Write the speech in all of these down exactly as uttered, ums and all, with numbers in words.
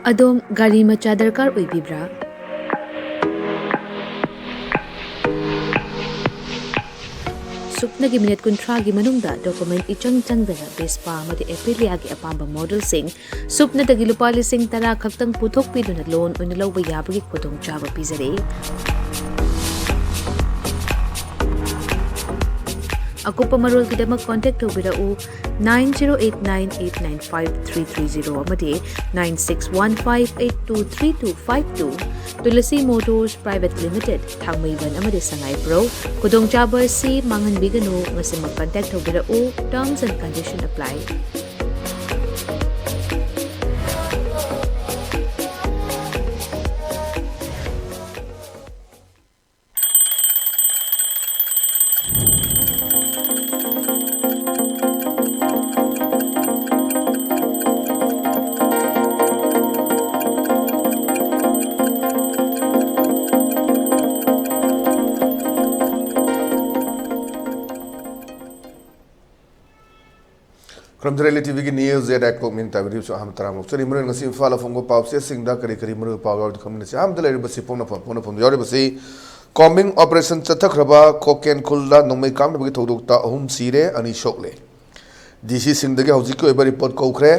ꯑꯗꯣꯝ ꯒꯥꯔꯤ ꯃꯆꯥ ꯗꯔꯀꯥꯔ ꯑꯣꯏꯕꯤꯕ꯭ꯔꯥ? ꯁꯨꯞꯅꯒꯤ ꯃꯤꯅꯤꯠ ꯀꯨꯟꯊ꯭ꯔꯥꯒꯤ ꯃꯅꯨꯡꯗ ꯗꯣꯀꯨꯃꯦꯟ ꯏꯆꯪ ꯆꯪꯗꯅ ꯚꯦꯁꯄꯥ ꯑꯃꯗꯤ ꯑꯦꯄꯤꯂꯤꯌꯥꯒꯤ ꯑꯄꯥꯝꯕ ꯃꯣꯗꯦꯜꯁꯤꯡ ꯁꯨꯞꯅꯗꯒꯤ ꯂꯨꯄꯥ ꯂꯤꯁꯤꯡ ꯇꯔꯥ ꯈꯛꯇꯪ ꯄꯨꯊꯣꯛꯄꯤꯗꯨꯅ ꯂꯣꯟ ꯑꯣꯏꯅ ꯂꯧꯕ ꯌꯥꯕꯒꯤ ꯈꯨꯗꯣꯡꯆꯥꯕ ꯄꯤꯖꯔꯤ꯫ ꯑꯀꯨꯞꯄ ꯃꯔꯣꯜꯒꯤꯗꯃꯛ ꯀꯣꯟꯇꯦꯛ ꯇꯧꯕꯤꯔꯛꯎ, nine zero eight nine eight nine five three three zero ꯑꯃꯗꯤ nine six one five eight two three two five two꯫ Tulsi motors private limited, Thangmeiband ꯑꯃꯗꯤ ꯁꯉꯥꯏꯄ꯭ꯔꯧ꯫ ꯈꯨꯗꯣꯡꯆꯥꯕ ꯑꯁꯤ ꯃꯥꯡꯍꯟꯕꯤꯒꯅꯨ꯫ ꯉꯁꯤꯃꯛ ꯀꯟꯇꯦꯛ ꯇꯧꯕꯤꯔꯛꯎ꯫ Terms and condition apply꯫ ꯈꯨꯔꯨꯝꯖꯔꯤ, ꯂꯤ ꯇꯤꯚꯤꯒꯤ ꯅ꯭ꯌꯨꯁ ꯑꯦꯠ ꯑꯦꯛ clock minute ꯇꯔꯥꯃꯔꯤ ꯁꯨ ꯑꯍꯥꯟꯕ ꯇꯔꯥꯃꯨꯛ ꯆꯠꯂꯤ꯫ ꯃꯔꯨ ꯉꯁꯤ ꯏꯝꯐꯥꯜꯗ ꯐꯣꯡꯕ ꯄꯥꯎꯆꯦꯁꯤꯡꯗ ꯀꯔꯤ ꯀꯔꯤ ꯃꯔꯨ ꯄꯥꯎ ꯌꯥꯎꯔꯤ ꯈꯪꯃꯤꯟꯅꯁꯤ꯫ ꯑꯍꯥꯟꯕꯗ ꯂꯩꯔꯤꯕꯁꯤ ꯄꯣꯛꯅꯐꯝ, ꯄꯣꯛꯅꯐꯝꯗ ꯌꯥꯎꯔꯤꯕꯁꯤ ꯀꯣꯝꯕꯤꯡ ꯑꯣꯄꯔꯦꯁꯟ ꯆꯠꯊꯈ꯭ꯔꯕ ꯈꯣꯀꯦꯟ ꯈꯨꯜꯗ ꯅꯣꯡꯃꯩ ꯀꯥꯞꯅꯕꯒꯤ ꯊꯧꯗꯣꯛꯇ ꯑꯍꯨꯝ ꯁꯤꯔꯦ, ꯑꯅꯤ ꯁꯣꯛꯂꯦ꯫ ꯗꯤ ꯁꯤꯁꯤꯡꯗꯒꯤ ꯍꯧꯖꯤꯛꯀꯤ ꯑꯣꯏꯕ ꯔꯤꯄꯣꯔꯠ ꯀꯧꯈ꯭ꯔꯦ꯫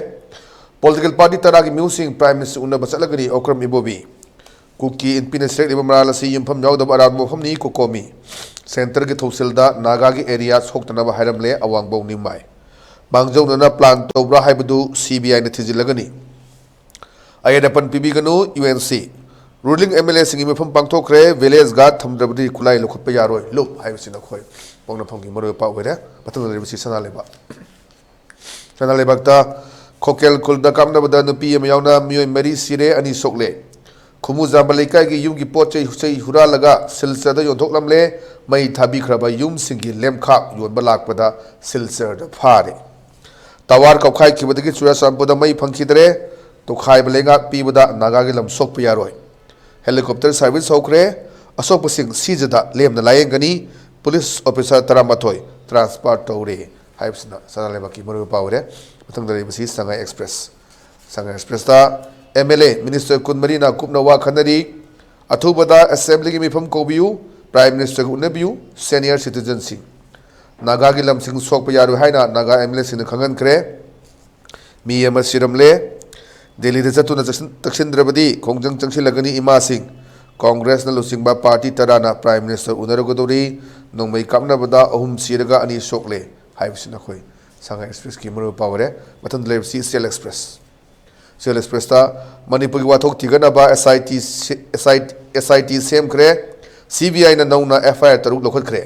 ꯄꯣꯂꯤꯇꯤꯀꯦꯜ ꯄꯥꯔꯇꯤ ꯇꯔꯥꯒꯤ ꯃꯤꯍꯨꯠꯁꯤꯡ ꯄ꯭ꯔꯥꯏꯝ ꯃꯤꯅꯤꯁꯇꯔ ꯎꯅꯕ ꯆꯠꯂꯒꯅꯤ, ꯑꯣꯀ꯭ꯔꯝ ꯏꯕꯣꯕꯤ꯫ ꯀꯨꯀꯤ ꯏꯟꯄꯤꯅ ꯁꯤꯔꯛꯂꯤꯕ ꯃꯔꯥꯜ ꯑꯁꯤ ꯌꯨꯝꯐꯝ ꯌꯥꯎꯗꯕ ꯑꯔꯥꯟꯕ ꯋꯥꯐꯝꯅꯤ, ꯀꯣꯀꯣꯃꯤ꯫ ꯁꯦꯟꯇꯔꯒꯤ ꯊꯧꯁꯤꯜꯗ ꯅꯥꯒꯥꯒꯤ ꯑꯦꯔꯤꯌꯥ ꯁꯣꯛꯇꯅꯕ ꯍꯥꯏꯔꯝꯂꯦ, ꯑꯋꯥꯡꯕꯧ ꯅꯤꯡꯃꯥꯏ꯫ ꯃꯥꯡꯖꯧꯅꯅ ꯄ꯭ꯂꯥꯟ ꯇꯧꯕ꯭ꯔꯥ ꯍꯥꯏꯕꯗꯨ ꯁꯤ ꯕꯤ ꯑꯥꯏꯅ ꯊꯤꯖꯤꯜꯂꯒꯅꯤ꯫ ꯑꯌꯦꯠ ꯑꯄꯟ ꯄꯤꯕꯤꯒꯅꯨ, ꯌꯨ ꯑꯦꯟ ꯁꯤ꯫ ꯔꯨꯂꯤꯡ ꯑꯦꯝ ꯑꯦꯜ ꯑꯦꯁꯤꯡꯒꯤ ꯃꯤꯐꯝ ꯄꯥꯡꯊꯣꯛꯈ꯭ꯔꯦ, ꯚꯤꯂꯦꯖ ꯒꯥꯔꯗ ꯊꯝꯗ꯭ꯔꯕꯗꯤ ꯈꯨꯠꯂꯥꯏ ꯂꯧꯈꯠꯄ ꯌꯥꯔꯣꯏ, ꯂꯨꯞ ꯍꯥꯏꯕꯁꯤꯅ ꯑꯩꯈꯣꯏ ꯄꯣꯛꯅꯐꯝꯒꯤ ꯃꯔꯨꯑꯣꯏꯕ ꯄꯥꯎ ꯑꯣꯏꯔꯦ꯫ ꯃꯊꯪꯗ ꯂꯩꯔꯤꯕꯁꯤ ꯁꯅꯥ ꯂꯩꯕꯥꯛ꯫ ꯁꯅꯥ ꯂꯩꯕꯥꯛꯇ ꯈꯣꯀꯦꯜ ꯈꯨꯜꯗ ꯀꯥꯞꯅꯕꯗ ꯅꯨꯄꯤ ꯑꯃ ꯌꯥꯎꯅ ꯃꯤꯑꯣꯏ ꯃꯔꯤ ꯁꯤꯔꯦ, ꯑꯅꯤ ꯁꯣꯛꯂꯦ꯫ ꯈꯨꯃꯨꯖꯥꯝꯕ ꯂꯩꯀꯥꯏꯒꯤ ꯌꯨꯝꯒꯤ ꯄꯣꯠ ꯆꯩ ꯍꯨꯏꯆꯩ ꯍꯨꯔꯥꯜꯂꯒ ꯁꯤꯜꯆꯔꯗ ꯌꯣꯟꯊꯣꯛꯂꯝꯂꯦ꯫ ꯃꯩ ꯊꯥꯕꯤꯈ꯭ꯔꯕ ꯌꯨꯝꯁꯤꯡꯒꯤ ꯂꯦꯝꯈꯥꯛ ꯌꯣꯟꯕ ꯂꯥꯛꯄꯗ ꯁꯤꯜꯆꯔꯗ ꯐꯥꯔꯦ꯫ ꯇꯋꯥꯔ ꯀꯥꯎꯈꯥꯏꯈꯤꯕꯗꯒꯤ ꯆꯨꯔꯥꯆꯥꯟꯄꯨꯔꯗ ꯃꯩ ꯐꯪꯈꯤꯗ꯭ꯔꯦ꯫ ꯇꯣꯈꯥꯏꯕ ꯂꯩꯉꯥꯛ ꯄꯤꯕꯗ ꯅꯥꯒꯥꯒꯤ ꯂꯝ ꯁꯣꯛꯄ ꯌꯥꯔꯣꯏ꯫ ꯍꯦꯂꯤꯀꯣꯞꯇꯔ ꯁꯥꯔꯚꯤꯁ ꯍꯧꯈ꯭ꯔꯦ꯫ ꯑꯁꯣꯛꯄꯁꯤꯡ ꯁꯤꯖꯗ ꯂꯦꯝꯅ ꯂꯥꯌꯦꯡꯒꯅꯤ꯫ ꯄꯨꯂꯤꯁ ꯑꯣꯐꯤꯁꯥꯔ ꯇꯔꯥꯃꯥꯊꯣꯏ ꯇ꯭ꯔꯥꯟꯁꯐꯔ ꯇꯧꯔꯦ ꯍꯥꯏꯕꯁꯤꯅ ꯁꯅꯥ ꯂꯩꯕꯥꯛꯀꯤ ꯃꯔꯨꯑꯣꯏꯕ ꯄꯥꯎ ꯑꯣꯏꯔꯦ꯫ ꯃꯊꯪꯗ ꯂꯩꯔꯤꯕꯁꯤ ꯁꯉꯥꯏ ꯑꯦꯛꯁꯄ꯭ꯔꯦꯁ꯫ ꯁꯉꯥꯏ ꯑꯦꯛꯁꯄ꯭ꯔꯦꯁꯇ ꯑꯦꯝ ꯑꯦꯜ ꯑꯦ, ꯃꯤꯅꯤꯁꯇꯔ ꯀꯨꯟꯃꯔꯤꯅ ꯀꯨꯞꯅ ꯋꯥ ꯈꯟꯅꯔꯤ꯫ ꯑꯊꯨꯕꯗ ꯑꯦꯁꯦꯝꯕ꯭ꯂꯤꯒꯤ ꯃꯤꯐꯝ ꯀꯧꯕꯤꯌꯨ, ꯄ꯭ꯔꯥꯏꯝ ꯃꯤꯅꯤꯁꯇꯔꯒ ꯎꯅꯕꯤꯌꯨ, ꯁꯦꯅꯤꯌꯔ ꯁꯤꯇꯤꯖꯟꯁꯤꯡ꯫ ꯅꯥꯒꯥꯒꯤ ꯂꯝꯁꯤꯡ ꯁꯣꯛꯄ ꯌꯥꯔꯣꯏ ꯍꯥꯏꯅ ꯅꯥꯒꯥ ꯑꯦꯝ ꯑꯦꯜ ꯑꯦꯁꯤꯡꯅ ꯈꯪꯍꯟꯈ꯭ꯔꯦ꯫ ꯃꯤ ꯑꯃ ꯁꯤꯔꯝꯂꯦ꯫ ꯗꯦꯜꯂꯤꯗ ꯆꯠꯇꯨꯅ ꯆꯪꯁꯤꯟ-, ꯆꯪꯁꯤꯟꯗ꯭ꯔꯕꯗꯤ ꯈꯣꯡꯖꯪ ꯆꯪꯁꯤꯜꯂꯒꯅꯤ ꯏꯃꯥꯁꯤꯡ꯫ ꯀꯣꯡꯒ꯭ꯔꯦꯁꯅ ꯂꯨꯆꯤꯡꯕ ꯄꯥꯔꯇꯤ ꯇꯔꯥꯅ ꯄ꯭ꯔꯥꯏꯝ ꯃꯤꯅꯤꯁꯇꯔ ꯎꯅꯔꯨꯒꯗꯧꯔꯤ꯫ ꯅꯣꯡꯃꯩ ꯀꯥꯞꯅꯕꯗ ꯑꯍꯨꯝ ꯁꯤꯔꯒ ꯑꯅꯤ ꯁꯣꯛꯂꯦ ꯍꯥꯏꯕꯁꯤꯅ ꯑꯩꯈꯣꯏ ꯁꯉꯥꯏ ꯑꯦꯛꯁꯄ꯭ꯔꯦꯁꯀꯤ ꯃꯔꯨꯑꯣꯏꯕ ꯄꯥꯎ ꯑꯣꯏꯔꯦ꯫ ꯃꯊꯪꯗ ꯂꯩꯔꯤꯕꯁꯤ ꯁꯤꯑꯦꯜ ꯑꯦꯛꯁꯄ꯭ꯔꯦꯁ꯫ ꯁꯤꯑꯦꯜ ꯑꯦꯛꯁꯄ꯭ꯔꯦꯁꯇ ꯃꯅꯤꯄꯨꯔꯒꯤ ꯋꯥꯊꯣꯛ ꯊꯤꯒꯠꯅꯕ ꯑꯦꯁ ꯑꯥꯏ ꯇꯤ ꯁꯦ-, ꯑꯦꯁ ꯑꯥꯏ, ꯑꯦꯁ ꯑꯥꯏ ꯇꯤ ꯁꯦꯝꯈ꯭ꯔꯦ꯫ ꯁꯤ ꯕꯤ ꯑꯥꯏꯅ ꯅꯧꯅ ꯑꯦꯐ ꯑꯥꯏ ꯑꯥꯔ ꯇꯔꯨꯛ ꯂꯧꯈꯠꯈ꯭ꯔꯦ꯫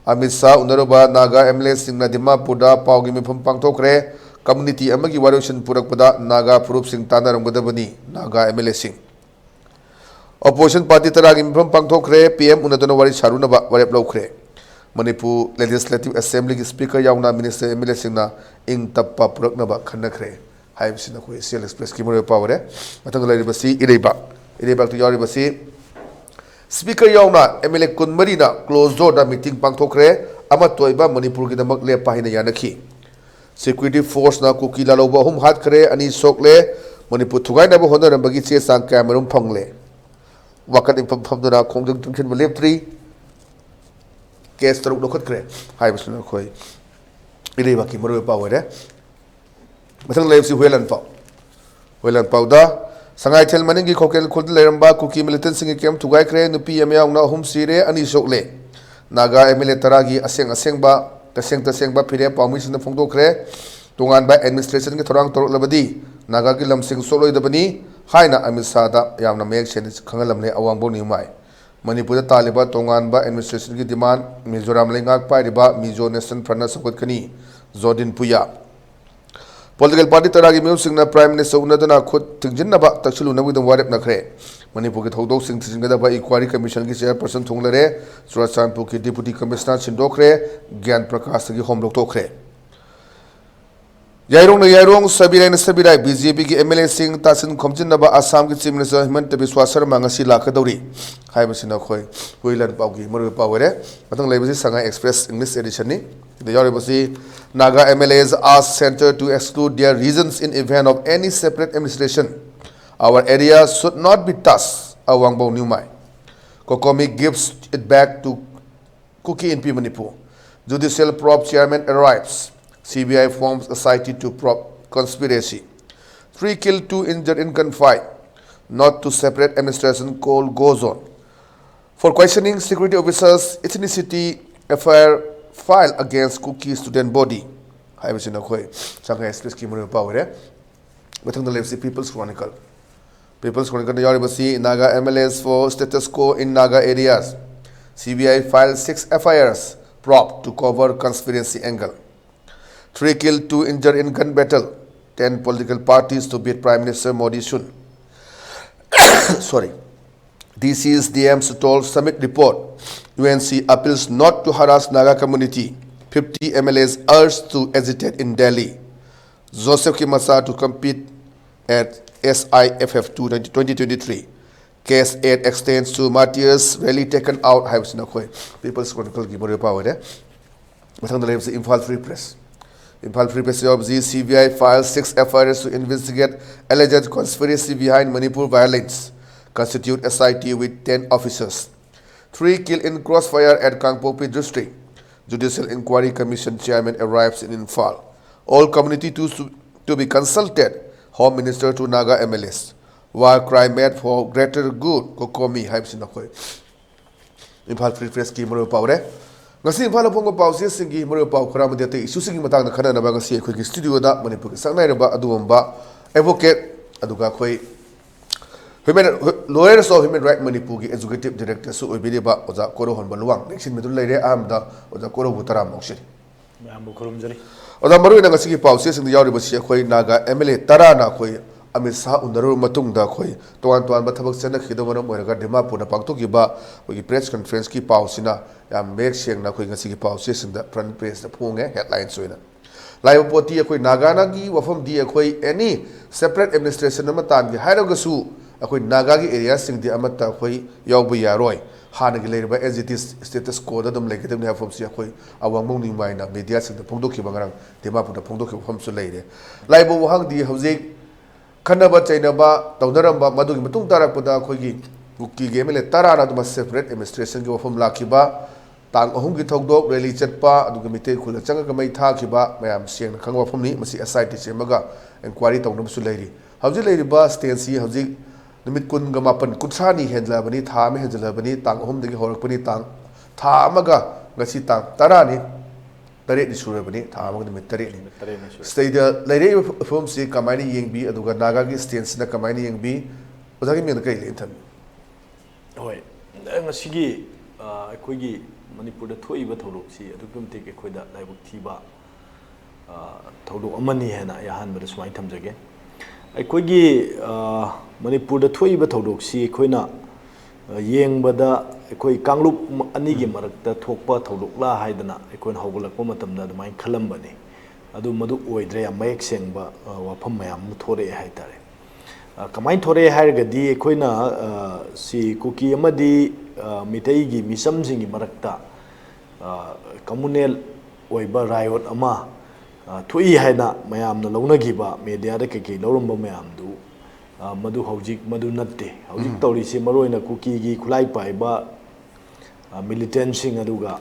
ꯑꯃꯤꯠ ꯁꯥꯍ ꯎꯅꯔꯨꯕ ꯅꯥꯒꯥ ꯑꯦꯝ ꯑꯦꯜ ꯑꯦꯁꯤꯡꯅ ꯗꯤꯃꯥꯄꯨꯔꯗ ꯄꯥꯎꯒꯤ ꯃꯤꯐꯝ ꯄꯥꯡꯊꯣꯛꯈ꯭ꯔꯦ꯫ ꯀꯝꯃꯨꯅꯤꯇꯤ ꯑꯃꯒꯤ ꯋꯥꯔꯣꯏꯁꯤꯟ ꯄꯨꯔꯛꯄꯗ ꯅꯥꯒꯥ ꯐꯨꯔꯨꯞꯁꯤꯡ ꯇꯥꯟꯅꯔꯝꯒꯗꯕꯅꯤ, ꯅꯥꯒꯥ ꯑꯦꯝ ꯑꯦꯜ ꯑꯦꯁꯤꯡ꯫ ꯑꯣꯄꯣꯖꯤꯁꯟ ꯄꯥꯔꯇꯤ ꯇꯔꯥꯒꯤ ꯃꯤꯐꯝ ꯄꯥꯡꯊꯣꯛꯈ꯭ꯔꯦ꯫ ꯄꯤ ꯑꯦꯝ ꯎꯅꯗꯨꯅ ꯋꯥꯔꯤ ꯁꯥꯔꯨꯅꯕ ꯋꯥꯔꯦꯞ ꯂꯧꯈ꯭ꯔꯦ꯫ ꯃꯅꯤꯄꯨꯔ ꯂꯦꯖꯤꯁꯂꯦꯇꯤꯚ ꯑꯦꯁꯦꯝꯕ꯭ꯂꯤꯒꯤ ꯁ꯭ꯄꯤꯀꯔ ꯌꯥꯎꯅ ꯃꯤꯅꯤꯁꯇꯔ, ꯑꯦꯝ ꯑꯦꯜ ꯑꯦꯁꯤꯡꯅ ꯏꯪ ꯇꯞꯄ ꯄꯨꯔꯛꯅꯕ ꯈꯟꯅꯈ꯭ꯔꯦ ꯍꯥꯏꯕꯁꯤꯅ ꯑꯩꯈꯣꯏ ꯁꯤꯑꯦꯜ ꯑꯦꯛꯁꯄ꯭ꯔꯦꯁꯀꯤ ꯃꯔꯨꯑꯣꯏꯕ ꯄꯥꯎ ꯑꯣꯏꯔꯦ꯫ ꯃꯊꯪꯗ ꯂꯩꯔꯤꯕꯁꯤ ꯏꯔꯩꯕꯥꯛ꯫ ꯏꯔꯩꯕꯥꯛꯇ ꯌꯥꯎꯔꯤꯕꯁꯤ ꯁ꯭ꯄꯤꯀꯔ ꯌꯥꯎꯅ ꯑꯦꯝ ꯑꯦꯜ ꯑꯦ ꯀꯨꯟꯃꯔꯤꯅ ꯀ꯭ꯂꯣꯖ ꯗꯣꯔꯗ ꯃꯤꯇꯤꯡ ꯄꯥꯡꯊꯣꯛꯈ꯭ꯔꯦ꯫ ꯑꯃꯠꯇ ꯑꯣꯏꯕ ꯃꯅꯤꯄꯨꯔꯒꯤꯗꯃꯛ ꯂꯦꯞꯄ ꯍꯥꯏꯅ ꯌꯥꯅꯈꯤ꯫ ꯁꯦꯀ꯭ꯌꯨꯔꯤꯇꯤ ꯐꯣꯔꯁꯅ ꯀꯨꯀꯤ ꯂꯥꯜꯍꯧꯕ ꯑꯍꯨꯝ ꯍꯥꯠꯈ꯭ꯔꯦ, ꯑꯅꯤ ꯁꯣꯛꯂꯦ꯫ ꯃꯅꯤꯄꯨꯔ ꯊꯨꯒꯥꯏꯅꯕ ꯍꯣꯠꯅꯔꯝꯕꯒꯤ ꯆꯦ ꯆꯥꯡ ꯀꯌꯥꯃꯔꯨꯝ ꯐꯪꯂꯦ꯫ ꯋꯥꯀꯠ ꯃꯤꯐꯝ ꯐꯝꯗꯨꯅ ꯈꯣꯡꯖꯪ ꯆꯪꯁꯤꯟꯕ ꯂꯦꯞꯇ꯭ꯔꯤ꯫ ꯀꯦꯁ ꯇꯔꯨꯛ ꯂꯧꯈꯠꯈ꯭ꯔꯦ ꯍꯥꯏꯕꯁꯤꯅ ꯑꯩꯈꯣꯏ ꯏꯔꯩꯕꯥꯛꯀꯤ ꯃꯔꯨꯑꯣꯏꯕ ꯄꯥꯎ ꯑꯣꯏꯔꯦ꯫ ꯃꯊꯪ ꯂꯩꯔꯤꯕꯁꯤ ꯍꯨꯏꯂꯥꯟ ꯄꯥꯎ꯫ ꯍꯨꯏꯂꯥꯟ ꯄꯥꯎꯗ ꯁꯉꯥꯏꯊꯦꯜ ꯃꯅꯤꯡꯒꯤ ꯈꯣꯀꯦꯜ ꯈꯨꯜꯗ ꯂꯩꯔꯝꯕ ꯀꯨꯀꯤ ꯃꯤꯂꯤꯇꯦꯟꯁꯤꯡꯒꯤ ꯀꯦꯝꯞ ꯊꯨꯒꯥꯏꯈ꯭ꯔꯦ, ꯅꯨꯄꯤ ꯑꯃ ꯌꯥꯎꯅ ꯑꯍꯨꯝ ꯁꯤꯔꯦ, ꯑꯅꯤ ꯁꯣꯛꯂꯦ꯫ ꯅꯥꯒꯥ ꯑꯦꯝ ꯑꯦꯜ ꯑꯦ ꯇꯔꯥꯒꯤ ꯑꯁꯦꯡ ꯑꯁꯦꯡꯕ, ꯇꯁꯦꯡ ꯇꯁꯦꯡꯕ ꯐꯤꯔꯦꯞ ꯄꯥꯎꯃꯤꯁꯤꯡꯅ ꯐꯣꯡꯗꯣꯛꯈ꯭ꯔꯦ꯫ ꯇꯣꯉꯥꯟꯕ ꯑꯦꯗꯃꯤꯅꯤꯁꯇ꯭ꯔꯦꯁꯟꯒꯤ ꯊꯧꯔꯥꯡ ꯇꯧꯔꯛꯂꯕꯗꯤ ꯅꯥꯒꯥꯒꯤ ꯂꯝꯁꯤꯡ ꯁꯣꯛꯂꯣꯏꯗꯕꯅꯤ ꯍꯥꯏꯅ ꯑꯃꯤꯠ ꯁꯥꯍꯗ ꯌꯥꯝꯅ ꯃꯌꯦꯛ ꯁꯦꯡꯅ ꯈꯪꯍꯜꯂꯝꯂꯦ ꯑꯋꯥꯡꯕꯧ ꯅꯤꯌꯨꯃꯥꯏ꯫ ꯃꯅꯤꯄꯨꯔꯗ ꯇꯥꯜꯂꯤꯕ ꯇꯣꯉꯥꯟꯕ ꯑꯦꯗꯃꯤꯅꯤꯁꯇ꯭ꯔꯦꯁꯟꯒꯤ ꯗꯤꯃꯥꯟ, ꯃꯤꯖꯣꯔꯥꯝ ꯂꯩꯉꯥꯛ ꯄꯥꯏꯔꯤꯕ ꯃꯤꯖꯣ ꯅꯦꯁꯅꯦꯜ ꯐ꯭ꯔꯟꯠꯅ ꯁꯧꯒꯠꯀꯅꯤ, ꯖꯣꯔꯗꯤꯟ ꯄꯨꯌꯥ꯫ ꯄꯣꯂꯤꯇꯤꯀꯦꯜ ꯄꯥꯔꯇꯤ ꯇꯔꯥꯒꯤ ꯃꯤꯍꯨꯠꯁꯤꯡꯅ ꯄ꯭ꯔꯥꯏꯝ ꯃꯤꯅꯤꯁꯇꯔ ꯎꯅꯗꯨꯅ ꯈꯨꯠ ꯊꯤꯡꯖꯤꯟꯅꯕ ꯇꯛꯁꯤꯜꯂꯨꯅꯕꯒꯤꯗꯃꯛ ꯋꯥꯔꯦꯞꯅꯈ꯭ꯔꯦ꯫ ꯃꯅꯤꯄꯨꯔꯒꯤ ꯊꯧꯗꯣꯛꯁꯤꯡ ꯊꯤꯖꯤꯟꯒꯗꯕ ꯏꯟꯀ꯭ꯋꯥꯏꯔꯤ ꯀꯃꯤꯁꯟꯒꯤ ꯆꯦꯌꯔꯄꯔꯁꯟ ꯊꯣꯡꯂꯔꯦ꯫ ꯆꯨꯔꯥꯆꯥꯟꯄꯨꯔꯒꯤ ꯗꯤꯄꯨꯇꯤ ꯀꯃꯤꯁꯅꯔ ꯁꯤꯟꯗꯣꯛꯈ꯭ꯔꯦ꯫ ꯒ꯭ꯌꯥꯟ ꯄ꯭ꯔꯀꯥꯁꯇꯒꯤ ꯍꯣꯝ ꯂꯧꯊꯣꯛꯈ꯭ꯔꯦ꯫ ꯌꯥꯏꯔꯣꯡꯅ ꯌꯥꯏꯔꯣꯡ, ꯁꯕꯤꯔꯥꯏꯅ ꯁꯕꯤꯔꯥꯏ, ꯕꯤ ꯖꯦ ꯄꯤꯒꯤ ꯑꯦꯝ ꯑꯦꯜ ꯑꯦꯁꯤꯡ ꯇꯥꯁꯤꯟ ꯈꯣꯝꯖꯤꯟꯅꯕ ꯑꯁꯥꯝꯒꯤ ꯆꯤꯐ ꯃꯤꯅꯤꯁꯇꯔ ꯍꯤꯃꯟꯇ ꯕꯤꯁ꯭ꯋꯥ ꯁꯔꯃ ꯉꯁꯤ ꯂꯥꯛꯀꯗꯧꯔꯤ ꯍꯥꯏꯕꯁꯤꯅ ꯑꯩꯈꯣꯏ ꯍꯨꯏꯂꯥꯟ ꯄꯥꯎꯒꯤ ꯃꯔꯨꯑꯣꯏꯕ ꯄꯥꯎ ꯑꯣꯏꯔꯦ꯫ ꯃꯊꯪ ꯂꯩꯕꯁꯤ ꯁꯉꯥꯏ ꯑꯦꯛꯁꯄ꯭ꯔꯦꯁ ꯏꯪꯂꯤꯁ ꯑꯦꯗꯤꯁꯟꯅꯤ꯫ ꯁꯤꯗ ꯌꯥꯎꯔꯤꯕꯁꯤ, Naga M L As ask centre to exclude their regions in event of any separate administration꯫ Our area should not be touched, Awangbong Newmai. COCOMI gives it back to Kuki Inpi Manipur. Judicial probe chairman arrives. C B I forms S I T to probe conspiracy. Three killed, two injured in gunfight. Not to separate administration call goes on. For questioning security officers, ethnicity F I R file against Kuki student body. ꯍꯥꯏꯕꯁꯤꯅ ꯑꯩꯈꯣꯏ ꯁꯉꯥꯏ ꯑꯦꯛꯁꯄ꯭ꯔꯦꯁꯀꯤ ꯃꯔꯨꯑꯣꯏꯕ ꯄꯥꯎ ꯑꯣꯏꯔꯦ꯫ ꯃꯊꯪꯗ ꯂꯩꯕꯁꯤ People's Chronicle꯫ People's Chronicleꯗ ꯌꯥꯎꯔꯤꯕꯁꯤ Naga M L As for status quo in Naga areas. C B I file six F I Rs, probe to cover conspiracy angle. Three killed, two injured in gun battle. Ten political parties to beat Prime Minister Modi soon. Sorry. D Cs, D Ms stall summit report. U N C appeals not to harass Naga community. Fifty M L As urged to agitate in Delhi. Joseph Kimasa to compete at S I F F two twenty twenty-three. Case eight extends to martyrs rally taken out ꯍꯥꯏꯕꯁꯤꯅ ꯑꯩꯈꯣꯏ People's Chronicleꯒꯤ ꯃꯔꯨꯑꯣꯏꯕ ꯄꯥꯎ ꯑꯣꯏꯔꯦ꯫ ꯃꯊꯪꯗ ꯂꯩꯕꯁꯤ Imphal Free Press꯫ Imphal Free Press ꯌꯥꯎꯕꯁꯤ C B I files six F I Rs to investigate alleged conspiracy behind Manipur violence, constitute S I T with ten officers. Three killed in crossfire at Kangpokpi district. Judicial Inquiry Commission chairman arrives in Imphal. All community to, to be consulted. Home Minister to Naga M L As. War cry made for greater good, COCOMI ꯍꯥꯏꯕꯁꯤꯅ ꯑꯩꯈꯣꯏ Imphal Free Pressꯀꯤ ꯃꯔꯨꯑꯣꯏꯕ ꯄꯥꯎꯔꯦ꯫ ꯉꯁꯤ ꯏꯝꯐꯥꯜꯗ ꯐꯣꯡꯕ ꯄꯥꯎꯆꯦꯁꯤꯡꯒꯤ ꯃꯔꯨꯑꯣꯏꯕ ꯄꯥꯎ ꯈꯔ ꯑꯃꯗꯤ ꯑꯇꯩ issueꯁꯤꯡꯒꯤ ꯃꯇꯥꯡꯗ ꯈꯟꯅꯅꯕ ꯉꯁꯤ ꯑꯩꯈꯣꯏꯒꯤ studioꯗ ꯃꯅꯤꯄꯨꯔꯒꯤ ꯁꯛꯅꯥꯏꯔꯕ ꯑꯗꯨꯒꯨꯝꯕ advocate, ꯑꯗꯨꯒ ꯑꯩꯈꯣꯏ Human, Lawyers of Human Right ꯃꯅꯤꯄꯨꯔꯒꯤ Executive Directorꯁꯨ ꯑꯣꯏꯕꯤꯔꯤꯕ ꯑꯣꯖꯥ ꯀꯣꯔꯧꯍꯟꯕ ꯂꯨꯋꯥꯡ ꯂꯦꯡꯁꯤꯟꯕꯤꯗꯨꯅ ꯂꯩꯔꯦ꯫ ꯑꯍꯥꯟꯕꯗ ꯑꯣꯖꯥ ꯀꯣꯔꯧꯕꯨ ꯇꯔꯥꯝꯅ ꯑꯣꯛꯆꯔꯤ꯫ ꯃꯌꯥꯝꯕꯨ ꯈꯨꯔꯨꯝꯖꯔꯤ꯫ ꯑꯣꯖꯥ, ꯃꯔꯨꯑꯣꯏꯅ ꯉꯁꯤꯒꯤ ꯄꯥꯎꯆꯦꯁꯤꯡꯗ ꯌꯥꯎꯔꯤꯕꯁꯤ ꯑꯩꯈꯣꯏ Naga M L A ꯇꯔꯥꯅ ꯑꯩꯈꯣꯏ ꯑꯃꯤꯠ ꯁꯥꯍ ꯎꯅꯔꯨꯔꯕ ꯃꯇꯨꯡꯗ ꯑꯩꯈꯣꯏ ꯇꯣꯉꯥꯟ ꯇꯣꯉꯥꯟꯕ ꯊꯕꯛ ꯆꯠꯅꯈꯤꯗꯧꯕ ꯃꯔꯝ ꯑꯣꯏꯔꯒ ꯗꯤꯃꯥꯄꯨꯔꯗ ꯄꯥꯡꯊꯣꯛꯈꯤꯕ ꯑꯩꯈꯣꯏꯒꯤ press conferenceꯀꯤ ꯄꯥꯎꯁꯤꯅ ꯌꯥꯝ ꯃꯌꯦꯛ ꯁꯦꯡꯅ ꯑꯩꯈꯣꯏ ꯉꯁꯤꯒꯤ ꯄꯥꯎꯆꯦꯁꯤꯡꯗ front pageꯇ ꯐꯣꯡꯉꯦ headlinesꯇ ꯑꯣꯏꯅ꯫ ꯂꯥꯛꯏꯕ ꯄꯣꯠꯇꯤ ꯑꯩꯈꯣꯏ Nagaꯒꯤ ꯋꯥꯐꯝꯗꯤ ꯑꯩꯈꯣꯏ any separate administration ꯑꯃ ꯇꯥꯟꯒꯦ ꯍꯥꯏꯔꯒꯁꯨ ꯑꯩꯈꯣꯏ Nagaꯒꯤ areaꯁꯤꯡꯗꯤ ꯑꯃꯠꯇ ꯑꯩꯈꯣꯏ ꯌꯥꯎꯕ ꯌꯥꯔꯣꯏ꯫ ꯍꯥꯟꯅꯒꯤ ꯂꯩꯔꯤꯕ as it is status quoꯗ ꯑꯗꯨꯝ ꯂꯩꯒꯗꯕꯅꯤ ꯍꯥꯏꯕ ꯋꯥꯐꯝꯁꯤ ꯑꯩꯈꯣꯏ ꯑꯋꯥꯡꯕ ꯅꯤꯡꯃꯥꯏꯅ mediaꯁꯤꯡꯗ ꯐꯣꯡꯗꯣꯛꯈꯤꯕ, ꯉꯔꯥꯡ ꯗꯤꯃꯥꯄꯨꯔꯗ ꯐꯣꯡꯗꯣꯛꯈꯤꯕ ꯋꯥꯐꯝꯁꯨ ꯂꯩꯔꯦ꯫ ꯂꯥꯛꯏꯕ ꯋꯥꯍꯪꯗꯤ ꯍꯧꯖꯤꯛ ꯈꯟꯅꯕ ꯆꯩꯅꯕ ꯇꯧꯅꯔꯝꯕ ꯃꯗꯨꯒꯤ ꯃꯇꯨꯡ ꯇꯥꯔꯛꯄꯗ ꯑꯩꯈꯣꯏꯒꯤ ꯀꯨꯀꯤꯒꯤ ꯑꯦꯝ ꯑꯦꯜ ꯑꯦ ꯇꯔꯥꯅ ꯑꯗꯨꯃꯛ ꯁꯦꯄꯔꯦꯠ ꯑꯦꯗꯃꯤꯅꯤꯁꯇ꯭ꯔꯦꯁꯟꯒꯤ ꯋꯥꯐꯝ ꯂꯥꯛꯈꯤꯕ, ꯇꯥꯡ ꯑꯍꯨꯝꯒꯤ ꯊꯧꯗꯣꯛ, ꯔꯦꯂꯤ ꯆꯠꯄ, ꯑꯗꯨꯒ ꯃꯤꯇꯩ ꯈꯨꯜꯗ ꯆꯪꯉꯒ ꯃꯩ ꯊꯥꯈꯤꯕ ꯃꯌꯥꯝ ꯁꯦꯡꯅ ꯈꯪꯕ ꯋꯥꯐꯝꯅꯤ꯫ ꯃꯁꯤ ꯑꯦꯁ ꯑꯥꯏ ꯇꯤ ꯁꯦꯝꯃꯒ ꯏꯟꯀ꯭ꯋꯥꯏꯔꯤ ꯇꯧꯅꯕꯁꯨ ꯂꯩꯔꯤ꯫ ꯍꯧꯖꯤꯛ ꯂꯩꯔꯤꯕ ꯁ꯭ꯇꯦꯟꯁꯤ ꯍꯧꯖꯤꯛ ꯅꯨꯃꯤꯠ ꯀꯨꯟꯒ ꯃꯥꯄꯟ, ꯀꯨꯟꯊ꯭ꯔꯥꯅꯤ ꯍꯦꯟꯖꯂꯕꯅꯤ, ꯊꯥ ꯑꯃ ꯍꯦꯟꯖꯂꯕꯅꯤ, ꯇꯥꯡ ꯑꯍꯨꯝꯗꯒꯤ ꯍꯧꯔꯛꯄꯅꯤ, ꯇꯥꯡ, ꯊꯥ ꯑꯃꯒ ꯉꯁꯤ ꯇꯥꯡ ꯇꯔꯥꯅꯤ, ꯇꯔꯦꯠꯅꯤ ꯁꯨꯔꯕꯅꯤ, ꯊꯥ ꯑꯃꯒ ꯅꯨꯃꯤꯠ ꯇꯔꯦꯠꯅꯤ꯫ ꯅꯨꯃꯤꯠ ꯇꯔꯦꯠꯅꯤ ꯁꯨꯔꯦ꯫ ꯁꯤꯗꯩꯗ ꯂꯩꯔꯛꯏꯕ ꯐꯤꯕꯝꯁꯤ ꯀꯃꯥꯏꯅ ꯌꯦꯡꯕꯤ, ꯑꯗꯨꯒ ꯅꯥꯒꯥꯒꯤ ꯁ꯭ꯇꯦꯟꯁꯤꯅ ꯀꯃꯥꯏꯅ ꯌꯦꯡꯕꯤ? ꯑꯣꯖꯥꯒꯤ ꯃꯤꯡꯗ ꯀꯔꯤ ꯂꯩꯅ ꯊꯝꯃꯤ? ꯍꯣꯏ, ꯉꯁꯤꯒꯤ, ꯑ, ꯑꯩꯈꯣꯏꯒꯤ ꯃꯅꯤꯄꯨꯔꯗ ꯊꯣꯛꯏꯕ ꯊꯧꯗꯣꯛꯁꯤ ꯑꯗꯨꯛꯀꯤ ꯃꯇꯤꯛ ꯑꯩꯈꯣꯏꯗ ꯂꯥꯏꯕꯛ ꯊꯤꯕ, ꯑ, ꯊꯧꯗꯣꯛ ꯑꯃꯅꯤ ꯍꯥꯏꯅ ꯑꯩ ꯑꯍꯥꯟꯕꯗ ꯁꯨꯃꯥꯏꯅ ꯊꯝꯖꯒꯦ꯫ ꯑꯩꯈꯣꯏꯒꯤ, ꯑ, ꯃꯅꯤꯄꯨꯔꯗ ꯊꯣꯛꯏꯕ ꯊꯧꯗꯣꯛꯁꯤ ꯑꯩꯈꯣꯏꯅ, ꯑ, ꯌꯦꯡꯕꯗ ꯑꯩꯈꯣꯏ ꯀꯥꯡꯂꯨꯞ ꯑꯅꯤꯒꯤ ꯎꯝ꯫ ꯃꯔꯛꯇ ꯊꯣꯛꯄ ꯊꯧꯗꯣꯛꯂꯥ ꯍꯥꯏꯗꯅ ꯑꯩꯈꯣꯏꯅ ꯍꯧꯒꯠꯂꯛꯄ ꯃꯇꯝꯗ ꯑꯗꯨꯃꯥꯏꯅ ꯈꯜꯂꯝꯕꯅꯤ꯫ ꯑꯗꯨ ꯃꯗꯨ ꯑꯣꯏꯗ꯭ꯔꯦ, ꯌꯥꯝ ꯃꯌꯦꯛ ꯁꯦꯡꯕ, ꯑ, ꯋꯥꯐꯝ ꯃꯌꯥꯝ ꯑꯃ ꯊꯣꯔꯛꯑꯦ ꯍꯥꯏꯇꯥꯔꯦ꯫ ꯑ, ꯀꯃꯥꯏꯅ ꯊꯣꯔꯛꯑꯦ ꯍꯥꯏꯔꯒꯗꯤ ꯑꯩꯈꯣꯏꯅ, ꯑ, ꯁꯤ ꯀꯨꯀꯤ ꯑꯃꯗꯤ, ꯑ, ꯃꯤꯇꯩꯒꯤ ꯃꯤꯆꯝꯁꯤꯡꯒꯤ ꯃꯔꯛꯇ, ꯑ, communal ꯑꯣꯏꯕ riot ꯑꯃ, ꯑ, ꯊꯣꯛꯏ ꯍꯥꯏꯅ ꯃꯌꯥꯝꯅ ꯂꯧꯅꯈꯤꯕ, ꯃꯦꯗꯤꯌꯥꯗ ꯀꯩꯀꯩ ꯂꯧꯔꯝꯕ ꯃꯌꯥꯝꯗꯨ, ꯑ, ꯃꯗꯨ ꯍꯧꯖꯤꯛ ꯃꯗꯨ ꯅꯠꯇꯦ꯫ ꯍꯧꯖꯤꯛ ꯎꯝ꯫ ꯇꯧꯔꯤꯁꯤ ꯃꯔꯨꯑꯣꯏꯅ ꯀꯨꯀꯤꯒꯤ ꯈꯨꯠꯂꯥꯏ ꯄꯥꯏꯕ, ꯑ, militantꯁꯤꯡ ꯑꯗꯨꯒ,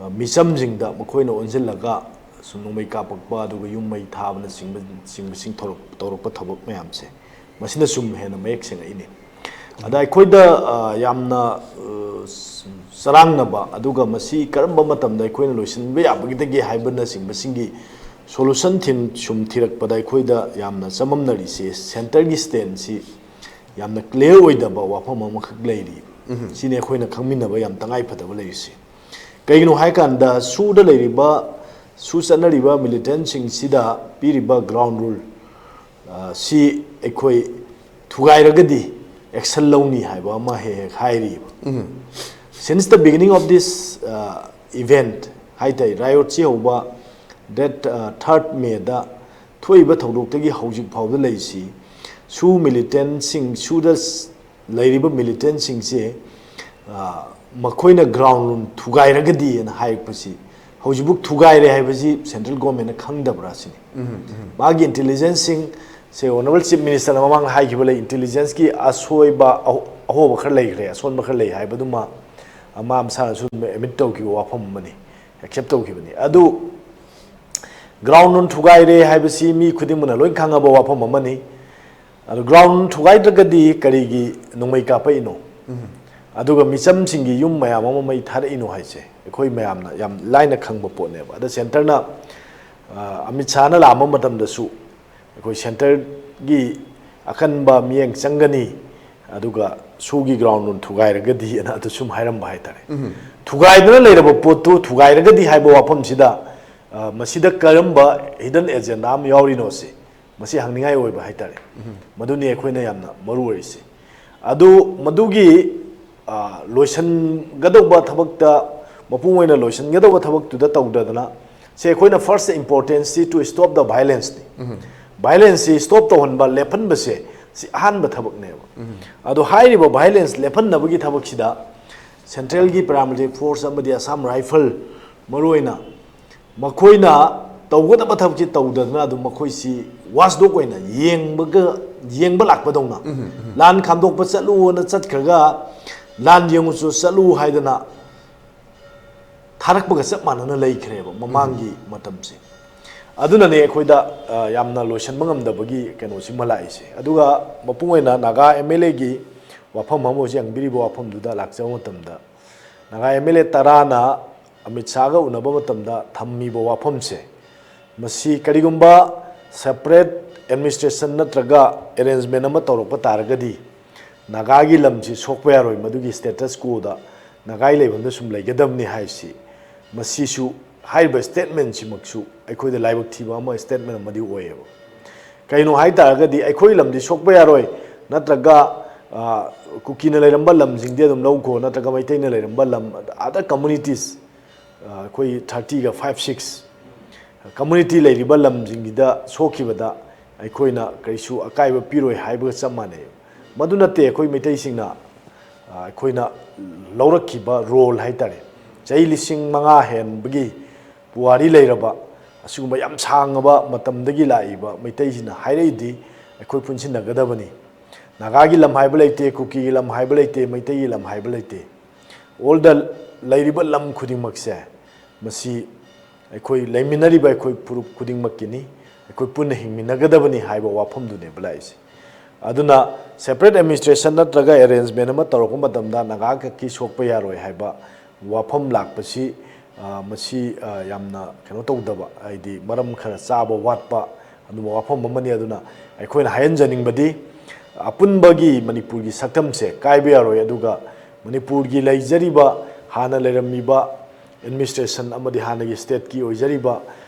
ꯑ, ꯃꯤꯆꯝꯁꯤꯡꯗ ꯃꯈꯣꯏꯅ ꯑꯣꯟꯁꯤꯜꯂꯒ ꯁꯨꯝ ꯅꯣꯡꯃꯩ ꯀꯥꯞꯄꯛꯄ ꯑꯗꯨꯒ ꯌꯨꯝ ꯃꯩ ꯊꯥꯕꯅꯆꯤꯡꯕ, ꯆꯤꯡꯕꯁꯤꯡ ꯊꯧꯔꯛ-, ꯇꯧꯔꯛꯄ ꯊꯕꯛ ꯃꯌꯥꯝꯁꯦ, ꯃꯁꯤꯅ ꯁꯨꯝ ꯍꯦꯟꯅ ꯃꯌꯦꯛ ꯁꯦꯡꯉꯛꯏꯅꯤ꯫ ꯑꯗ ꯑꯩꯈꯣꯏꯗ, ꯑ, ꯌꯥꯝꯅ, ꯑ, ꯆꯔꯥꯡꯅꯕ, ꯑꯗꯨꯒ ꯃꯁꯤ ꯀꯔꯝꯕ ꯃꯇꯝꯗ ꯑꯩꯈꯣꯏꯅ ꯂꯣꯏꯁꯤꯟꯕ ꯌꯥꯕꯒꯦ ꯍꯥꯏꯕꯅꯆꯤꯡꯕꯁꯤꯡꯒꯤ solution ꯊꯤ-, ꯁꯨꯝ ꯊꯤꯔꯛꯄꯗ ꯑꯩꯈꯣꯏꯗ ꯌꯥꯝꯅ ꯆꯃꯝꯅꯔꯤꯁꯦ centreꯒꯤ standꯁꯤ ꯌꯥꯝꯅ clear ꯑꯣꯏꯗꯕ ꯋꯥꯐꯝ ꯑꯃꯈꯛ ꯂꯩꯔꯤ꯫ ꯎꯝ꯫ ꯁꯤꯅꯤ ꯑꯩꯈꯣꯏꯅ ꯈꯪꯃꯤꯟꯅꯕ ꯌꯥꯝ ꯇꯉꯥꯏ ꯐꯗꯕ ꯂꯩꯔꯤꯁꯤ꯫ ꯀꯩꯒꯤꯅꯣ ꯍꯥꯏꯀꯥꯟꯗ ꯁꯨꯗ ꯂꯩꯔꯤꯕ, ꯁꯨ ꯆꯠꯅꯔꯤꯕ militantꯁꯤꯡꯁꯤꯗ ꯄꯤꯔꯤꯕ ground rule, ꯑ, ꯁꯤ ꯑꯩꯈꯣꯏ ꯊꯨꯒꯥꯏꯔꯒꯗꯤ action ꯂꯧꯅꯤ ꯍꯥꯏꯕ ꯑꯃ ꯍꯦꯛ ꯍꯦꯛ ꯍꯥꯏꯔꯤꯕ꯫ ꯎꯝ꯫ Since the beginning of this, ꯑ, event ꯍꯥꯏꯇꯥꯔꯦ, riotꯁꯤ ꯍꯧꯕ date, ꯑ, third Mayꯗ ꯊꯣꯛꯏꯕ ꯊꯧꯗꯣꯛꯇꯒꯤ ꯍꯧꯖꯤꯛ ꯐꯥꯎꯕꯗ ꯂꯩꯔꯤꯁꯤ, ꯁꯨ militantꯁꯤꯡ, ꯁꯨꯗ ꯂꯩꯔꯤꯕ militantꯁꯤꯡꯁꯦ, ꯑ, ꯃꯈꯣꯏꯅ ground rule ꯊꯨꯒꯥꯏꯔꯒꯗꯤꯅ ꯍꯥꯏꯔꯛꯄꯁꯤ, ꯍꯧꯖꯤꯛꯐꯥꯎ ꯊꯨꯒꯥꯏꯔꯦ ꯍꯥꯏꯕꯁꯤ central governmentꯅ ꯈꯪꯗꯕ꯭ꯔꯥ ꯁꯤꯅꯤ꯫ ꯎꯝ, ꯎꯝ꯫ ꯃꯥꯒꯤ intelligenceꯁꯤꯡ, ꯁꯦ, Honourable Chief Minister ꯅ ꯃꯃꯥꯡꯗ ꯍꯥꯏꯈꯤꯕ ꯂꯩ, intelligence ꯀꯤ ꯑꯁꯣꯏꯕ, ꯑꯍꯣ-, ꯑꯍꯣꯕ ꯈꯔ ꯂꯩꯈ꯭ꯔꯦ, ꯑꯁꯣꯟꯕ ꯈꯔ ꯂꯩ ꯍꯥꯏꯕꯗꯨꯃ, ꯑ, ꯃꯥ ꯃꯁꯥꯅꯁꯨ admit ꯇꯧꯈꯤꯕ ꯋꯥꯐꯝ ꯑꯃꯅꯤ, accept ꯇꯧꯈꯤꯕꯅꯤ꯫ ꯑꯗꯨ ground ꯅꯨꯡ ꯊꯨꯒꯥꯏꯔꯦ ꯍꯥꯏꯕꯁꯤ ꯃꯤ ꯈꯨꯗꯤꯡꯃꯛꯅ ꯂꯣꯏ ꯈꯪꯉꯕ ꯋꯥꯐꯝ ꯑꯃꯅꯤ꯫ ꯑꯗꯨ ground ꯊꯨꯒꯥꯏꯗ꯭ꯔꯒꯗꯤ ꯀꯔꯤꯒꯤ ꯅꯣꯡꯃꯩ ꯀꯥꯞꯄꯛꯏꯅꯣ? ꯑꯗꯨꯒ ꯃꯤꯆꯝꯁꯤꯡꯒꯤ ꯌꯨꯝ ꯃꯌꯥꯝ ꯑꯃ ꯃꯩ ꯊꯥꯔꯛꯏꯅꯣ ꯍꯥꯏꯁꯦ ꯑꯩꯈꯣꯏ ꯃꯌꯥꯝꯅ ꯌꯥꯝ ꯂꯥꯏꯅ ꯈꯪꯕ ꯄꯣꯠꯅꯦꯕ꯫ ꯑꯗ centre ꯅ, ꯑ, ꯑꯃꯤꯠ ꯁꯥꯍꯅ ꯂꯥꯛꯑꯝꯕ ꯃꯇꯝꯗꯁꯨ ꯑꯩꯈꯣꯏ centre ꯒꯤ ꯑꯀꯟꯕ ꯃꯤꯠꯌꯦꯡ ꯆꯪꯒꯅꯤ, ꯑꯗꯨꯒ ꯁꯣꯝꯒꯤ ground ꯗꯨ ꯊꯨꯒꯥꯏꯔꯒꯗꯤ ꯑꯅ ꯑꯗꯨ ꯁꯨꯝ ꯍꯥꯏꯔꯝꯕ ꯍꯥꯏꯇꯥꯔꯦ꯫ ꯊꯨꯒꯥꯏꯗꯨꯅ ꯂꯩꯔꯕ ꯄꯣꯠꯇꯨ ꯊꯨꯒꯥꯏꯔꯒꯗꯤ ꯍꯥꯏꯕ ꯋꯥꯐꯝꯁꯤꯗ, ꯑ, ꯃꯁꯤꯗ ꯀꯔꯝꯕ hidden agenda ꯑꯃ ꯌꯥꯎꯔꯤꯅꯣ ꯁꯤ, ꯃꯁꯤ ꯍꯪꯅꯤꯡꯉꯥꯏ ꯑꯣꯏꯕ ꯍꯥꯏꯇꯥꯔꯦ꯫ ꯃꯗꯨꯅꯤ ꯑꯩꯈꯣꯏꯅ ꯌꯥꯝꯅ ꯃꯔꯨ ꯑꯣꯏꯔꯤꯁꯤ꯫ ꯑꯗꯨ ꯃꯗꯨꯒꯤ, ꯑ, ꯂꯣꯏꯁꯤꯟꯒꯗꯧꯕ ꯊꯕꯛꯇ, ꯃꯄꯨꯡ ꯑꯣꯏꯅ ꯂꯣꯏꯁꯤꯟꯒꯗꯧꯕ ꯊꯕꯛꯇꯨꯗ ꯇꯧꯗꯗꯅ, ꯁꯦ, ꯑꯩꯈꯣꯏꯅ first importance ꯁꯤ to stop the violence ꯅꯤ꯫ Violence ꯁꯤ stop ꯇꯧꯍꯟꯕ, ꯂꯦꯞꯍꯟꯕꯁꯦ, ꯁꯤ ꯑꯍꯥꯟꯕ ꯊꯕꯛꯅꯦꯕ꯫ ꯑꯗꯣ ꯍꯥꯏꯔꯤꯕ violence ꯂꯦꯞꯍꯟꯅꯕꯒꯤ ꯊꯕꯛꯁꯤꯗ central ꯒꯤ paramilitary force ꯑꯃꯗꯤ Assam Rifle ꯃꯔꯨꯑꯣꯏꯅ ꯃꯈꯣꯏꯅ ꯇꯧꯒꯗꯕ ꯊꯕꯛꯁꯤ ꯇꯧꯗꯗꯅ ꯑꯗꯨꯝ ꯃꯈꯣꯏꯁꯤ watchdog ꯑꯣꯏꯅ ꯌꯦꯡꯕꯒ, ꯌꯦꯡꯕ ꯂꯥꯛꯄꯗꯧꯅ, ꯂꯥꯟ ꯈꯥꯝꯗꯣꯛꯄ ꯆꯠꯂꯨꯅ ꯆꯠꯈ꯭ꯔꯒ ꯂꯥꯟ ꯌꯦꯡꯉꯨꯁꯨ ꯆꯠꯂꯨ ꯍꯥꯏꯗꯅ ꯊꯥꯔꯛꯄꯒ ꯆꯞ ꯃꯥꯟꯅꯅ ꯂꯩꯈ꯭ꯔꯦꯕ ꯃꯃꯥꯡꯒꯤ ꯃꯇꯝꯁꯦ꯫ ꯑꯗꯨꯅꯅꯦ ꯑꯩꯈꯣꯏꯗ, ꯑ, ꯌꯥꯝꯅ ꯂꯣꯏꯁꯤꯟꯕ ꯉꯝꯗꯕꯒꯤ ꯀꯩꯅꯣꯁꯤꯃ ꯂꯥꯛꯏꯁꯦ꯫ ꯑꯗꯨꯒ ꯃꯄꯨꯡ ꯑꯣꯏꯅ ꯅꯥꯒꯥ MLA ꯒꯤ ꯋꯥꯐꯝ ꯑꯃ ꯍꯧꯖꯤꯛ ꯍꯪꯕꯤꯔꯤꯕ ꯋꯥꯐꯝꯗꯨꯗ ꯂꯥꯛꯆꯕ ꯃꯇꯝꯗ, ꯅꯥꯒꯥ MLA ꯇꯔꯥꯅ ꯑꯃꯤꯠ ꯁꯥꯍꯒ ꯎꯅꯕ ꯃꯇꯝꯗ ꯊꯝꯃꯤꯕ ꯋꯥꯐꯝꯁꯦ, ꯃꯁꯤ ꯀꯔꯤꯒꯨꯝꯕ separate administration ꯅꯠꯇ꯭ꯔꯒ arrangement ꯑꯃ ꯇꯧꯔꯛꯄ ꯇꯥꯔꯒꯗꯤ ꯅꯥꯒꯥꯒꯤ ꯂꯝꯁꯤ ꯁꯣꯛꯄ ꯌꯥꯔꯣꯏ, ꯃꯗꯨꯒꯤ status quo ꯗ ꯅꯥꯒꯥꯒꯤ ꯂꯩꯐꯝꯗ ꯁꯨꯝ ꯂꯩꯒꯗꯕꯅꯤ ꯍꯥꯏꯁꯤ, ꯃꯁꯤꯁꯨ, ꯍꯥꯏꯔꯤꯕ statement ꯁꯤꯃꯛꯁꯨ ꯑꯩꯈꯣꯏꯗ ꯂꯥꯏꯕꯛ ꯊꯤꯕ ꯑꯃ, statement ꯑꯃꯗꯤ ꯑꯣꯏꯌꯦꯕ꯫ ꯀꯩꯅꯣ ꯍꯥꯏ ꯇꯥꯔꯒꯗꯤ ꯑꯩꯈꯣꯏ ꯂꯝꯗꯤ ꯁꯣꯛꯄ ꯌꯥꯔꯣꯏ, ꯅꯠꯇ꯭ꯔꯒ, ꯑ, ꯀꯨꯀꯤꯅ ꯂꯩꯔꯝꯕ ꯂꯝꯁꯤꯡꯗꯤ ꯑꯗꯨꯝ ꯂꯧꯈꯣ, ꯅꯠꯇ꯭ꯔꯒ ꯃꯩꯇꯩꯅ ꯂꯩꯔꯝꯕ ꯂꯝ, other communities, ꯑ, ꯑꯩꯈꯣꯏ thirty ꯒ five, six community ꯂꯩꯔꯤꯕ ꯂꯝꯁꯤꯡꯁꯤꯗ ꯁꯣꯛꯈꯤꯕꯗ ꯑꯩꯈꯣꯏꯅ ꯀꯔꯤꯁꯨ ꯑꯀꯥꯏꯕ ꯄꯤꯔꯣꯏ ꯍꯥꯏꯕꯒ ꯆꯞ ꯃꯥꯟꯅꯩ꯫ ꯃꯗꯨ ꯅꯠꯇꯦ, ꯑꯩꯈꯣꯏ ꯃꯩꯇꯩꯁꯤꯡꯅ, ꯑ, ꯑꯩꯈꯣꯏꯅ ꯂꯧꯔꯛꯈꯤꯕ role ꯍꯥꯏꯇꯥꯔꯦ, ꯆꯍꯤ ꯂꯤꯁꯤꯡ ꯃꯉꯥ ꯍꯦꯟꯕꯒꯤ ꯄꯨꯋꯥꯔꯤ ꯂꯩꯔꯕ ꯑꯁꯤꯒꯨꯝꯕ ꯌꯥꯝ ꯁꯥꯡꯉꯕ ꯃꯇꯝꯗꯒꯤ ꯂꯥꯛꯏꯕ ꯃꯩꯇꯩꯁꯤꯡꯅ ꯍꯥꯏꯔꯛꯏꯗꯤ ꯑꯩꯈꯣꯏ ꯄꯨꯟꯁꯤꯟꯅꯒꯗꯕꯅꯤ꯫ ꯅꯥꯒꯥꯒꯤ ꯂꯝ ꯍꯥꯏꯕ ꯂꯩꯇꯦ, ꯀꯨꯀꯤꯒꯤ ꯂꯝ ꯍꯥꯏꯕ ꯂꯩꯇꯦ, ꯃꯩꯇꯩꯒꯤ ꯂꯝ ꯍꯥꯏꯕ ꯂꯩꯇꯦ꯫ ꯑꯣꯜꯗ ꯂꯩꯔꯤꯕ ꯂꯝ ꯈꯨꯗꯤꯡꯃꯛꯁꯦ ꯃꯁꯤ ꯑꯩꯈꯣꯏ ꯂꯩꯃꯤꯟꯅꯔꯤꯕ ꯑꯩꯈꯣꯏ ꯐꯨꯔꯨꯞ ꯈꯨꯗꯤꯡꯃꯛꯀꯤꯅꯤ, ꯑꯩꯈꯣꯏ ꯄꯨꯟꯅ ꯍꯤꯡꯃꯤꯟꯅꯒꯗꯕꯅꯤ ꯍꯥꯏꯕ ꯋꯥꯐꯝꯗꯨꯅꯦꯕ ꯂꯥꯛꯏꯁꯦ꯫ ꯑꯗꯨꯅ separate administration ꯅꯠꯇ꯭ꯔꯒ arrangement ꯑꯃ ꯇꯧꯔꯛꯄ ꯃꯇꯝꯗ ꯅꯥꯒꯥ ꯈꯛꯀꯤ ꯁꯣꯛꯄ ꯌꯥꯔꯣꯏ ꯍꯥꯏꯕ ꯋꯥꯐꯝ ꯂꯥꯛꯄꯁꯤ, ꯑ, ꯃꯁꯤ, ꯑ, ꯌꯥꯝꯅ ꯀꯩꯅꯣ ꯇꯧꯗꯕ, ꯍꯥꯏꯗꯤ ꯃꯔꯝ ꯈꯔ ꯆꯥꯕ ꯋꯥꯠꯄ ꯑꯗꯨꯝꯕ ꯋꯥꯐꯝ ꯑꯃꯅꯤ꯫ ꯑꯗꯨꯅ ꯑꯩꯈꯣꯏꯅ ꯍꯥꯏꯍꯟꯖꯅꯤꯡꯕꯗꯤ ꯑꯄꯨꯟꯕꯒꯤ ꯃꯅꯤꯄꯨꯔꯒꯤ ꯁꯛꯇꯝꯁꯦ ꯀꯥꯏꯕ ꯌꯥꯔꯣꯏ, ꯑꯗꯨꯒ ꯃꯅꯤꯄꯨꯔꯒꯤ ꯂꯩꯖꯔꯤꯕ ꯍꯥꯟꯅ ꯂꯩꯔꯝꯃꯤꯕ administration ꯑꯃꯗꯤ ꯍꯥꯟꯅꯒꯤ stateꯀꯤ ꯑꯣꯏꯖꯔꯤꯕ,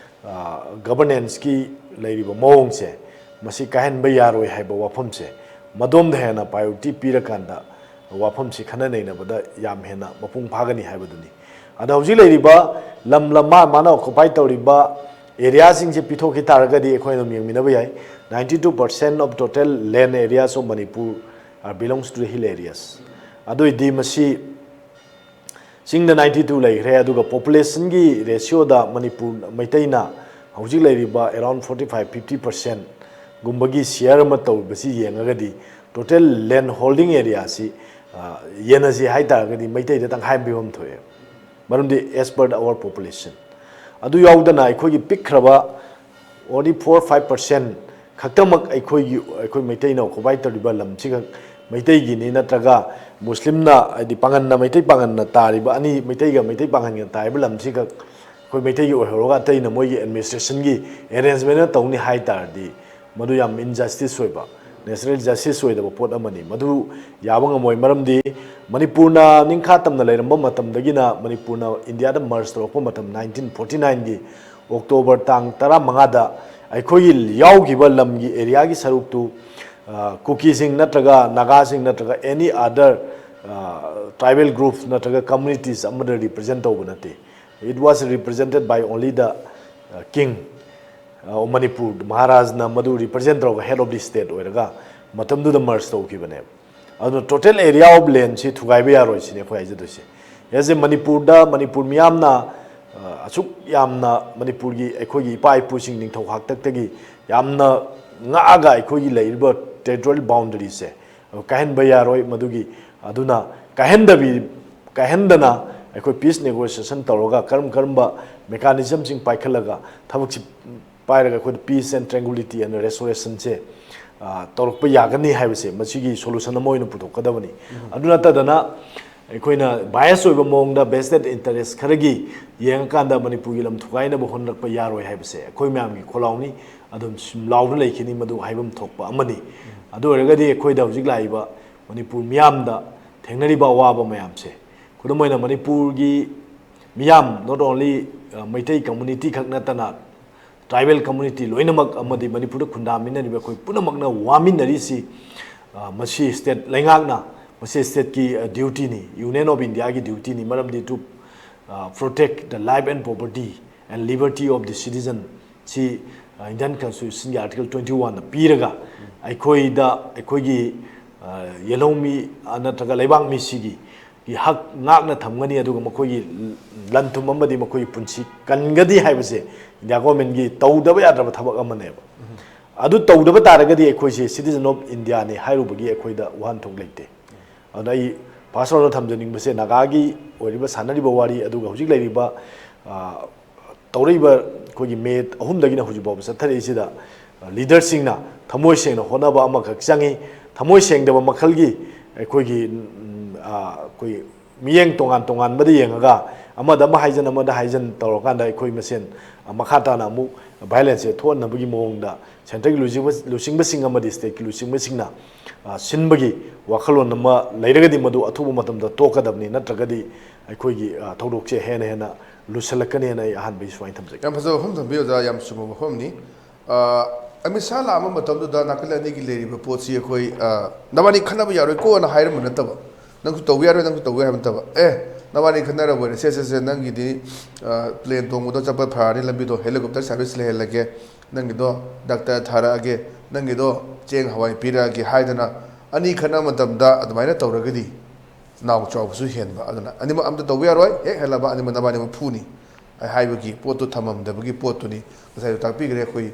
ꯑ, governanceꯀꯤ ꯂꯩꯔꯤꯕ ꯃꯑꯣꯡꯁꯦ ꯃꯁꯤ ꯀꯥꯏꯍꯟꯕ ꯌꯥꯔꯣꯏ ꯍꯥꯏꯕ ꯋꯥꯐꯝꯁꯦ ꯃꯗꯣꯝꯗ ꯍꯦꯟꯅ priority ꯄꯤꯔꯀꯥꯟꯗ ꯋꯥꯐꯝꯁꯤ ꯈꯟꯅ ꯅꯩꯅꯕꯗ ꯌꯥꯝ ꯍꯦꯟꯅ ꯃꯄꯨꯡ ꯐꯥꯒꯅꯤ ꯍꯥꯏꯕꯗꯨꯅꯤ꯫ ꯑꯗ ꯍꯧꯖꯤꯛ ꯂꯩꯔꯤꯕ ꯂꯝ, ꯂꯝ ꯃꯥ ꯃꯥꯅ occupy ꯇꯧꯔꯤꯕ areaꯁꯤꯡꯁꯦ ꯄꯤꯊꯣꯛꯈꯤ ꯇꯥꯔꯒꯗꯤ ꯑꯩꯈꯣꯏꯅ ꯑꯗꯨꯝ ꯌꯦꯡꯃꯤꯟꯅꯕ ꯌꯥꯏ꯫ Ninety two percent of total land areas of Manipur are belongs to the hill areas꯫ ꯑꯗꯨ ꯑꯣꯏꯗꯤ ꯃꯁꯤ ꯆꯤꯡꯗ ninety two ꯂꯩꯈ꯭ꯔꯦ, ꯑꯗꯨꯒ populationꯒꯤ ratioꯗ ꯃꯅꯤꯄꯨꯔ ꯃꯩꯇꯩꯅ ꯍꯧꯖꯤꯛ ꯂꯩꯔꯤꯕ around forty five, fifty percentꯒꯨꯝꯕꯒꯤ share ꯑꯃ ꯇꯧꯕꯁꯤ ꯌꯦꯡꯉꯒꯗꯤ total land holding areaꯁꯤ, ꯑ, ꯌꯦꯟꯅꯁꯤ ꯍꯥꯏ ꯇꯥꯔꯒꯗꯤ ꯃꯩꯇꯩꯗ ꯇꯪꯈꯥꯏ ꯑꯃ ꯄꯤꯐꯝ ꯊꯣꯛꯑꯦ꯫ ꯃꯔꯝꯗꯤ as per our population꯫ ꯑꯗꯨ ꯌꯥꯎꯗꯅ ꯑꯩꯈꯣꯏꯒꯤ ꯄꯤꯛꯈ꯭ꯔꯕ only four five percent ꯈꯛꯇꯃꯛ ꯑꯩꯈꯣꯏꯒꯤ, ꯑꯩꯈꯣꯏ ꯃꯩꯇꯩꯅ occupy ꯇꯧꯔꯤꯕ ꯂꯝꯁꯤꯈꯛ ꯃꯩꯇꯩꯒꯤꯅꯤ, ꯅꯠꯇ꯭ꯔꯒ ꯃꯨꯁꯂꯤꯝꯅ, ꯍꯥꯏꯗꯤ ꯄꯥꯉꯟꯅ, ꯃꯩꯇꯩ ꯄꯥꯉꯟꯅ ꯇꯥꯔꯤꯕ ꯑꯅꯤ, ꯃꯩꯇꯩꯒ ꯃꯩꯇꯩ ꯄꯥꯉꯟꯒ ꯇꯥꯔꯤꯕ ꯂꯝꯁꯤꯈꯛ ꯑꯩꯈꯣꯏ ꯃꯩꯇꯩꯒꯤ ꯑꯣꯏꯍꯧꯔꯒ ꯑꯇꯩꯅ ꯃꯣꯏꯒꯤ administrationꯒꯤ arrangementꯅ ꯇꯧꯅꯤ ꯍꯥꯏ ꯇꯥꯔꯗꯤ ꯃꯗꯨ ꯌꯥꯝ injustice ꯑꯣꯏꯕ, natural justice ꯑꯣꯏꯗꯕ ꯄꯣꯠ ꯑꯃꯅꯤ꯫ ꯃꯗꯨ ꯌꯥꯕ ꯉꯝꯃꯣꯏ꯫ ꯃꯔꯝꯗꯤ ꯃꯅꯤꯄꯨꯔꯅ ꯅꯤꯡꯈꯥ ꯇꯝꯅ ꯂꯩꯔꯝꯕ ꯃꯇꯝꯗꯒꯤꯅ ꯃꯅꯤꯄꯨꯔꯅ ꯏꯟꯗꯤꯌꯥꯗ merge ꯇꯧꯔꯛꯄ ꯃꯇꯝ nineteen forty nineꯒꯤ October ꯇꯥꯡ ꯇꯔꯥꯃꯉꯥꯗ ꯑꯩꯈꯣꯏꯒꯤ ꯌꯥꯎꯈꯤꯕ ꯂꯝꯒꯤ areaꯒꯤ ꯁꯔꯨꯛꯇꯨ, ꯑ, ꯀꯨꯀꯤꯁꯤꯡ ꯅꯠꯇ꯭ꯔꯒ ꯅꯥꯒꯥꯁꯤꯡ ꯅꯠꯇ꯭ꯔꯒ any other, ꯑ, tribal group ꯅꯠꯇ꯭ꯔꯒ communities ꯑꯃꯗ represent ꯇꯧꯕ ꯅꯠꯇꯦ꯫ It was represented by only the, ꯑ, king, ꯑ, of Manipur꯫ ꯃꯍꯥꯔꯥꯖꯅ ꯃꯗꯨ represent ꯇꯧꯔꯒ head of the state ꯑꯣꯏꯔꯒ ꯃꯇꯝꯗꯨꯗ merge ꯇꯧꯈꯤꯕꯅꯦꯕ꯫ ꯑꯗꯨꯅ total area of landꯁꯤ ꯊꯨꯒꯥꯏꯕ ꯌꯥꯔꯣꯏ ꯁꯤꯅꯤ ꯑꯩꯈꯣꯏ ꯍꯥꯏꯖꯗꯣꯏꯁꯦ꯫ ꯍꯧꯖꯤꯛ ꯃꯅꯤꯄꯨꯔꯗ, ꯃꯅꯤꯄꯨꯔ ꯃꯤꯌꯥꯝꯅ, ꯑ, ꯑꯁꯨꯛ ꯌꯥꯝꯅ ꯃꯅꯤꯄꯨꯔꯒꯤ, ꯑꯩꯈꯣꯏꯒꯤ ꯏꯄꯥ ꯏꯄꯨꯁꯤꯡ ꯅꯤꯡꯊꯧ ꯍꯥꯛꯇꯛꯇꯒꯤ ꯌꯥꯝꯅ ꯉꯥꯛꯑꯒ ꯑꯩꯈꯣꯏꯒꯤ ꯂꯩꯔꯤꯕ territorial boundaryꯁꯦ ꯀꯥꯏꯍꯟꯕ ꯌꯥꯔꯣꯏ꯫ ꯃꯗꯨꯒꯤ, ꯑꯗꯨꯅ ꯀꯥꯏꯍꯟꯗꯕꯤ, ꯀꯥꯏꯍꯟꯗꯅ ꯑꯩꯈꯣꯏ peace negotiation ꯇꯧꯔꯒ ꯀꯔꯝ ꯀꯔꯝꯕ mechanismꯁꯤꯡ ꯄꯥꯏꯈꯠꯂꯒ ꯊꯕꯛꯁꯤ ꯄꯥꯏꯔꯒ ꯑꯩꯈꯣꯏꯅ peace and tranquility and restorationꯁꯦ, ꯑ, ꯇꯧꯔꯛꯄ ꯌꯥꯒꯅꯤ ꯍꯥꯏꯕꯁꯦ, ꯃꯁꯤꯒꯤ solution ꯑꯃ ꯑꯣꯏꯅ ꯄꯨꯊꯣꯛꯀꯗꯕꯅꯤ꯫ ꯑꯗꯨ ꯅꯠꯇꯗꯅ ꯑꯩꯈꯣꯏꯅ bias ꯑꯣꯏꯕ ꯃꯑꯣꯡꯗ vested interest ꯈꯔꯒꯤ ꯌꯦꯡꯉꯀꯥꯟꯗ ꯃꯅꯤꯄꯨꯔꯒꯤ ꯂꯝ ꯊꯨꯒꯥꯏꯅꯕ ꯍꯣꯠꯅꯔꯛꯄ ꯌꯥꯔꯣꯏ ꯍꯥꯏꯕꯁꯦ ꯑꯩꯈꯣꯏ ꯃꯌꯥꯝꯒꯤ ꯈꯣꯜꯂꯥꯎꯅꯤ꯫ ꯑꯗꯨꯝ ꯁꯨꯝ ꯂꯥꯎꯗꯨꯅ ꯂꯩꯈꯤꯅꯤ, ꯃꯗꯨ ꯍꯥꯏꯐꯝ ꯊꯣꯛꯄ ꯑꯃꯅꯤ꯫ ꯑꯗꯨ ꯑꯣꯏꯔꯒꯗꯤ ꯑꯩꯈꯣꯏꯗ ꯍꯧꯖꯤꯛ ꯂꯥꯛꯏꯕ ꯃꯅꯤꯄꯨꯔ ꯃꯤꯌꯥꯝꯗ ꯊꯦꯡꯅꯔꯤꯕ ꯑꯋꯥꯕ ꯃꯌꯥꯝꯁꯦ, ꯈꯨꯗꯝ ꯑꯣꯏꯅ ꯃꯅꯤꯄꯨꯔꯒꯤ ꯃꯤꯌꯥꯝ, not only, ꯑ, ꯃꯩꯇꯩ community ꯈꯛ ꯅꯠꯇꯅ tribal community ꯂꯣꯏꯅꯃꯛ ꯑꯃꯗꯤ ꯃꯅꯤꯄꯨꯔꯗ ꯈꯨꯟꯗꯥꯃꯤꯟꯅꯔꯤꯕ ꯑꯩꯈꯣꯏ ꯄꯨꯝꯅꯃꯛꯅ ꯋꯥꯃꯤꯟꯅꯔꯤꯁꯤ, ꯑ, ꯃꯁꯤ state ꯂꯩꯉꯥꯛꯅ, ꯃꯁꯤ stateꯀꯤ, ꯑ, dutyꯅꯤ, Union of Indiaꯒꯤ dutyꯅꯤ꯫ ꯃꯔꯝꯗꯤ to, ꯑ, protect the life and property and liberty of the citizen ꯁꯤ, ꯑ, Indian Constitutionꯒꯤ Article twenty oneꯅ ꯄꯤꯔꯒ ꯑꯩꯈꯣꯏꯗ, ꯑꯩꯈꯣꯏꯒꯤ, ꯑ, ꯌꯦꯜꯍꯧꯃꯤ, ꯑ, ꯅꯠꯇ꯭ꯔꯒ ꯂꯩꯕꯥꯛ ꯃꯤꯁꯤꯒꯤ ꯒꯤ ꯍꯛ ꯉꯥꯛꯅ ꯊꯝꯒꯅꯤ, ꯑꯗꯨꯒ ꯃꯈꯣꯏꯒꯤ ꯂꯟ-ꯊꯨꯝ ꯑꯃꯗꯤ ꯃꯈꯣꯏꯒꯤ ꯄꯨꯟꯁꯤ ꯀꯟꯒꯅꯤ ꯍꯥꯏꯕꯁꯦ India governmentꯀꯤ ꯇꯧꯗꯕ ꯌꯥꯗ꯭ꯔꯕ ꯊꯕꯛ ꯑꯃꯅꯦꯕ꯫ ꯑꯗꯨ ꯇꯧꯗꯕ ꯇꯥꯔꯒꯗꯤ ꯑꯩꯈꯣꯏꯁꯦ citizen of Indiaꯅꯤ ꯍꯥꯏꯔꯨꯕꯒꯤ ꯑꯩꯈꯣꯏꯗ ꯋꯥꯍꯟꯊꯣꯛ ꯂꯩꯇꯦ꯫ ꯑꯗꯨꯅ ꯑꯩ first roundꯗ ꯊꯝꯖꯅꯤꯡꯕꯁꯦ ꯅꯥꯒꯥꯒꯤ ꯑꯣꯏꯔꯤꯕ ꯁꯥꯟꯅꯔꯤꯕ ꯋꯥꯔꯤ, ꯑꯗꯨꯒ ꯍꯧꯖꯤꯛ ꯂꯩꯔꯤꯕ, ꯑ, ꯇꯧꯔꯛꯏꯕ ꯑꯩꯈꯣꯏꯒꯤ May ꯑꯍꯨꯝꯗꯒꯤꯅ ꯍꯧꯖꯤꯛ ꯐꯥꯎꯕ ꯆꯠꯊꯔꯛꯏꯁꯤꯗ, ꯑ, leaderꯁꯤꯡꯅ ꯊꯃꯣꯏ ꯁꯦꯡꯅ ꯍꯣꯠꯅꯕ ꯑꯃꯈꯛ ꯆꯪꯉꯤ꯫ ꯊꯃꯣꯏ ꯁꯦꯡꯗꯕ ꯃꯈꯜꯒꯤ ꯑꯩꯈꯣꯏꯒꯤ, ꯎꯝ, ꯑ, ꯑꯩꯈꯣꯏ ꯃꯤꯠꯌꯦꯡ ꯇꯣꯉꯥꯟ ꯇꯣꯉꯥꯟꯕꯗ ꯌꯦꯡꯉꯒ ꯑꯃꯗ ꯑꯃ ꯍꯥꯏꯖꯟ, ꯑꯃꯗ ꯍꯥꯏꯖꯟ ꯇꯧꯔꯀꯥꯟꯗ ꯑꯩꯈꯣꯏ ꯃꯁꯦꯟ, ꯑ, ꯃꯈꯥ ꯇꯥꯅ ꯑꯃꯨꯛ violenceꯁꯦ ꯊꯣꯛꯍꯟꯅꯕꯒꯤ ꯃꯑꯣꯡꯗ centreꯒꯤ ꯂꯨꯆꯤꯡꯕ-, ꯂꯨꯆꯤꯡꯕꯁꯤꯡ ꯑꯃꯗꯤ stateꯀꯤ ꯂꯨꯆꯤꯡꯕꯁꯤꯡꯅ, ꯑ, ꯁꯤꯟꯕꯒꯤ ꯋꯥꯈꯜꯂꯣꯟ ꯑꯃ ꯂꯩꯔꯒꯗꯤ ꯃꯗꯨ ꯑꯊꯨꯕ ꯃꯇꯝꯗ ꯇꯣꯛꯀꯗꯕꯅꯤ, ꯅꯠꯇ꯭ꯔꯒꯗꯤ ꯑꯩꯈꯣꯏꯒꯤ, ꯑ, ꯊꯧꯗꯣꯛꯁꯦ ꯍꯦꯟꯅ ꯍꯦꯟꯅ ꯂꯨꯁꯜꯂꯛꯀꯅꯦꯅ ꯑꯩ ꯑꯍꯥꯟꯕꯒꯤ ꯁꯨꯃꯥꯏꯅ ꯊꯝꯖꯒꯦ꯫ ꯌꯥꯝ ꯐꯖꯕ ꯋꯥꯐꯝ ꯊꯝꯕꯤ ꯑꯣꯖꯥ, ꯌꯥꯝ ꯆꯨꯝꯕ ꯋꯥꯐꯝꯅꯤ꯫ ꯑ, ꯑꯃꯤꯠ ꯁꯥꯍ ꯂꯥꯛꯑꯝꯕ ꯃꯇꯝꯗꯨꯗ ꯅꯥꯀꯜ ꯑꯅꯤꯒꯤ ꯂꯩꯔꯤꯕ ꯄꯣꯠꯁꯤ ꯑꯩꯈꯣꯏ, ꯑ, "ꯅꯕꯥꯅꯤ ꯈꯠꯅꯕ ꯌꯥꯔꯣꯏꯀꯣꯅ" ꯍꯥꯏꯔꯝꯕ ꯅꯠꯇꯕ, "ꯅꯪꯁꯨ ꯇꯧꯕ ꯌꯥꯔꯣꯏ, ꯅꯪꯁꯨ ꯇꯧꯕ ꯌꯥꯔꯣꯏ" ꯍꯥꯏꯕ ꯅꯠꯇꯕ, "ꯑꯦ, ꯅꯕꯥꯅꯤ ꯈꯠꯅꯔꯕꯣꯏꯔꯦ, ꯁꯦ, ꯁꯦ, ꯁꯦ, ꯅꯪꯒꯤꯗꯤ, ꯑ, plane ꯇꯣꯡꯕꯗꯣ ꯆꯠꯄ ꯐꯔꯅꯤ, ꯂꯝꯕꯤꯗꯣ helicopter service ꯂꯩꯍꯜꯂꯒꯦ, ꯅꯪꯒꯤꯗꯣ doctor ꯊꯥꯔꯛꯑꯒꯦ, ꯅꯪꯒꯤꯗꯣ ꯆꯦꯡ ꯍꯋꯥꯏ ꯄꯤꯔꯛꯑꯒꯦ" ꯍꯥꯏꯗꯅ ꯑꯅꯤ ꯈꯠꯅꯕ ꯃꯇꯝꯗ ꯑꯗꯨꯃꯥꯏꯅ ꯇꯧꯔꯒꯗꯤ ꯅꯥꯎ ꯆꯥꯎꯕꯁꯨ ꯍꯦꯟꯕ꯫ ꯑꯗꯨꯅ ꯑꯅꯤꯃꯛ ꯑꯝꯇ ꯇꯧꯕ ꯌꯥꯔꯣꯏ, ꯍꯦꯛ ꯍꯜꯂꯕ ꯑꯅꯤꯃꯛ ꯅꯕꯥꯅꯤꯃꯛ ꯐꯨꯅꯤ꯫ ꯍꯥꯏꯕꯒꯤ ꯄꯣꯠꯇꯨ ꯊꯝꯃꯝꯗꯕꯒꯤ ꯄꯣꯠꯇꯨꯅꯤ꯫ ꯉꯁꯥꯏꯁꯨ ꯇꯥꯛꯄꯤꯈ꯭ꯔꯦ, ꯑꯩꯈꯣꯏ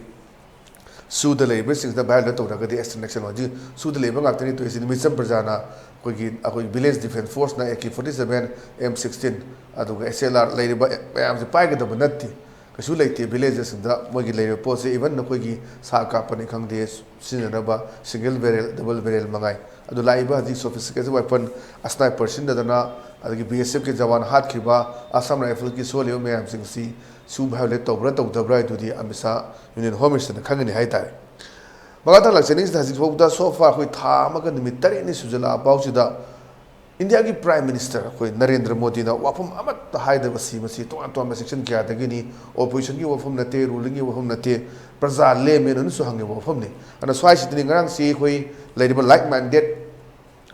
ꯁꯨꯗ ꯂꯩꯔꯤꯕꯁꯤꯡꯁꯤꯗ violate ꯇꯧꯗ꯭ꯔꯒꯗꯤ action, action ꯍꯧꯖꯤꯛ ꯁꯨꯗ ꯂꯩꯕ ꯉꯥꯛꯇꯅꯤ ꯇꯧꯔꯤꯁꯤ꯫ ꯃꯤꯆꯝ ꯄ꯭ꯔꯖꯥꯅ ꯑꯩꯈꯣꯏꯒꯤ, ꯑꯩꯈꯣꯏ village defence force ꯅ A K forty seven, M sixteen, ꯑꯗꯨꯒ S L R ꯂꯩꯔꯤꯕ ꯃꯌꯥꯝꯁꯦ ꯄꯥꯏꯒꯗꯕ ꯅꯠꯇꯦ꯫ ꯀꯩꯁꯨ ꯂꯩꯇꯦ꯫ Village ꯁꯤꯡꯗ ꯃꯣꯏꯒꯤ ꯂꯩꯔꯤꯕ ꯄꯣꯠꯁꯦ, even ꯑꯩꯈꯣꯏꯒꯤ ꯁꯥ ꯀꯥꯞꯄꯅꯤ ꯈꯪꯗꯦ, ꯁꯤꯖꯤꯟꯅꯅꯕ single barrel, double barrel ꯃꯉꯥꯏ꯫ ꯑꯗꯨ ꯂꯥꯛꯏꯕ ꯍꯧꯖꯤꯛ sophisticated weapon, sniper ꯁꯤꯖꯤꯟꯅꯗꯅ, ꯑꯗꯒꯤ B S F ꯀꯤ ꯖꯋꯥꯟ ꯍꯥꯠꯈꯤꯕ, Assam Rifles ꯀꯤ ꯁꯣꯜꯂꯤꯕ ꯃꯌꯥꯝꯁꯤꯡꯁꯤ ꯁꯨ violate ꯇꯧꯕ꯭ꯔꯥ ꯇꯧꯗꯕ꯭ꯔꯥ ꯍꯥꯏꯗꯨꯗꯤ ꯑꯃꯤꯠ ꯁꯥ Union Home Minister ꯅ ꯈꯪꯒꯅꯤ ꯍꯥꯏꯇꯥꯔꯦ꯫ ꯃꯈꯥ ꯇꯥꯅ ꯂꯥꯛꯆꯅꯤꯡꯁꯤꯗ, ꯍꯧꯖꯤꯛ ꯐꯥꯎꯕꯗ so far ꯑꯩꯈꯣꯏ ꯊꯥ ꯑꯃꯒ ꯅꯨꯃꯤꯠ ꯇꯔꯦꯠꯅꯤ ꯁꯨꯖꯜꯂꯛꯑ ꯐꯥꯎꯁꯤꯗ ꯏꯟꯗꯤꯌꯥꯒꯤ Prime Minister ꯑꯩꯈꯣꯏ ꯅꯔꯦꯟꯗ꯭ꯔ ꯃꯣꯗꯤꯅ ꯋꯥꯐꯝ ꯑꯃꯠꯇ ꯍꯥꯏꯗꯕꯁꯤ, ꯃꯁꯤ ꯇꯣꯉꯥꯟ ꯇꯣꯉꯥꯟꯕ section ꯀꯌꯥꯗꯒꯤꯅꯤ, opposition ꯒꯤ ꯋꯥꯐꯝ ꯅꯠꯇꯦ, ruling ꯒꯤ ꯋꯥꯐꯝ ꯅꯠꯇꯦ, ꯄ꯭ꯔꯖꯥ ꯂꯦꯃꯦꯟ ꯑꯣꯏꯅꯁꯨ ꯍꯪꯉꯤꯕ ꯋꯥꯐꯝꯅꯤ꯫ ꯑꯗꯨꯅ ꯁ꯭ꯋꯥꯏꯁꯤꯗꯅꯤ ꯉꯔꯥꯡꯁꯤ ꯑꯩꯈꯣꯏ ꯂꯩꯔꯤꯕ like minded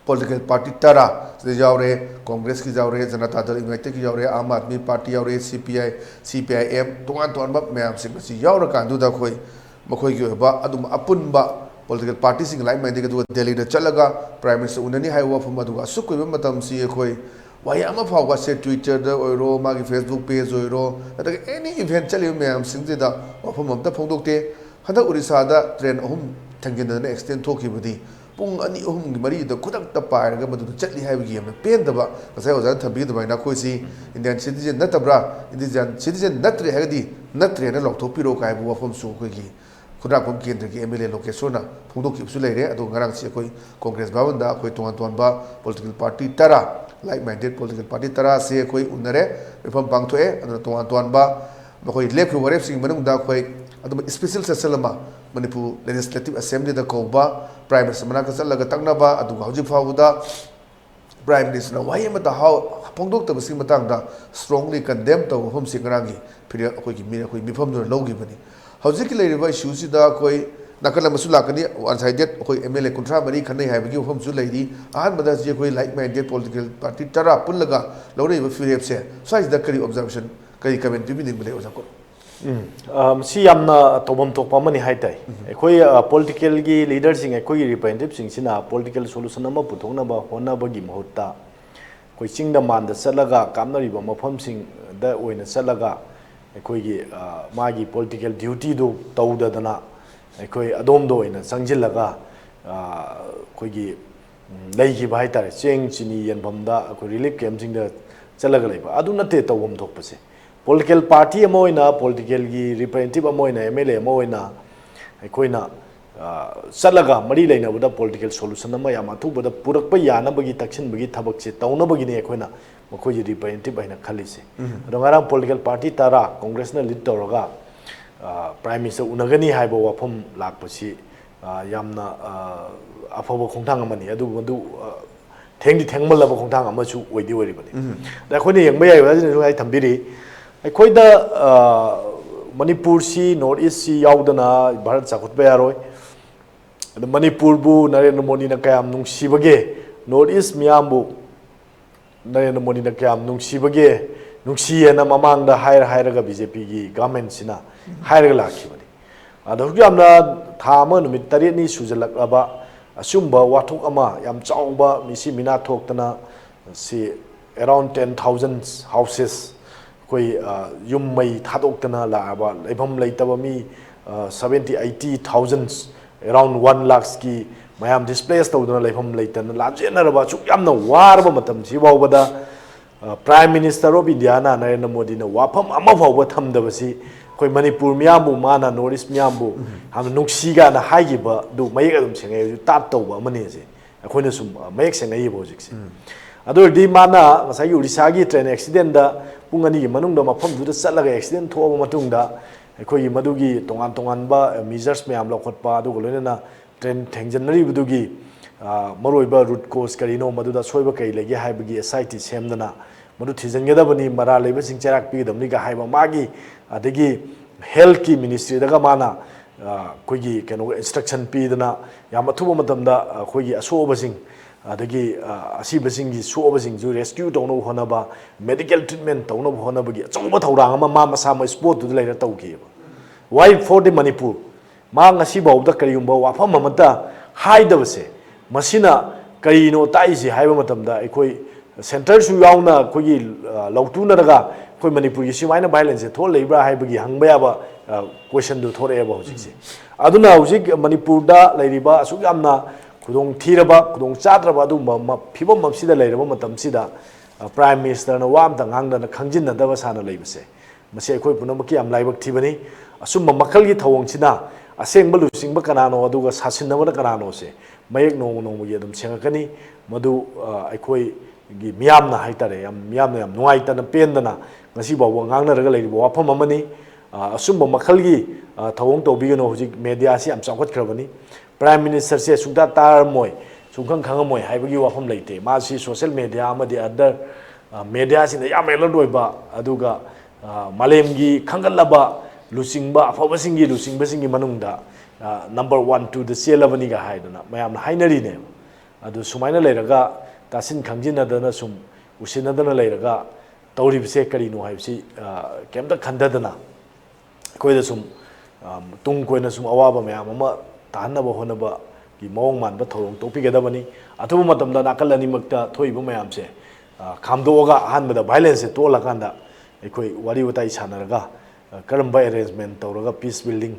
political party ꯇꯔꯥ ꯁꯤꯗ ꯌꯥꯎꯔꯦ, Congress ꯀꯤ ꯌꯥꯎꯔꯦ, Janata Dal United ꯀꯤ ꯌꯥꯎꯔꯦ, Aam Aadmi Party ꯌꯥꯎꯔꯦ, C P I, C P I M, ꯇꯣꯉꯥꯟ ꯇꯣꯉꯥꯟꯕ ꯃꯌꯥꯝꯁꯤꯡ ꯑꯁꯤ ꯌꯥꯎꯔꯀꯥꯟꯗꯨꯗ ꯑꯩꯈꯣꯏ ꯃꯈꯣꯏꯒꯤ ꯑꯣꯏꯕ ꯑꯗꯨꯝ ꯑꯄꯨꯟꯕ political party ꯁꯤꯡ like minded ꯑꯗꯨꯒ ꯗꯦꯜꯂꯤꯗ ꯆꯠꯂꯒ Prime Minister ꯎꯅꯅꯤ ꯍꯥꯏꯕ ꯋꯥꯐꯝ ꯑꯗꯨꯒ ꯑꯁꯨꯛ ꯀꯨꯏꯕ ꯃꯇꯝꯁꯤ ꯑꯩꯈꯣꯏ ꯋꯥꯍꯩ ꯑꯃ ꯐꯥꯎꯕ, ꯁꯦ Twitter ꯗ ꯑꯣꯏꯔꯣ, ꯃꯥꯒꯤ Facebook page ꯑꯣꯏꯔꯣ, ꯅꯠꯇ꯭ꯔꯒ any event ꯆꯠꯂꯤꯕ ꯃꯌꯥꯝꯁꯤꯡꯁꯤꯗ ꯋꯥꯐꯝ ꯑꯝꯇ ꯐꯣꯡꯗꯣꯛꯇꯦ꯫ ꯍꯟꯗꯛ ꯎꯔꯤꯁꯥꯗ train ꯑꯍꯨꯝ ꯊꯦꯡꯖꯤꯟꯅꯗꯅ accident ꯊꯣꯛꯈꯤꯕꯗꯤ ꯄꯨꯡ ꯑꯅꯤ ꯑꯍꯨꯝꯒꯤ ꯃꯔꯤꯗ ꯈꯨꯗꯛꯇ ꯄꯥꯏꯔꯒ ꯃꯗꯨꯗ ꯆꯠꯂꯤ ꯍꯥꯏꯕꯒꯤ ꯌꯥꯝꯅ ꯄꯦꯟꯗꯕ, ꯉꯁꯥꯏ ꯑꯣꯖꯥꯅ ꯊꯝꯕꯤꯈꯤꯕ ꯑꯗꯨꯃꯥꯏꯅ ꯑꯩꯈꯣꯏꯁꯤ Indian citizen ꯅꯠꯇꯕ꯭ꯔꯥ, Indian citizen ꯅꯠꯇ꯭ꯔꯦ ꯍꯥꯏꯔꯒꯗꯤ ꯅꯠꯇ꯭ꯔꯦꯅ ꯂꯥꯎꯊꯣꯛꯄꯤꯔꯣ ꯍꯥꯏꯕ ꯋꯥꯐꯝꯁꯨ ꯑꯩꯈꯣꯏꯒꯤ ꯈꯨꯟꯗ꯭ꯔꯥꯛꯄꯝ ꯀꯦꯟꯗ꯭ꯔꯒꯤ M L A ꯂꯣꯀꯦꯁꯣꯔꯅ ꯐꯣꯡꯗꯣꯛꯈꯤꯕꯁꯨ ꯂꯩꯔꯦ꯫ ꯑꯗꯣ ꯉꯔꯥꯡꯁꯤ ꯑꯩꯈꯣꯏ Congress ꯚꯕꯟꯗ ꯑꯩꯈꯣꯏ ꯇꯣꯉꯥꯟ ꯇꯣꯉꯥꯟꯕ political party ꯇꯔꯥ, like minded political party ꯇꯔꯥꯁꯦ ꯑꯩꯈꯣꯏ ꯎꯅꯔꯦ, ꯃꯤꯐꯝ ꯄꯥꯡꯊꯣꯛꯑꯦ꯫ ꯑꯗꯨꯅ ꯇꯣꯉꯥꯟ ꯇꯣꯉꯥꯟꯕ ꯃꯈꯣꯏ ꯂꯦꯞꯈꯤꯕ ꯋꯥꯔꯦꯞꯁꯤꯡꯒꯤ ꯃꯅꯨꯡꯗ ꯑꯩꯈꯣꯏ ꯑꯗꯨꯝ special session ꯑꯃ ꯃꯅꯤꯄꯨꯔ Legislative Assembly ꯗ ꯀꯧꯕ, Prime Minister ꯃꯅꯥꯛꯇ ꯆꯠꯂꯒ ꯇꯛꯅꯕ, ꯑꯗꯨꯒ ꯍꯧꯖꯤꯛ ꯐꯥꯎꯕꯗ Prime Minister ꯅ ꯋꯥꯍꯩ ꯑꯃꯠꯇ ꯍꯥꯎ-, ꯐꯣꯡꯗꯣꯛꯇꯕꯁꯤꯒꯤ ꯃꯇꯥꯡꯗ strongly condemn ꯇꯧꯕ ꯋꯥꯐꯝꯁꯤ ꯉꯔꯥꯡꯒꯤ ꯐꯤꯔꯦꯞ ꯑꯩꯈꯣꯏꯒꯤ ꯃꯤ-, ꯑꯩꯈꯣꯏ ꯃꯤꯐꯝꯗꯨꯅ ꯂꯧꯈꯤꯕꯅꯤ꯫ ꯍꯧꯖꯤꯛꯀꯤ ꯂꯩꯔꯤꯕ issue ꯁꯤꯗ ꯑꯩꯈꯣꯏ ꯅꯥꯀꯜ ꯑꯃꯁꯨ ꯂꯥꯛꯀꯅꯤ, one sided ꯑꯩꯈꯣꯏ M L A ꯀꯨꯟꯊ꯭ꯔꯥ ꯃꯔꯤ ꯈꯟꯅꯩ ꯍꯥꯏꯕꯒꯤ ꯋꯥꯐꯝꯁꯨ ꯂꯩꯔꯤ꯫ ꯑꯍꯥꯟꯕꯗ ꯍꯧꯖꯤꯛ ꯑꯩꯈꯣꯏ like minded political party ꯇꯔꯥ ꯄꯨꯜꯂꯒ ꯂꯧꯅꯔꯤꯕ ꯐꯤꯔꯦꯞꯁꯦ, ꯁ꯭ꯋꯥꯏꯁꯤꯗ ꯀꯔꯤ observation, ꯀꯔꯤ comment ꯄꯤꯕꯤꯅꯤꯡꯕ ꯂꯩ, ꯑꯣꯖꯥ ꯀꯣ? ꯎꯝ, ꯑ, ꯃꯁꯤ ꯌꯥꯝꯅ ꯇꯧꯐꯝ ꯊꯣꯛꯄ ꯑꯃꯅꯤ ꯍꯥꯏ ꯇꯥꯏ꯫ ꯑꯩꯈꯣꯏ, ꯑ, political ꯒꯤ leader ꯁꯤꯡ, ꯑꯩꯈꯣꯏꯒꯤ representative ꯁꯤꯡꯁꯤꯅ political solution ꯑꯃ ꯄꯨꯊꯣꯛꯅꯕ ꯍꯣꯠꯅꯕꯒꯤ ꯃꯍꯨꯠꯇ ꯑꯩꯈꯣꯏ ꯆꯤꯡꯗ ꯃꯥꯟꯗ ꯆꯠꯂꯒ ꯀꯥꯞꯅꯔꯤꯕ ꯃꯐꯝꯁꯤꯡꯗ ꯑꯣꯏꯅ ꯆꯠꯂꯒ ꯑꯩꯈꯣꯏꯒꯤ, ꯑ, ꯃꯥꯒꯤ political dutyꯗꯨ ꯇꯧꯗꯗꯅ ꯑꯩꯈꯣꯏ ꯑꯗꯣꯝꯗ ꯑꯣꯏꯅ ꯆꯪꯁꯤꯜꯂꯒ, ꯑ, ꯑꯩꯈꯣꯏꯒꯤ, ꯎꯝ, ꯂꯩꯈꯤꯕ ꯍꯥꯏꯇꯥꯔꯦ꯫ ꯆꯦꯡ ꯆꯤꯅꯤ ꯌꯦꯟꯐꯝꯗ ꯑꯩꯈꯣꯏ relief campꯁꯤꯡꯗ ꯆꯠꯂꯒ ꯂꯩꯕ꯫ ꯑꯗꯨ ꯅꯠꯇꯦ ꯇꯧꯐꯝ ꯊꯣꯛꯄꯁꯦ꯫ Political party ꯑꯃ ꯑꯣꯏꯅ, politicalꯒꯤ representative ꯑꯃ ꯑꯣꯏꯅ, M L A ꯑꯃ ꯑꯣꯏꯅ ꯑꯩꯈꯣꯏꯅ, ꯑ, ꯆꯠꯂꯒ ꯃꯔꯤ ꯂꯩꯅꯕꯗ political solution ꯑꯃ ꯌꯥꯝ ꯑꯊꯨꯕꯗ ꯄꯨꯔꯛꯄ ꯌꯥꯅꯕꯒꯤ, ꯇꯛꯁꯤꯟꯕꯒꯤ ꯊꯕꯛꯁꯦ ꯇꯧꯅꯕꯒꯤꯅꯤ ꯑꯩꯈꯣꯏꯅ ꯃꯈꯣꯏꯁꯦ representative ꯍꯥꯏꯅ ꯈꯜꯂꯤꯁꯦ꯫ ꯑꯗꯣ ꯉꯔꯥꯡ political party ꯇꯔꯥ Congressꯅ lead ꯇꯧꯔꯒ, ꯑ, Prime Minister ꯎꯅꯒꯅꯤ ꯍꯥꯏꯕ ꯋꯥꯐꯝ ꯂꯥꯛꯄꯁꯤ, ꯑ, ꯌꯥꯝꯅ, ꯑ, ꯑꯐꯕ ꯈꯣꯡꯊꯥꯡ ꯑꯃꯅꯤ꯫ ꯑꯗꯨꯕꯨ ꯃꯗꯨ, ꯑ, ꯊꯦꯡꯗꯤ ꯊꯦꯡꯃꯜꯂꯕ ꯈꯣꯡꯊꯥꯡ ꯑꯃꯁꯨ ꯑꯣꯏꯗꯤ ꯑꯣꯏꯔꯤꯕꯅꯤ꯫ ꯑꯗ ꯑꯩꯈꯣꯏꯅ ꯌꯦꯡꯕ ꯌꯥꯏ, ꯑꯣꯖꯥꯁꯤꯅꯁꯨ ꯉꯁꯥꯏ ꯊꯝꯕꯤꯔꯤ, ꯑꯩꯈꯣꯏꯗ, ꯑ, ꯃꯅꯤꯄꯨꯔꯁꯤ, North Eastꯁꯤ ꯌꯥꯎꯗꯅ ꯚꯥꯔꯠ ꯆꯥꯎꯈꯠꯄ ꯌꯥꯔꯣꯏ꯫ ꯑꯗ ꯃꯅꯤꯄꯨꯔꯕꯨ ꯅꯔꯦꯟꯗ꯭ꯔ ꯃꯣꯗꯤꯅ ꯀꯌꯥꯝ ꯅꯨꯡꯁꯤꯕꯒꯦ, North East ꯃꯤꯌꯥꯝꯕꯨ ꯅꯔꯦꯟꯗ꯭ꯔ ꯃꯣꯗꯤꯅ ꯀꯌꯥꯝ ꯅꯨꯡꯁꯤꯕꯒꯦ, ꯅꯨꯡꯁꯤꯌꯦꯅ ꯃꯃꯥꯡꯗ ꯍꯥꯏꯔ ꯍꯥꯏꯔꯒ BJPꯒꯤ governmentꯁꯤꯅ ꯍꯥꯏꯔꯒ ꯂꯥꯛꯈꯤꯕꯅꯤ꯫ ꯑꯗ ꯍꯧꯖꯤꯛ ꯌꯥꯝꯅ ꯊꯥ ꯑꯃ ꯅꯨꯃꯤꯠ ꯇꯔꯦꯠꯅꯤ ꯁꯨꯖꯜꯂꯛꯂꯕ ꯑꯆꯨꯝꯕ ꯋꯥꯊꯣꯛ ꯑꯃ, ꯌꯥꯝ ꯆꯥꯎꯕ ꯃꯤꯁꯤ ꯃꯤꯅꯥ ꯊꯣꯛꯇꯅ, ꯁꯤ around ten thousand houses, ꯑꯩꯈꯣꯏ, ꯑ, ꯌꯨꯝ ꯃꯩ ꯊꯥꯗꯣꯛꯇꯅ ꯂꯥꯛꯑꯕ, ꯂꯩꯐꯝ ꯂꯩꯇꯕ ꯃꯤ, ꯑ, seventy, eighty thousand, around one lakhꯀꯤ ꯃꯌꯥꯝ displace ꯇꯧꯗꯅ ꯂꯩꯐꯝ ꯂꯩꯇꯅ ꯂꯥꯟꯖꯦꯟꯅꯔꯕ, ꯑꯁꯨꯛ ꯌꯥꯝꯅ ꯋꯥꯔꯕ ꯃꯇꯝꯁꯤ ꯐꯥꯎꯕꯗ, ꯑ, Prime Minister of Indiaꯅ ꯅꯔꯦꯟꯗ꯭ꯔ ꯃꯣꯗꯤꯅ ꯋꯥꯐꯝ ꯑꯃ ꯐꯥꯎꯕ ꯊꯝꯗꯕꯁꯤ, ꯑꯩꯈꯣꯏ ꯃꯅꯤꯄꯨꯔ ꯃꯤꯌꯥꯝꯕꯨ, ꯃꯥꯅ North East ꯃꯤꯌꯥꯝꯕꯨ ꯌꯥꯝꯅ ꯅꯨꯡꯁꯤ ꯀꯥꯏꯅ ꯍꯥꯏꯈꯤꯕꯗꯨ ꯃꯌꯦꯛ ꯑꯗꯨꯝ ꯁꯦꯡꯉꯦ꯫ ꯍꯧꯖꯤꯛ ꯇꯥꯠ ꯇꯧꯕ ꯑꯃꯅꯤ ꯑꯁꯦ꯫ ꯑꯩꯈꯣꯏꯅ ꯁꯨꯝ, ꯑ, ꯃꯌꯦꯛ ꯁꯦꯡꯅ ꯌꯦꯡꯕ ꯍꯧꯖꯤꯛꯁꯦ꯫ ꯑꯗꯨ ꯑꯣꯏꯔꯗꯤ ꯃꯥꯅ ꯉꯁꯥꯏꯒꯤ ꯎꯔꯤꯁꯥꯒꯤ train accidentꯗ ꯄꯨꯡ ꯑꯅꯤꯒꯤ ꯃꯅꯨꯡꯗ ꯃꯐꯝꯗꯨꯗ ꯆꯠꯂꯒ accident ꯊꯣꯛꯑꯕ ꯃꯇꯨꯡꯗ ꯑꯩꯈꯣꯏꯒꯤ ꯃꯗꯨꯒꯤ ꯇꯣꯉꯥꯟ ꯇꯣꯉꯥꯟꯕ, ꯑ, measures ꯃꯌꯥꯝ ꯂꯧꯈꯠꯄ, ꯑꯗꯨꯒ ꯂꯣꯏꯅꯅ train ꯊꯦꯡꯖꯤꯟꯅꯔꯤꯕꯗꯨꯒꯤ, ꯑ, ꯃꯔꯨꯑꯣꯏꯕ root cause ꯀꯔꯤꯅꯣ, ꯃꯗꯨꯗ ꯑꯁꯣꯏꯕ ꯀꯔꯤ ꯂꯩꯒꯦ ꯍꯥꯏꯕꯒꯤ SIT ꯁꯦꯝꯗꯅ ꯃꯗꯨ ꯊꯤꯖꯤꯟꯒꯗꯕꯅꯤ, ꯃꯔꯥꯜ ꯂꯩꯕꯁꯤꯡ ꯆꯩꯔꯥꯛ ꯄꯤꯒꯗꯕꯅꯤꯒ ꯍꯥꯏꯕ ꯃꯥꯒꯤ, ꯑꯗꯒꯤ healthꯀꯤ ministryꯗꯒ ꯃꯥꯅ, ꯑ, ꯑꯩꯈꯣꯏꯒꯤ ꯀꯩꯅꯣ instruction ꯄꯤꯗꯅ ꯌꯥꯝ ꯑꯊꯨꯕ ꯃꯇꯝꯗ ꯑꯩꯈꯣꯏꯒꯤ ꯑꯁꯣꯛꯑꯕꯁꯤꯡ ꯑꯗꯒꯤ, ꯑ, ꯑꯁꯤꯕꯁꯤꯡꯒꯤ ꯁꯣꯛꯑꯕꯁꯤꯡꯁꯨ rescue ꯇꯧꯅꯕ ꯍꯣꯠꯅꯕ, medical treatment ꯇꯧꯅꯕ ꯍꯣꯠꯅꯕꯒꯤ ꯑꯆꯧꯕ ꯊꯧꯔꯥꯡ ꯑꯃ ꯃꯥ ꯃꯁꯥꯃꯛ spotꯇꯨꯗ ꯂꯩꯔ ꯇꯧꯈꯤꯑꯕ꯫ Why for the Manipur? ꯃꯥ ꯉꯁꯤꯐꯥꯎꯕꯗ ꯀꯔꯤꯒꯨꯝꯕ ꯋꯥꯐꯝ ꯑꯃꯠꯇ ꯍꯥꯏꯗꯕꯁꯦ, ꯃꯁꯤꯅ ꯀꯔꯤꯅꯣ ꯇꯥꯛꯏꯁꯦ ꯍꯥꯏꯕ ꯃꯇꯝꯗ, ꯑꯩꯈꯣꯏ ꯁꯦꯟꯇꯔꯁꯨ ꯌꯥꯎꯅ ꯑꯩꯈꯣꯏꯒꯤ ꯂꯧꯇꯨꯅꯔꯒ ꯑꯩꯈꯣꯏ ꯃꯅꯤꯄꯨꯔꯒꯤ ꯁꯨꯃꯥꯏꯅ ꯚꯥꯏꯂꯦꯟꯁꯁꯦ ꯊꯣꯛꯍꯜꯂꯛꯏꯕ꯭ꯔꯥ ꯍꯥꯏꯕꯒꯤ ꯍꯪꯕ ꯌꯥꯕ ꯀꯣꯏꯁꯟꯗꯨ ꯊꯣꯛꯂꯛꯑꯦꯕ ꯍꯧꯖꯤꯛꯁꯦ꯫ ꯑꯗꯨꯅ ꯍꯧꯖꯤꯛ ꯃꯅꯤꯄꯨꯔꯗ ꯂꯩꯔꯤꯕ ꯑꯁꯨꯛ ꯌꯥꯝꯅ ꯈꯨꯗꯣꯡ ꯊꯤꯔꯕ, ꯈꯨꯗꯣꯡ ꯆꯥꯗ꯭ꯔꯕ ꯑꯗꯨꯒꯨꯝꯕ ꯐꯤꯕꯝ ꯑꯁꯤꯗ ꯂꯩꯔꯕ ꯃꯇꯝꯁꯤꯗ ꯄ꯭ꯔꯥꯏꯝ ꯃꯤꯅꯤꯁꯇꯔꯅ ꯋꯥ ꯑꯝꯇ ꯉꯥꯡꯗꯅ ꯈꯪꯖꯤꯟꯅꯗꯕ ꯁꯥꯅ ꯂꯩꯕꯁꯦ, ꯃꯁꯤ ꯑꯩꯈꯣꯏ ꯄꯨꯝꯅꯃꯛꯀꯤ ꯌꯥꯝ ꯂꯥꯏꯕꯛ ꯊꯤꯕꯅꯤ꯫ ꯑꯁꯨꯝꯕ ꯃꯈꯜꯒꯤ ꯊꯧꯑꯣꯡꯁꯤꯅ ꯑꯁꯦꯡꯕ ꯂꯨꯆꯤꯡꯕ ꯀꯅꯥꯅꯣ ꯑꯗꯨꯒ ꯁꯥꯁꯤꯟꯅꯕꯅ ꯀꯅꯥꯅꯣꯁꯦ ꯃꯌꯦꯛ ꯅꯣꯡꯃ ꯅꯣꯡꯃꯒꯤ ꯑꯗꯨꯝ ꯁꯦꯡꯉꯛꯀꯅꯤ꯫ ꯃꯗꯨ ꯑꯩꯈꯣꯏꯒꯤ ꯃꯤꯌꯥꯝꯅ ꯍꯥꯏꯇꯥꯔꯦ, ꯌꯥꯝ, ꯃꯤꯌꯥꯝꯅ ꯌꯥꯝ ꯅꯨꯡꯉꯥꯏꯇꯅ ꯄꯦꯟꯗꯅ ꯉꯁꯤ ꯐꯥꯎꯕ ꯉꯥꯡꯅꯔꯒ ꯂꯩꯔꯤꯕ ꯋꯥꯐꯝ ꯑꯃꯅꯤ꯫ ꯑꯁꯨꯝꯕ ꯃꯈꯜꯒꯤ ꯊꯧꯑꯣꯡ ꯇꯧꯕꯤꯒꯅꯨ꯫ ꯍꯧꯖꯤꯛ ꯃꯦꯗꯤꯌꯥꯁꯤ ꯌꯥꯝ ꯆꯥꯎꯈꯠꯈ꯭ꯔꯕꯅꯤ꯫ ꯄ꯭ꯔꯥꯏꯝ ꯃꯤꯅꯤꯁꯇꯔꯁꯦ ꯁꯨꯡꯇꯥ ꯇꯥꯔꯝꯃꯣꯏ, ꯁꯨꯡꯈꯪ ꯈꯪꯉꯝꯃꯣꯏ ꯍꯥꯏꯕꯒꯤ ꯋꯥꯐꯝ ꯂꯩꯇꯦ꯫ ꯃꯥꯁꯤ ꯁꯣꯁꯦꯜ ꯃꯦꯗꯤꯌꯥ ꯑꯃꯗꯤ ꯑꯗꯔ ꯃꯦꯗꯤꯌꯥꯁꯤꯡꯗ ꯌꯥꯝ ꯑꯦꯂꯔꯠ ꯑꯣꯏꯕ, ꯑꯗꯨꯒ ꯃꯥꯂꯦꯝꯒꯤ ꯈꯪꯒꯠꯂꯕ ꯂꯨꯆꯤꯡꯕ, ꯑꯐꯕꯁꯤꯡꯒꯤ ꯂꯨꯆꯤꯡꯕꯁꯤꯡꯒꯤ ꯃꯅꯨꯡꯗ ꯅꯝꯕꯔ ꯋꯥꯟ ꯇꯨꯗ ꯆꯦꯜꯂꯕꯅꯤꯒ ꯍꯥꯏꯗꯅ ꯃꯌꯥꯝꯅ ꯍꯥꯏꯅꯔꯤꯅꯦꯕ꯫ ꯑꯗꯨ ꯁꯨꯃꯥꯏꯅ ꯂꯩꯔꯒ ꯇꯥꯁꯤꯟ ꯈꯪꯖꯤꯟꯅꯗꯅ ꯁꯨꯝ ꯎꯁꯤꯟꯅꯗꯅ ꯂꯩꯔꯒ ꯇꯧꯔꯤꯕꯁꯦ ꯀꯔꯤꯅꯣ ꯍꯥꯏꯕꯁꯤ ꯀꯩꯝꯇ ꯈꯟꯊꯗꯅ ꯑꯩꯈꯣꯏꯗ ꯁꯨꯝ ꯇꯨꯡ ꯀꯣꯏꯅ ꯁꯨꯝ ꯑꯋꯥꯕ ꯃꯌꯥꯝ ꯑꯃ ꯇꯥꯍꯟꯅꯕ ꯍꯣꯠꯅꯕꯒꯤ ꯃꯑꯣꯡ ꯃꯥꯟꯕ ꯊꯧꯑꯣꯡ ꯇꯧꯕꯤꯒꯗꯕꯅꯤ꯫ ꯑꯊꯨꯕ ꯃꯇꯝꯗ ꯅꯥꯀꯜ ꯑꯅꯤꯃꯛꯇ ꯊꯣꯛꯏꯕ ꯃꯌꯥꯝꯁꯦ ꯈꯥꯝꯗꯣꯛꯑꯒ ꯑꯍꯥꯟꯕꯗ ꯚꯥꯏꯂꯦꯟꯁꯁꯦ ꯇꯣꯛꯍꯜꯂꯀꯥꯟꯗ ꯑꯩꯈꯣꯏ ꯋꯥꯔꯤ ꯋꯥꯇꯥꯏ ꯁꯥꯟꯅꯔꯒ ꯀꯔꯝꯕ ꯑꯦꯔꯦꯟꯖꯃꯦꯟ ꯇꯧꯔꯒ ꯄꯤꯁ ꯕꯤꯜꯗꯤꯡ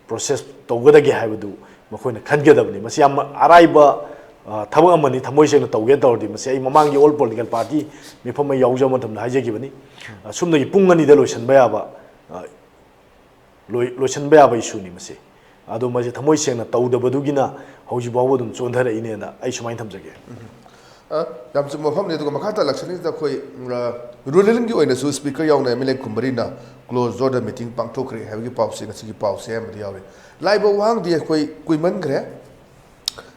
ꯄ꯭ꯔꯣꯁꯦꯁ ꯇꯧꯒꯗꯒꯦ ꯍꯥꯏꯕꯗꯨ ꯃꯈꯣꯏꯅ ꯈꯟꯒꯗꯕꯅꯤ꯫ ꯃꯁꯤ ꯌꯥꯝ ꯑꯔꯥꯏꯕ ꯊꯕꯛ ꯑꯃꯅꯤ꯫ ꯊꯃꯣꯏ ꯁꯦꯡꯅ ꯇꯧꯒꯦ ꯇꯧꯔꯗꯤ ꯃꯁꯤ ꯑꯩ ꯃꯃꯥꯡꯒꯤ ꯑꯣꯜ ꯄꯣꯂꯤꯇꯤꯀꯦꯜ ꯄꯥꯔꯇꯤ ꯃꯤꯐꯝ ꯑꯃ ꯌꯥꯎꯖꯕ ꯃꯇꯝꯗ ꯍꯥꯏꯖꯈꯤꯕꯅꯤ꯫ ꯁꯨꯝꯅꯒꯤ ꯄꯨꯡ ꯑꯅꯤꯗ ꯂꯣꯏꯁꯤꯟꯕ ꯌꯥꯕ, ꯂꯣꯏ-, ꯂꯣꯏꯁꯤꯟꯕ ꯌꯥꯕ ꯏꯁꯨꯅꯤ ꯃꯁꯤ꯫ ꯑꯗꯣ ꯃꯁꯤ ꯊꯃꯣꯏ ꯁꯦꯡꯅ ꯇꯧꯗꯕꯗꯨꯒꯤꯅ ꯍꯧꯖꯤꯛ ꯐꯥꯎꯕ ꯑꯗꯨꯝ ꯆꯣꯟꯊꯔꯛꯏꯅꯦꯅ ꯑꯩ ꯁꯨꯃꯥꯏꯅ ꯊꯝꯖꯒꯦ꯫ ꯑ, ꯌꯥꯝ ꯆꯨꯝꯕ ꯋꯥꯐꯝꯅꯤ꯫ ꯑꯗꯨꯒ ꯃꯈꯥ ꯇꯥꯔꯛꯂꯛꯁꯤꯅ ꯑꯩꯈꯣꯏ, ꯑ, ꯔꯨꯔꯦꯜꯒꯤ ꯑꯣꯏꯅꯁꯨ ꯁ꯭ꯄꯤꯀꯔ ꯌꯥꯎꯅ ꯑꯦꯝ ꯑꯦꯜ ꯑꯦ ꯀꯨꯟꯃꯔꯤꯅ ꯀ꯭ꯂꯣꯖ ꯗꯣꯔꯗ ꯃꯤꯇꯤꯡ ꯄꯥꯡꯊꯣꯛꯈ꯭ꯔꯦ ꯍꯥꯏꯕꯒꯤ ꯄꯥꯎꯁꯦ ꯉꯁꯤꯒꯤ ꯄꯥꯎꯁꯦ ꯑꯌꯥꯝꯕꯗ ꯌꯥꯎꯔꯤ꯫ ꯂꯥꯛꯏꯕ ꯋꯥꯍꯪꯗꯤ ꯑꯩꯈꯣꯏ ꯀꯨꯏꯃꯟꯈ꯭ꯔꯦ,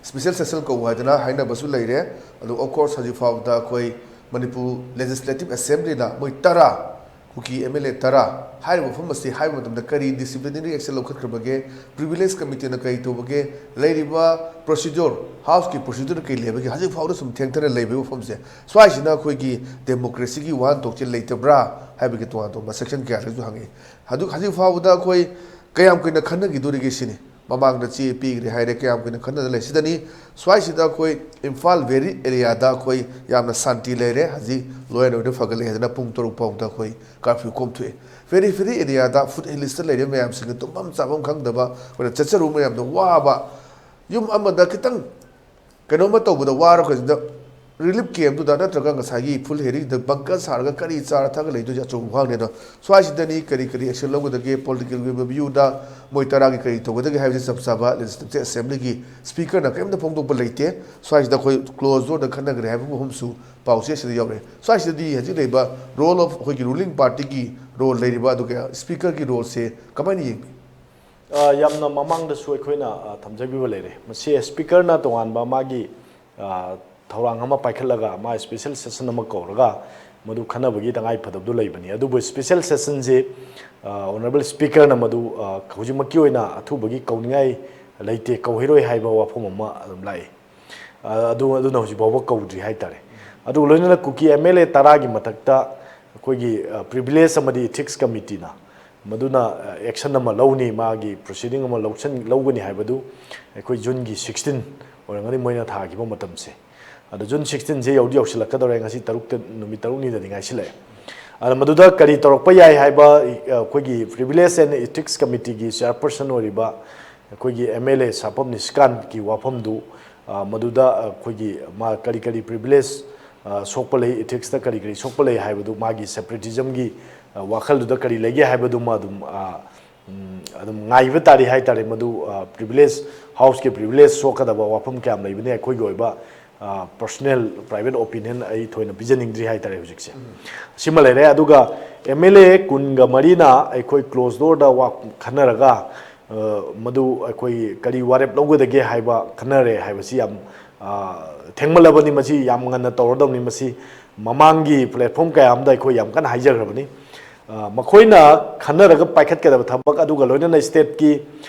ꯁ꯭ꯄꯤꯁꯦꯜ ꯁꯦꯁꯟ ꯀꯧ ꯍꯥꯏꯗꯅ ꯍꯥꯏꯅꯕꯁꯨ ꯂꯩꯔꯦ꯫ ꯑꯗꯨ of course ꯍꯧꯖꯤꯛ ꯐꯥꯎꯕꯗ ꯑꯩꯈꯣꯏ ꯃꯅꯤꯄꯨꯔ ꯂꯦꯖꯤꯁꯂꯦꯇꯤꯚ ꯑꯦꯁꯦꯝꯕ꯭ꯂꯤꯅ ꯃꯣꯏ ꯇꯔꯥ, ꯀꯨꯀꯤ ꯑꯦꯝ ꯑꯦꯜ ꯑꯦ ꯇꯔꯥ ꯍꯥꯏꯔꯤꯕ ꯃꯐꯝ ꯑꯁꯤ ꯍꯥꯏꯕ ꯃꯇꯝꯗ ꯀꯔꯤ ꯗꯤꯁꯤꯄ꯭ꯂꯤꯅꯔꯤ ꯑꯦꯛꯁꯟ ꯂꯧꯈꯠꯈ꯭ꯔꯕꯒꯦ? ꯄ꯭ꯔꯤꯚꯤꯂꯦꯖ ꯀꯃꯤꯇꯤꯅ ꯀꯔꯤ ꯇꯧꯕꯒꯦ? ꯂꯩꯔꯤꯕ ꯄ꯭ꯔꯣꯁꯤꯗ꯭ꯌꯣꯔ, ꯍꯥꯎꯁꯀꯤ ꯄ꯭ꯔꯣꯁꯤꯗ꯭ꯌꯣꯔ ꯀꯔꯤ ꯂꯩꯕꯒꯦ? ꯍꯧꯖꯤꯛ ꯐꯥꯎꯗ ꯁꯨꯝ ꯊꯦꯡꯊꯅ ꯂꯩꯕꯒꯤ ꯃꯐꯝꯁꯦ, ꯁ꯭ꯋꯥꯏꯁꯤꯅ ꯑꯩꯈꯣꯏꯒꯤ ꯗꯦꯃꯣꯀ꯭ꯔꯦꯁꯤꯒꯤ ꯋꯥꯍꯟꯊꯣꯛꯁꯦ ꯂꯩꯇꯕ꯭ꯔꯥ ꯍꯥꯏꯕꯒꯤ ꯇꯣꯉꯥꯟ ꯇꯣꯉꯥꯟꯕ ꯁꯦꯛꯁꯟ ꯀꯌꯥꯗꯁꯨ ꯍꯪꯉꯤ꯫ ꯑꯗꯨ ꯍꯧꯖꯤꯛ ꯐꯥꯎꯕꯗ ꯑꯩꯈꯣꯏ ꯀꯌꯥꯝ ꯀꯨꯏꯅ ꯈꯟꯅꯈꯤꯗꯣꯔꯤꯒꯦ ꯁꯤꯅꯤ꯫ ꯃꯃꯥꯡꯗ ꯆꯦ ꯄꯤꯈ꯭ꯔꯦ ꯍꯥꯏꯔꯦ, ꯀꯌꯥꯝ ꯀꯨꯏꯅ ꯈꯟꯅꯗꯅ ꯂꯩ꯫ ꯁꯤꯗꯅꯤ, ꯁ꯭ꯋꯥꯏꯁꯤꯗ ꯑꯩꯈꯣꯏ ꯏꯝꯐꯥꯜ ꯚꯦꯂꯤ ꯑꯦꯔꯤꯌꯥꯗ ꯑꯩꯈꯣꯏ ꯌꯥꯝꯅ ꯁꯥꯟꯇꯤ ꯂꯩꯔꯦ, ꯍꯧꯖꯤꯛ law and order ꯐꯒꯠꯂꯦ ꯍꯥꯏꯗꯅ ꯄꯨꯡ ꯇꯔꯨꯛ ꯐꯥꯎꯗ ꯑꯩꯈꯣꯏ ꯀꯥꯔꯐ꯭ꯌꯨ ꯀꯣꯝꯊꯣꯛꯑꯦ꯫ ꯚꯦꯔꯤ ꯚꯦꯔꯤ ꯑꯦꯔꯤꯌꯥꯗ, ꯐꯨꯠ ꯍꯤꯜꯁꯇ ꯂꯩꯔꯤꯕ ꯃꯌꯥꯝꯁꯤꯡꯅ ꯇꯨꯝꯐꯝ ꯆꯥꯐꯝ ꯈꯪꯗꯕ, ꯑꯩꯈꯣꯏꯅ ꯆꯠꯆꯔꯨꯕ ꯃꯌꯥꯝꯗꯣ ꯋꯥꯕ, ꯌꯨꯝ ꯑꯃꯗ ꯈꯤꯇꯪ ꯀꯩꯅꯣꯝꯃ ꯇꯧꯕꯗ ꯋꯥꯔꯀꯥꯟꯁꯤꯗ ꯔꯤꯂꯤꯐ ꯀꯦꯝꯗꯨꯗ ꯅꯠꯇ꯭ꯔꯒ ꯉꯁꯥꯏꯒꯤ ꯐꯨꯜ ꯍꯦꯔꯤꯗ ꯕꯪꯀꯔ ꯁꯥꯔꯒ ꯀꯔꯤ ꯆꯥꯔ ꯊꯛꯑꯒ ꯂꯩꯗꯣꯏꯁꯦ ꯑꯆꯧꯕ ꯋꯥꯍꯪꯅꯤ꯫ ꯑꯗꯣ ꯁ꯭ꯋꯥꯏꯁꯤꯗꯅꯤ ꯀꯔꯤ ꯀꯔꯤ ꯑꯦꯛꯁꯟ ꯂꯧꯒꯗꯒꯦ, ꯄꯣꯂꯤꯇꯤꯀꯦꯜꯒꯤ ꯑꯣꯏꯕ ꯚ꯭ꯌꯨꯗ ꯃꯣꯏ ꯇꯔꯥꯒꯤ ꯀꯔꯤ ꯇꯧꯒꯗꯒꯦ ꯍꯥꯏꯕꯁꯤ ꯆꯞ ꯆꯥꯕ ꯂꯦꯖꯤꯁꯂꯦꯇꯤꯚ ꯑꯦꯁꯦꯝꯕ꯭ꯂꯤꯒꯤ ꯁ꯭ꯄꯤꯀꯔꯅ ꯀꯔꯤꯝꯇ ꯐꯣꯡꯗꯣꯛꯄ ꯂꯩꯇꯦ꯫ ꯁ꯭ꯋꯥꯏꯁꯤꯗ ꯑꯩꯈꯣꯏ ꯀ꯭ꯂꯣꯖ ꯗꯣꯔꯗ ꯈꯟꯅꯈ꯭ꯔꯦ ꯍꯥꯏꯕ ꯋꯥꯐꯝꯁꯨ ꯄꯥꯎꯆꯦꯁꯤꯗ ꯌꯥꯎꯔꯦ꯫ ꯁ꯭ꯋꯥꯏꯁꯤꯗꯗꯤ ꯍꯧꯖꯤꯛ ꯂꯩꯕ ꯔꯣꯜ ꯑꯣꯐ ꯑꯩꯈꯣꯏꯒꯤ ꯔꯨꯂꯤꯡ ꯄꯥꯔꯇꯤꯒꯤ ꯔꯣꯜ ꯂꯩꯔꯤꯕ ꯑꯗꯨꯒ ꯁ꯭ꯄꯤꯀꯔꯒꯤ ꯔꯣꯜꯁꯦ ꯀꯃꯥꯏꯅ ꯌꯦꯡꯕꯤ? ꯑ, ꯌꯥꯝꯅ ꯃꯃꯥꯡꯗꯁꯨ ꯑꯩꯈꯣꯏꯅ ꯑ, ꯊꯝꯖꯈꯤꯕ ꯂꯩꯔꯦ꯫ ꯃꯁꯤ ꯁ꯭ꯄꯤꯀꯔꯅ ꯇꯣꯉꯥꯟꯕ ꯃꯥꯒꯤ ꯑ, ꯊꯧꯔꯥꯡ ꯑꯃ ꯄꯥꯏꯈꯠꯂꯒ ꯃꯥ ꯁ꯭ꯄꯦꯁꯦꯜ ꯁꯦꯁꯟ ꯑꯃ ꯀꯧꯔꯒ ꯃꯗꯨ ꯈꯟꯅꯕꯒꯤ ꯇꯉꯥꯏ ꯐꯗꯕꯗꯨ ꯂꯩꯕꯅꯤ꯫ ꯑꯗꯨꯕꯨ ꯁ꯭ꯄꯦꯁꯦꯜ ꯁꯦꯁꯟꯁꯤ ꯑꯣꯅꯔꯦꯕꯜ ꯁ꯭ꯄꯤꯀꯔꯅ ꯃꯗꯨ ꯑ, ꯍꯧꯖꯤꯛꯃꯛꯀꯤ ꯑꯣꯏꯅ ꯑꯊꯨꯕꯒꯤ ꯀꯧꯅꯤꯡꯉꯥꯏ ꯂꯩꯇꯦ, ꯀꯧꯍꯩꯔꯣꯏ ꯍꯥꯏꯕ ꯋꯥꯐꯝ ꯑꯃ ꯑꯗꯨꯝ ꯂꯥꯛꯏ꯫ ꯑ, ꯑꯗꯨ ꯑꯗꯨꯅ ꯍꯧꯖꯤꯛ ꯐꯥꯎꯕ ꯀꯧꯗ꯭ꯔꯤ ꯍꯥꯏꯇꯥꯔꯦ꯫ ꯑꯗꯨꯒ ꯂꯣꯏꯅꯅ ꯀꯨꯀꯤ ꯑꯦꯝ ꯑꯦꯜ ꯑꯦ ꯇꯔꯥꯒꯤ ꯃꯊꯛꯇ ꯑꯩꯈꯣꯏꯒꯤ ꯑ, ꯄ꯭ꯔꯤꯚꯤꯂꯦꯖ ꯑꯃꯗꯤ ꯏꯊꯤꯛꯁ ꯀꯃꯤꯇꯤꯅ ꯃꯗꯨꯅ ꯑꯦꯛꯁꯟ ꯑꯃ ꯂꯧꯅꯤ, ꯃꯥꯒꯤ ꯄ꯭ꯔꯣꯁꯤꯗꯤꯡ ꯑꯃ ꯂꯧꯁꯟ ꯂꯧꯒꯅꯤ ꯍꯥꯏꯕꯗꯨ ꯑꯩꯈꯣꯏ ꯖꯨꯟꯒꯤ ꯁꯤꯛꯁꯇꯤꯟ ꯑꯣꯏꯔꯝꯒꯅꯤ ꯃꯣꯏꯅ ꯊꯥꯈꯤꯕ ꯃꯇꯝꯁꯦ꯫ ꯑꯗꯣ ꯖꯨꯟ ꯁꯤꯛꯁꯇꯤꯟꯁꯦ ꯌꯧꯗꯤ ꯌꯧꯁꯤꯜꯂꯛꯀꯗꯧꯔꯦ, ꯉꯁꯤ ꯇꯔꯨꯛꯇ, ꯅꯨꯃꯤꯠ ꯇꯔꯨꯛꯅꯤꯗꯗꯤ ꯉꯥꯏꯁꯤꯜꯂꯛꯑꯦ꯫ ꯑꯗꯣ ꯃꯗꯨꯗ ꯀꯔꯤ ꯇꯧꯔꯛꯄ ꯌꯥꯏ ꯍꯥꯏꯕ, ꯑꯩꯈꯣꯏꯒꯤ ꯄ꯭ꯔꯤꯚꯤꯂꯦꯖ ꯑꯦꯟ ꯏꯊꯤꯛꯁ ꯀꯃꯤꯇꯤꯒꯤ ꯆꯤꯌꯔꯄꯔꯁꯟ ꯑꯣꯏꯔꯤꯕ ꯑꯩꯈꯣꯏꯒꯤ ꯑꯦꯝ ꯑꯦꯜ ꯑꯦ ꯁꯥꯄꯝ ꯅꯤꯁꯤꯀꯥꯟꯠꯀꯤ ꯋꯥꯐꯝꯗꯨ, ꯑ, ꯃꯗꯨꯗ ꯑꯩꯈꯣꯏꯒꯤ ꯃꯥ ꯀꯔꯤ ꯀꯔꯤ ꯄ꯭ꯔꯤꯚꯤꯂꯦꯖ ꯑ, ꯁꯣꯛꯄ ꯂꯩ, ꯏꯊꯤꯛꯁꯇ ꯀꯔꯤ ꯀꯔꯤ ꯁꯣꯛꯄ ꯂꯩ ꯍꯥꯏꯕꯗꯨ ꯃꯥꯒꯤ ꯁꯦꯄꯔꯦꯇꯤꯖꯝꯒꯤ ꯑ, ꯋꯥꯈꯜꯗꯨꯗ ꯀꯔꯤ ꯂꯩꯒꯦ ꯍꯥꯏꯕꯗꯨꯃ ꯑꯗꯨꯝ ꯑ, ꯎꯝ, ꯑꯗꯨꯝ ꯉꯥꯏꯕ ꯇꯥꯔꯤ ꯍꯥꯏ ꯇꯥꯔꯦ꯫ ꯃꯗꯨ ꯑ, ꯄ꯭ꯔꯤꯚꯤꯂꯦꯖ, ꯍꯥꯎꯁꯀꯤ ꯄ꯭ꯔꯤꯚꯤꯂꯦꯖ ꯁꯣꯛꯀꯗꯕ ꯋꯥꯐꯝ ꯀꯌꯥꯝ ꯂꯩꯕꯅꯤ, ꯑꯩꯈꯣꯏꯒꯤ ꯑꯣꯏꯕ ꯑ, ꯄꯔꯁꯣꯅꯦꯜ ꯄ꯭ꯔꯥꯏꯚꯦꯠ ꯑꯣꯄꯤꯅꯤꯌꯟ ꯑꯩ ꯊꯣꯏꯅ ꯄꯤꯖꯅꯤꯡꯗ꯭ꯔꯤ ꯍꯥꯏ ꯇꯥꯔꯦ ꯍꯧꯖꯤꯛꯁꯦ꯫ ꯁꯤꯃ ꯂꯩꯔꯦ꯫ ꯑꯗꯨꯒ ꯑꯦꯝ ꯑꯦꯜ ꯑꯦ ꯀꯨꯟꯒ ꯃꯔꯤꯅ ꯑꯩꯈꯣꯏ ꯀ꯭ꯂꯣꯖ ꯗꯣꯔꯗ ꯋꯥ ꯈꯟꯅꯔꯒ ꯑ, ꯃꯗꯨ ꯑꯩꯈꯣꯏ ꯀꯔꯤ ꯋꯥꯔꯦꯞ ꯂꯧꯒꯗꯒꯦ ꯍꯥꯏꯕ ꯈꯟꯅꯔꯦ ꯍꯥꯏꯕꯁꯤ ꯌꯥꯝ ꯑ, ꯊꯦꯡꯃꯜꯂꯕꯅꯤ꯫ ꯃꯁꯤ ꯌꯥꯝ ꯉꯟꯅ ꯇꯧꯔꯗꯕꯅꯤ꯫ ꯃꯁꯤ ꯃꯃꯥꯡꯒꯤ ꯄ꯭ꯂꯦꯠꯐꯣꯝ ꯀꯌꯥ ꯑꯃꯗ ꯑꯩꯈꯣꯏ ꯌꯥꯝ ꯀꯟꯅ ꯍꯥꯏꯖꯈ꯭ꯔꯕꯅꯤ꯫ ꯑ, ꯃꯈꯣꯏꯅ ꯈꯟꯅꯔꯒ ꯄꯥꯏꯈꯠꯀꯗꯕ ꯊꯕꯛ ꯑꯗꯨꯒ ꯂꯣꯏꯅꯅ ꯁ꯭ꯇꯦꯠꯀꯤ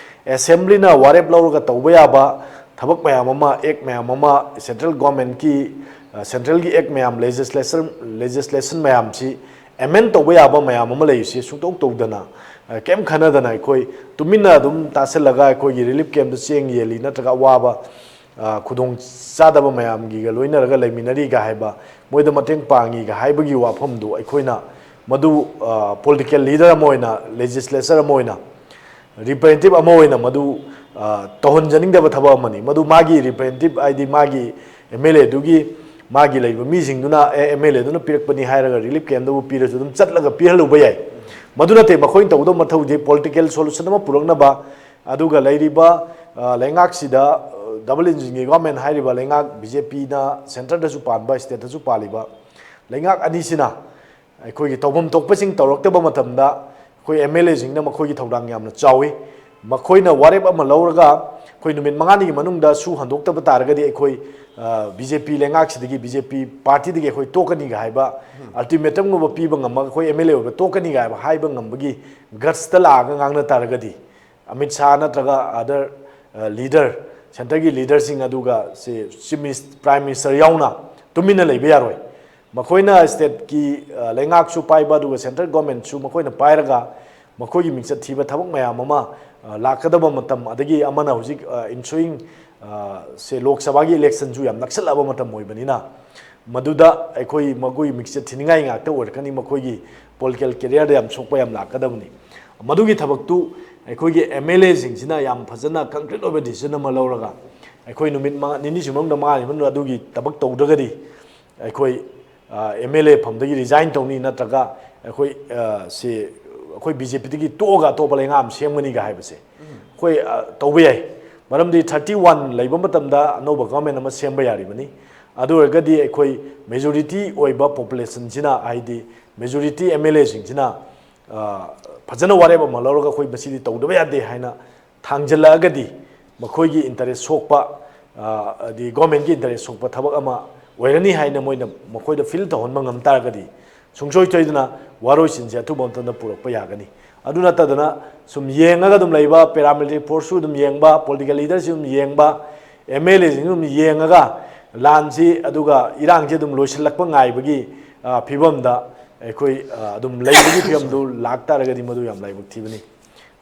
ꯑꯦꯁꯦꯝꯕ꯭ꯂꯤꯅ ꯋꯥꯔꯦꯞ ꯂꯧꯔꯒ ꯇꯧꯕ ꯌꯥꯕ ꯊꯕꯛ ꯃꯌꯥꯝ ꯑꯃ, ꯑꯦꯛ ꯃꯌꯥꯝ ꯑꯃ, ꯁꯦꯟꯇ꯭ꯔꯦꯜ ꯒꯣꯔꯃꯦꯟꯠꯀꯤ, ꯑ, ꯁꯦꯟꯇ꯭ꯔꯦꯜꯒꯤ ꯑꯦꯛ ꯃꯌꯥꯝ, ꯂꯦꯖꯤꯁꯂꯦꯁꯟ, ꯂꯦꯖꯤꯁꯂꯦꯁꯟ ꯃꯌꯥꯝꯁꯤ ꯑꯦꯃꯦꯟ ꯇꯧꯕ ꯌꯥꯕ ꯃꯌꯥꯝ ꯑꯃ ꯂꯩꯔꯤꯁꯤ ꯁꯨꯡꯇꯧ ꯇꯧꯗꯅ ꯀꯩꯝ ꯈꯟꯅꯗꯅ ꯑꯩꯈꯣꯏ ꯇꯨꯃꯤꯟꯅ ꯑꯗꯨꯝ ꯇꯥꯁꯜꯂꯒ ꯑꯩꯈꯣꯏꯒꯤ ꯔꯤꯂꯤꯐ ꯀꯦꯝꯞꯇ ꯆꯦꯡ ꯌꯦꯜꯂꯤ ꯅꯠꯇ꯭ꯔꯒ ꯑꯋꯥꯕ, ꯑ, ꯈꯨꯗꯣꯡ ꯆꯥꯗꯕ ꯃꯌꯥꯝꯒꯤꯒ ꯂꯣꯏꯅꯔꯒ ꯂꯩꯃꯤꯟꯅꯔꯤꯒ ꯍꯥꯏꯕ, ꯃꯣꯏꯗ ꯃꯇꯦꯡ ꯄꯥꯡꯉꯤꯒ ꯍꯥꯏꯕꯒꯤ ꯋꯥꯐꯝꯗꯨ ꯑꯩꯈꯣꯏꯅ ꯃꯗꯨ, ꯑ, ꯄꯣꯂꯤꯇꯤꯀꯦꯜ ꯂꯤꯗꯔ ꯑꯃ ꯑꯣꯏꯅ, ꯂꯦꯖꯤꯁꯂꯦꯆꯔ ꯑꯃ ꯑꯣꯏꯅ, ꯔꯤꯄ꯭ꯔꯖꯦꯟꯇꯦꯇꯤꯚ ꯑꯃ ꯑꯣꯏꯅ ꯃꯗꯨ, ꯑ, ꯇꯧꯍꯟꯖꯅꯤꯡꯗꯕ ꯊꯕꯛ ꯑꯃꯅꯤ꯫ ꯃꯗꯨ ꯃꯥꯒꯤ ꯔꯤꯄ꯭ꯔꯖꯦꯟꯇꯦꯇꯤꯚ, ꯍꯥꯏꯗꯤ ꯃꯥꯒꯤ ꯑꯦꯝ ꯑꯦꯜ ꯑꯦꯗꯨꯒꯤ, ꯃꯥꯒꯤ ꯂꯩꯕ ꯃꯤꯁꯤꯡꯗꯨꯅ, "ꯑꯦ, ꯑꯦꯝ ꯑꯦꯜ ꯑꯦꯗꯨꯅ ꯄꯤꯔꯛꯄꯅꯤ" ꯍꯥꯏꯔꯒ ꯔꯤꯂꯤꯐ ꯀꯦꯝꯞꯇꯕꯨ ꯄꯤꯔꯁꯨ ꯑꯗꯨꯝ ꯆꯠꯂꯒ ꯄꯤꯍꯜꯂꯨꯕ ꯌꯥꯏ꯫ ꯃꯗꯨ ꯅꯠꯇꯦ, ꯃꯈꯣꯏꯅ ꯇꯧꯒꯗꯕ ꯃꯊꯧꯗꯤ ꯄꯣꯂꯤꯇꯤꯀꯦꯜ ꯁꯣꯂꯨꯁꯟ ꯑꯃ ꯄꯨꯔꯛꯅꯕ, ꯑꯗꯨꯒ ꯂꯩꯔꯤꯕ, ꯑ, ꯂꯩꯉꯥꯛꯁꯤꯗ, ꯑ, ꯗꯕꯜ ꯏꯟꯖꯤꯟꯒꯤ ꯒꯣꯔꯃꯦꯟ ꯍꯥꯏꯔꯤꯕ ꯂꯩꯉꯥꯛ ꯕꯤ ꯖꯦ ꯄꯤꯅ ꯁꯦꯟꯇꯔꯗꯁꯨ ꯄꯥꯟꯕ, ꯁ꯭ꯇꯦꯠꯇꯁꯨ ꯄꯥꯜꯂꯤꯕ ꯂꯩꯉꯥꯛ ꯑꯅꯤꯁꯤꯅ ꯑꯩꯈꯣꯏꯒꯤ ꯇꯧꯐꯝ ꯊꯣꯛꯄꯁꯤꯡ ꯇꯧꯔꯛꯇꯕ ꯃꯇꯝꯗ ꯑꯩꯈꯣꯏ ꯑꯦꯝ ꯑꯦꯜ ꯑꯦꯁꯤꯡꯅ ꯃꯈꯣꯏꯒꯤ ꯊꯧꯗꯥꯡ ꯌꯥꯝꯅ ꯆꯥꯎꯏ꯫ ꯃꯈꯣꯏꯅ ꯋꯥꯔꯦꯞ ꯑꯃ ꯂꯧꯔꯒ ꯑꯩꯈꯣꯏ ꯅꯨꯃꯤꯠ ꯃꯉꯥꯅꯤꯒꯤ ꯃꯅꯨꯡꯗ ꯁꯨ ꯍꯟꯗꯣꯛꯇꯕ ꯇꯥꯔꯒꯗꯤ ꯑꯩꯈꯣꯏ, ꯑ, ꯕꯤ ꯖꯦ ꯄꯤ ꯂꯩꯉꯥꯛꯁꯤꯗꯒꯤ, ꯕꯤ ꯖꯦ ꯄꯤ ꯄꯥꯔꯇꯤꯗꯒꯤ ꯑꯩꯈꯣꯏ ꯇꯣꯛꯀꯅꯤꯒ ꯍꯥꯏꯕ, ꯑꯜꯇꯤꯃꯦꯇꯝꯒꯨꯝꯕ ꯄꯤꯕ ꯉꯝꯃꯒ ꯑꯩꯈꯣꯏ ꯑꯦꯝ ꯑꯦꯜ ꯑꯦ ꯑꯣꯏꯕ ꯇꯣꯛꯀꯅꯤꯒ ꯍꯥꯏꯕ, ꯍꯥꯏꯕ ꯉꯝꯕꯒꯤ ꯒꯠꯁꯇ ꯂꯥꯛꯑꯒ ꯉꯥꯡꯅ ꯇꯥꯔꯒꯗꯤ, ꯑꯃꯤꯠ ꯁꯥꯍ ꯅꯠꯇ꯭ꯔꯒ ꯑꯗꯔ, ꯑ, ꯂꯤꯗꯔ, ꯁꯦꯟꯇꯔꯒꯤ ꯂꯤꯗꯔꯁꯤꯡ ꯑꯗꯨꯒ ꯁꯤ ꯆꯤꯐ ꯃꯤꯅꯤꯁ-, ꯄ꯭ꯔꯥꯏꯝ ꯃꯤꯅꯤꯁꯇꯔ ꯌꯥꯎꯅ ꯇꯨꯃꯤꯟꯅ ꯂꯩꯕ ꯌꯥꯔꯣꯏ꯫ ꯃꯈꯣꯏꯅ ꯁ꯭ꯇꯦꯠꯀꯤ, ꯑ, ꯂꯩꯉꯥꯛꯁꯨ ꯄꯥꯏꯕ, ꯑꯗꯨꯒ ꯁꯦꯟꯇ꯭ꯔꯦꯜ ꯒꯣꯔꯃꯦꯟꯁꯨ ꯃꯈꯣꯏꯅ ꯄꯥꯏꯔꯒ ꯃꯈꯣꯏꯒꯤ ꯃꯤꯡꯆꯠ ꯊꯤꯕ ꯊꯕꯛ ꯃꯌꯥꯝ ꯑꯃ, ꯑ, ꯂꯥꯛꯀꯗꯕ ꯃꯇꯝ, ꯑꯗꯒꯤ ꯑꯃꯅ ꯍꯧꯖꯤꯛ, ꯑ, ꯏꯟꯁꯨꯋꯤꯡ, ꯑ, ꯁꯦ ꯂꯣꯛ ꯁꯚꯥꯒꯤ ꯏꯂꯦꯛꯁꯟꯁꯨ ꯌꯥꯝ ꯅꯛꯁꯜꯂꯛꯑꯕ ꯃꯇꯝ ꯑꯣꯏꯕꯅꯤꯅ, ꯃꯗꯨꯗ ꯑꯩꯈꯣꯏ ꯃꯈꯣꯏ ꯃꯤꯡꯆꯠ ꯊꯤꯅꯤꯡꯉꯥꯏ ꯉꯥꯛꯇ ꯑꯣꯏꯔꯛꯀꯅꯤ, ꯃꯈꯣꯏꯒꯤ ꯄꯣꯂꯤꯇꯤꯀꯦꯜ ꯀꯦꯔꯤꯌꯔꯗ ꯌꯥꯝ ꯁꯣꯛꯄ ꯌꯥꯝ ꯂꯥꯛꯀꯗꯕꯅꯤ꯫ ꯃꯗꯨꯒꯤ ꯊꯕꯛꯇꯨ ꯑꯩꯈꯣꯏꯒꯤ ꯑꯦꯝ ꯑꯦꯜ ꯑꯦꯁꯤꯡꯁꯤꯅ ꯌꯥꯝ ꯐꯖꯅ ꯀꯟꯀ꯭ꯔꯤꯠ ꯑꯣꯏꯕ ꯗꯤꯁꯤꯖꯟ ꯑꯃ ꯂꯧꯔꯒ, ꯑꯩꯈꯣꯏ ꯅꯨꯃꯤꯠ ꯃꯉꯥ, ꯅꯤꯅꯤ ꯁꯨꯕ ꯃꯅꯨꯡꯗ, ꯃꯉꯥꯅꯤ ꯃꯅꯨꯡꯗ ꯑꯗꯨꯒꯤ ꯊꯕꯛ ꯇꯧꯗ꯭ꯔꯒꯗꯤ, ꯑꯩꯈꯣꯏ, ꯑ, ꯑꯦꯝ ꯑꯦꯜ ꯑꯦ ꯐꯝꯗꯒꯤ ꯔꯤꯖꯥꯏꯟ ꯇꯧꯅꯤ, ꯅꯠꯇ꯭ꯔꯒ ꯑꯩꯈꯣꯏ, ꯑ, ꯁꯤ, ꯑꯩꯈꯣꯏ ꯕꯤ ꯖꯦ ꯄꯤꯗꯒꯤ ꯇꯣꯛꯑꯒ ꯑꯇꯣꯞꯄ ꯂꯩꯉꯥꯛ ꯑꯃ ꯁꯦꯝꯒꯅꯤꯒ ꯍꯥꯏꯕꯁꯦ ꯑꯩꯈꯣꯏ, ꯑ, ꯇꯧꯕ ꯌꯥꯏ꯫ ꯃꯔꯝꯗꯤ ꯊꯥꯔꯇꯤ ꯋꯥꯟ ꯂꯩꯕ ꯃꯇꯝꯗ ꯑꯅꯧꯕ ꯒꯚꯔꯟꯃꯦꯟ ꯑꯃ ꯁꯦꯝꯕ ꯌꯥꯔꯤꯕꯅꯤ꯫ ꯑꯗꯨ ꯑꯣꯏꯔꯒꯗꯤ ꯑꯩꯈꯣꯏ ꯃꯦꯖꯣꯔꯤꯇꯤ ꯑꯣꯏꯕ ꯄꯣꯄꯨꯂꯦꯁꯟꯁꯤꯅ, ꯍꯥꯏꯗꯤ ꯃꯦꯖꯣꯔꯤꯇꯤ ꯑꯦꯝ ꯑꯦꯜ ꯑꯦꯁꯤꯡꯁꯤꯅ, ꯑ, ꯐꯖꯅ ꯋꯥꯔꯦꯞ ꯑꯃ ꯂꯧꯔꯒ ꯑꯩꯈꯣꯏ ꯃꯁꯤꯗꯤ ꯇꯧꯗꯕ ꯌꯥꯗꯦ ꯍꯥꯏꯅ ꯊꯥꯡꯖꯜꯂꯛꯑꯒꯗꯤ, ꯃꯈꯣꯏꯒꯤ ꯏꯟꯇꯔꯦꯁ ꯁꯣꯛꯄ, ꯑ, ꯑꯗꯤ ꯒꯣꯔꯃꯦꯟꯒꯤ ꯏꯟꯇꯔꯦꯁ ꯁꯣꯛꯄ ꯊꯕꯛ ꯑꯃ ꯑꯣꯏꯔꯅꯤ ꯍꯥꯏꯅ ꯃꯣꯏꯅ, ꯃꯈꯣꯏꯗ ꯐꯤꯜ ꯇꯧꯍꯟꯕ ꯉꯝ ꯇꯥꯔꯒꯗꯤ, ꯁꯨꯡꯁꯣꯏ ꯁꯣꯏꯗꯅ ꯋꯥꯔꯣꯏꯁꯤꯟꯁꯦ ꯑꯊꯨꯕ ꯃꯇꯝꯗ ꯄꯨꯔꯛꯄ ꯌꯥꯒꯅꯤ꯫ ꯑꯗꯨ ꯅꯠꯇꯗꯅ ꯁꯨꯝ ꯌꯦꯡꯉꯒ ꯑꯗꯨꯝ ꯂꯩꯕ, ꯄꯦꯔꯥꯃꯤꯂꯤꯇꯔꯤ ꯐꯣꯔꯁꯁꯨ ꯑꯗꯨꯝ ꯌꯦꯡꯕ, ꯄꯣꯂꯤꯇꯤꯀꯦꯜ ꯂꯤꯗꯔꯁꯨ ꯑꯗꯨꯝ ꯌꯦꯡꯕ, ꯑꯦꯝ ꯑꯦꯜ ꯑꯦꯁꯤꯡꯁꯨ ꯑꯗꯨꯝ ꯌꯦꯡꯉꯒ ꯂꯥꯟꯁꯤ, ꯑꯗꯨꯒ ꯏꯔꯥꯡꯁꯤ ꯑꯗꯨꯝ ꯂꯣꯏꯁꯤꯜꯂꯛꯄ ꯉꯥꯏꯕꯒꯤ, ꯑ, ꯐꯤꯕꯝꯗ ꯑꯩꯈꯣꯏ ꯑ, ꯑꯗꯨꯝ ꯂꯩꯕꯒꯤ ꯐꯤꯕꯝꯗꯨ ꯂꯥꯛꯇꯥꯔꯒꯗꯤ ꯃꯗꯨ ꯌꯥꯝ ꯂꯥꯏꯕꯛ ꯊꯤꯕꯅꯤ꯫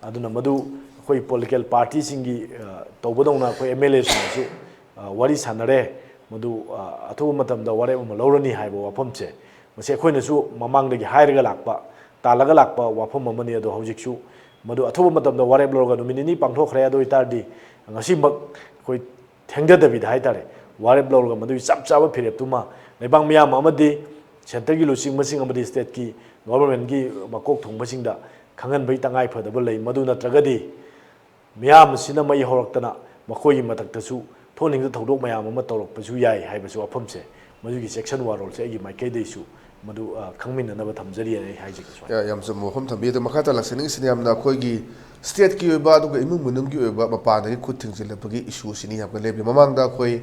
ꯑꯗꯨꯅ ꯃꯗꯨ ꯑꯩꯈꯣꯏ ꯄꯣꯂꯤꯇꯤꯀꯦꯜ ꯄꯥꯔꯇꯤꯁꯤꯡꯒꯤ ꯑ, ꯇꯧꯕꯗꯧꯅ ꯑꯩꯈꯣꯏ ꯑꯦꯝ ꯑꯦꯜ ꯑꯦꯁꯤꯡꯅꯁꯨ ꯑ, ꯋꯥꯔꯤ ꯁꯥꯟꯅꯔꯦ꯫ ꯃꯗꯨ ꯑ, ꯑꯊꯨꯕ ꯃꯇꯝꯗ ꯋꯥꯔꯦꯞ ꯑꯃ ꯂꯧꯔꯅꯤ ꯍꯥꯏꯕ ꯋꯥꯐꯝꯁꯦ, ꯃꯁꯤ ꯑꯩꯈꯣꯏꯅꯁꯨ ꯃꯃꯥꯡꯗꯒꯤ ꯍꯥꯏꯔꯒ ꯂꯥꯛꯄ, ꯇꯥꯜꯂꯒ ꯂꯥꯛꯄ ꯋꯥꯐꯝ ꯑꯃꯅꯤ꯫ ꯑꯗꯣ ꯍꯧꯖꯤꯛꯁꯨ ꯃꯗꯨ ꯑꯊꯨꯕ ꯃꯇꯝꯗ ꯋꯥꯔꯦꯞ ꯂꯧꯔꯒ ꯅꯨꯃꯤꯠ ꯅꯤꯅꯤ ꯄꯥꯡꯊꯣꯛꯈ꯭ꯔꯦ꯫ ꯑꯗꯨ ꯑꯣꯏꯇꯥꯔꯗꯤ ꯉꯁꯤꯃꯛ ꯑꯩꯈꯣꯏ ꯊꯦꯡꯊꯗꯕꯤꯗ ꯍꯥꯏꯇꯥꯔꯦ, ꯋꯥꯔꯦꯞ ꯂꯧꯔꯒ ꯃꯗꯨꯒꯤ ꯆꯞ ꯆꯥꯕ ꯐꯤꯔꯦꯞꯇꯨꯃ ꯂꯩꯕꯥꯛ ꯃꯤꯌꯥꯝ ꯑꯃꯗꯤ ꯁꯦꯟꯇꯔꯒꯤ ꯂꯨꯆꯤꯡꯕꯁꯤꯡ ꯑꯃꯗꯤ ꯁ꯭ꯇꯦꯠꯀꯤ ꯒꯣꯕꯔꯃꯦꯟꯒꯤ ꯃꯀꯣꯛ ꯊꯣꯡꯕꯁꯤꯡꯗ ꯈꯪꯍꯟꯕꯒꯤ ꯇꯉꯥꯏ ꯐꯗꯕ ꯂꯩ꯫ ꯃꯗꯨ ꯅꯠꯇ꯭ꯔꯒꯗꯤ ꯃꯤꯌꯥꯝ ꯑꯁꯤꯅ ꯃꯩ ꯍꯧꯔꯛꯇꯅ ꯃꯈꯣꯏꯒꯤ ꯃꯊꯛꯇꯁꯨ ꯊꯣꯛꯍꯟꯅꯤꯡꯗꯕ ꯊꯧꯗꯣꯛ ꯃꯌꯥꯝ ꯑꯃ ꯇꯧꯔꯛꯄꯁꯨ ꯌꯥꯏ ꯍꯥꯏꯕꯁꯨ ꯋꯥꯐꯝꯁꯦ, ꯃꯗꯨꯒꯤ ꯆꯦꯛꯁꯤꯟ ꯋꯥꯔꯣꯜꯁꯦ ꯑꯩꯒꯤ ꯃꯥꯏꯀꯩꯗꯒꯤꯁꯨ ꯃꯗꯨ ꯑ, ꯈꯪꯃꯤꯟꯅꯅꯕ ꯊꯝꯖꯔꯤ ꯍꯥꯏꯅ ꯑꯩ ꯍꯥꯏꯖꯒꯦ꯫ ꯁ꯭ꯋꯥꯏꯗ꯫ ꯌꯥ-, ꯌꯥꯝ ꯆꯨꯝꯕ ꯋꯥꯐꯝ ꯊꯝꯕꯤ꯫ ꯑꯗꯣ ꯃꯈꯥ ꯇꯥꯅ ꯂꯥꯛꯆꯅꯤꯡꯉꯤꯁꯤꯅ ꯌꯥꯝꯅ ꯑꯩꯈꯣꯏꯒꯤ ꯁ꯭ꯇꯦꯠꯀꯤ ꯑꯣꯏꯕ ꯑꯗꯨꯒ ꯏꯃꯨꯡ ꯃꯅꯨꯡꯒꯤ ꯑꯣꯏꯕ ꯃꯄꯥꯟꯗꯒꯤ ꯈꯨꯠ ꯊꯤꯡꯖꯤꯜꯂꯛꯄꯒꯤ ꯏꯁꯨ ꯑꯁꯤꯅꯤ ꯌꯥꯝ ꯀꯟꯅ ꯂꯦꯞꯄꯤ꯫ ꯃꯃꯥꯡꯗ ꯑꯩꯈꯣꯏ,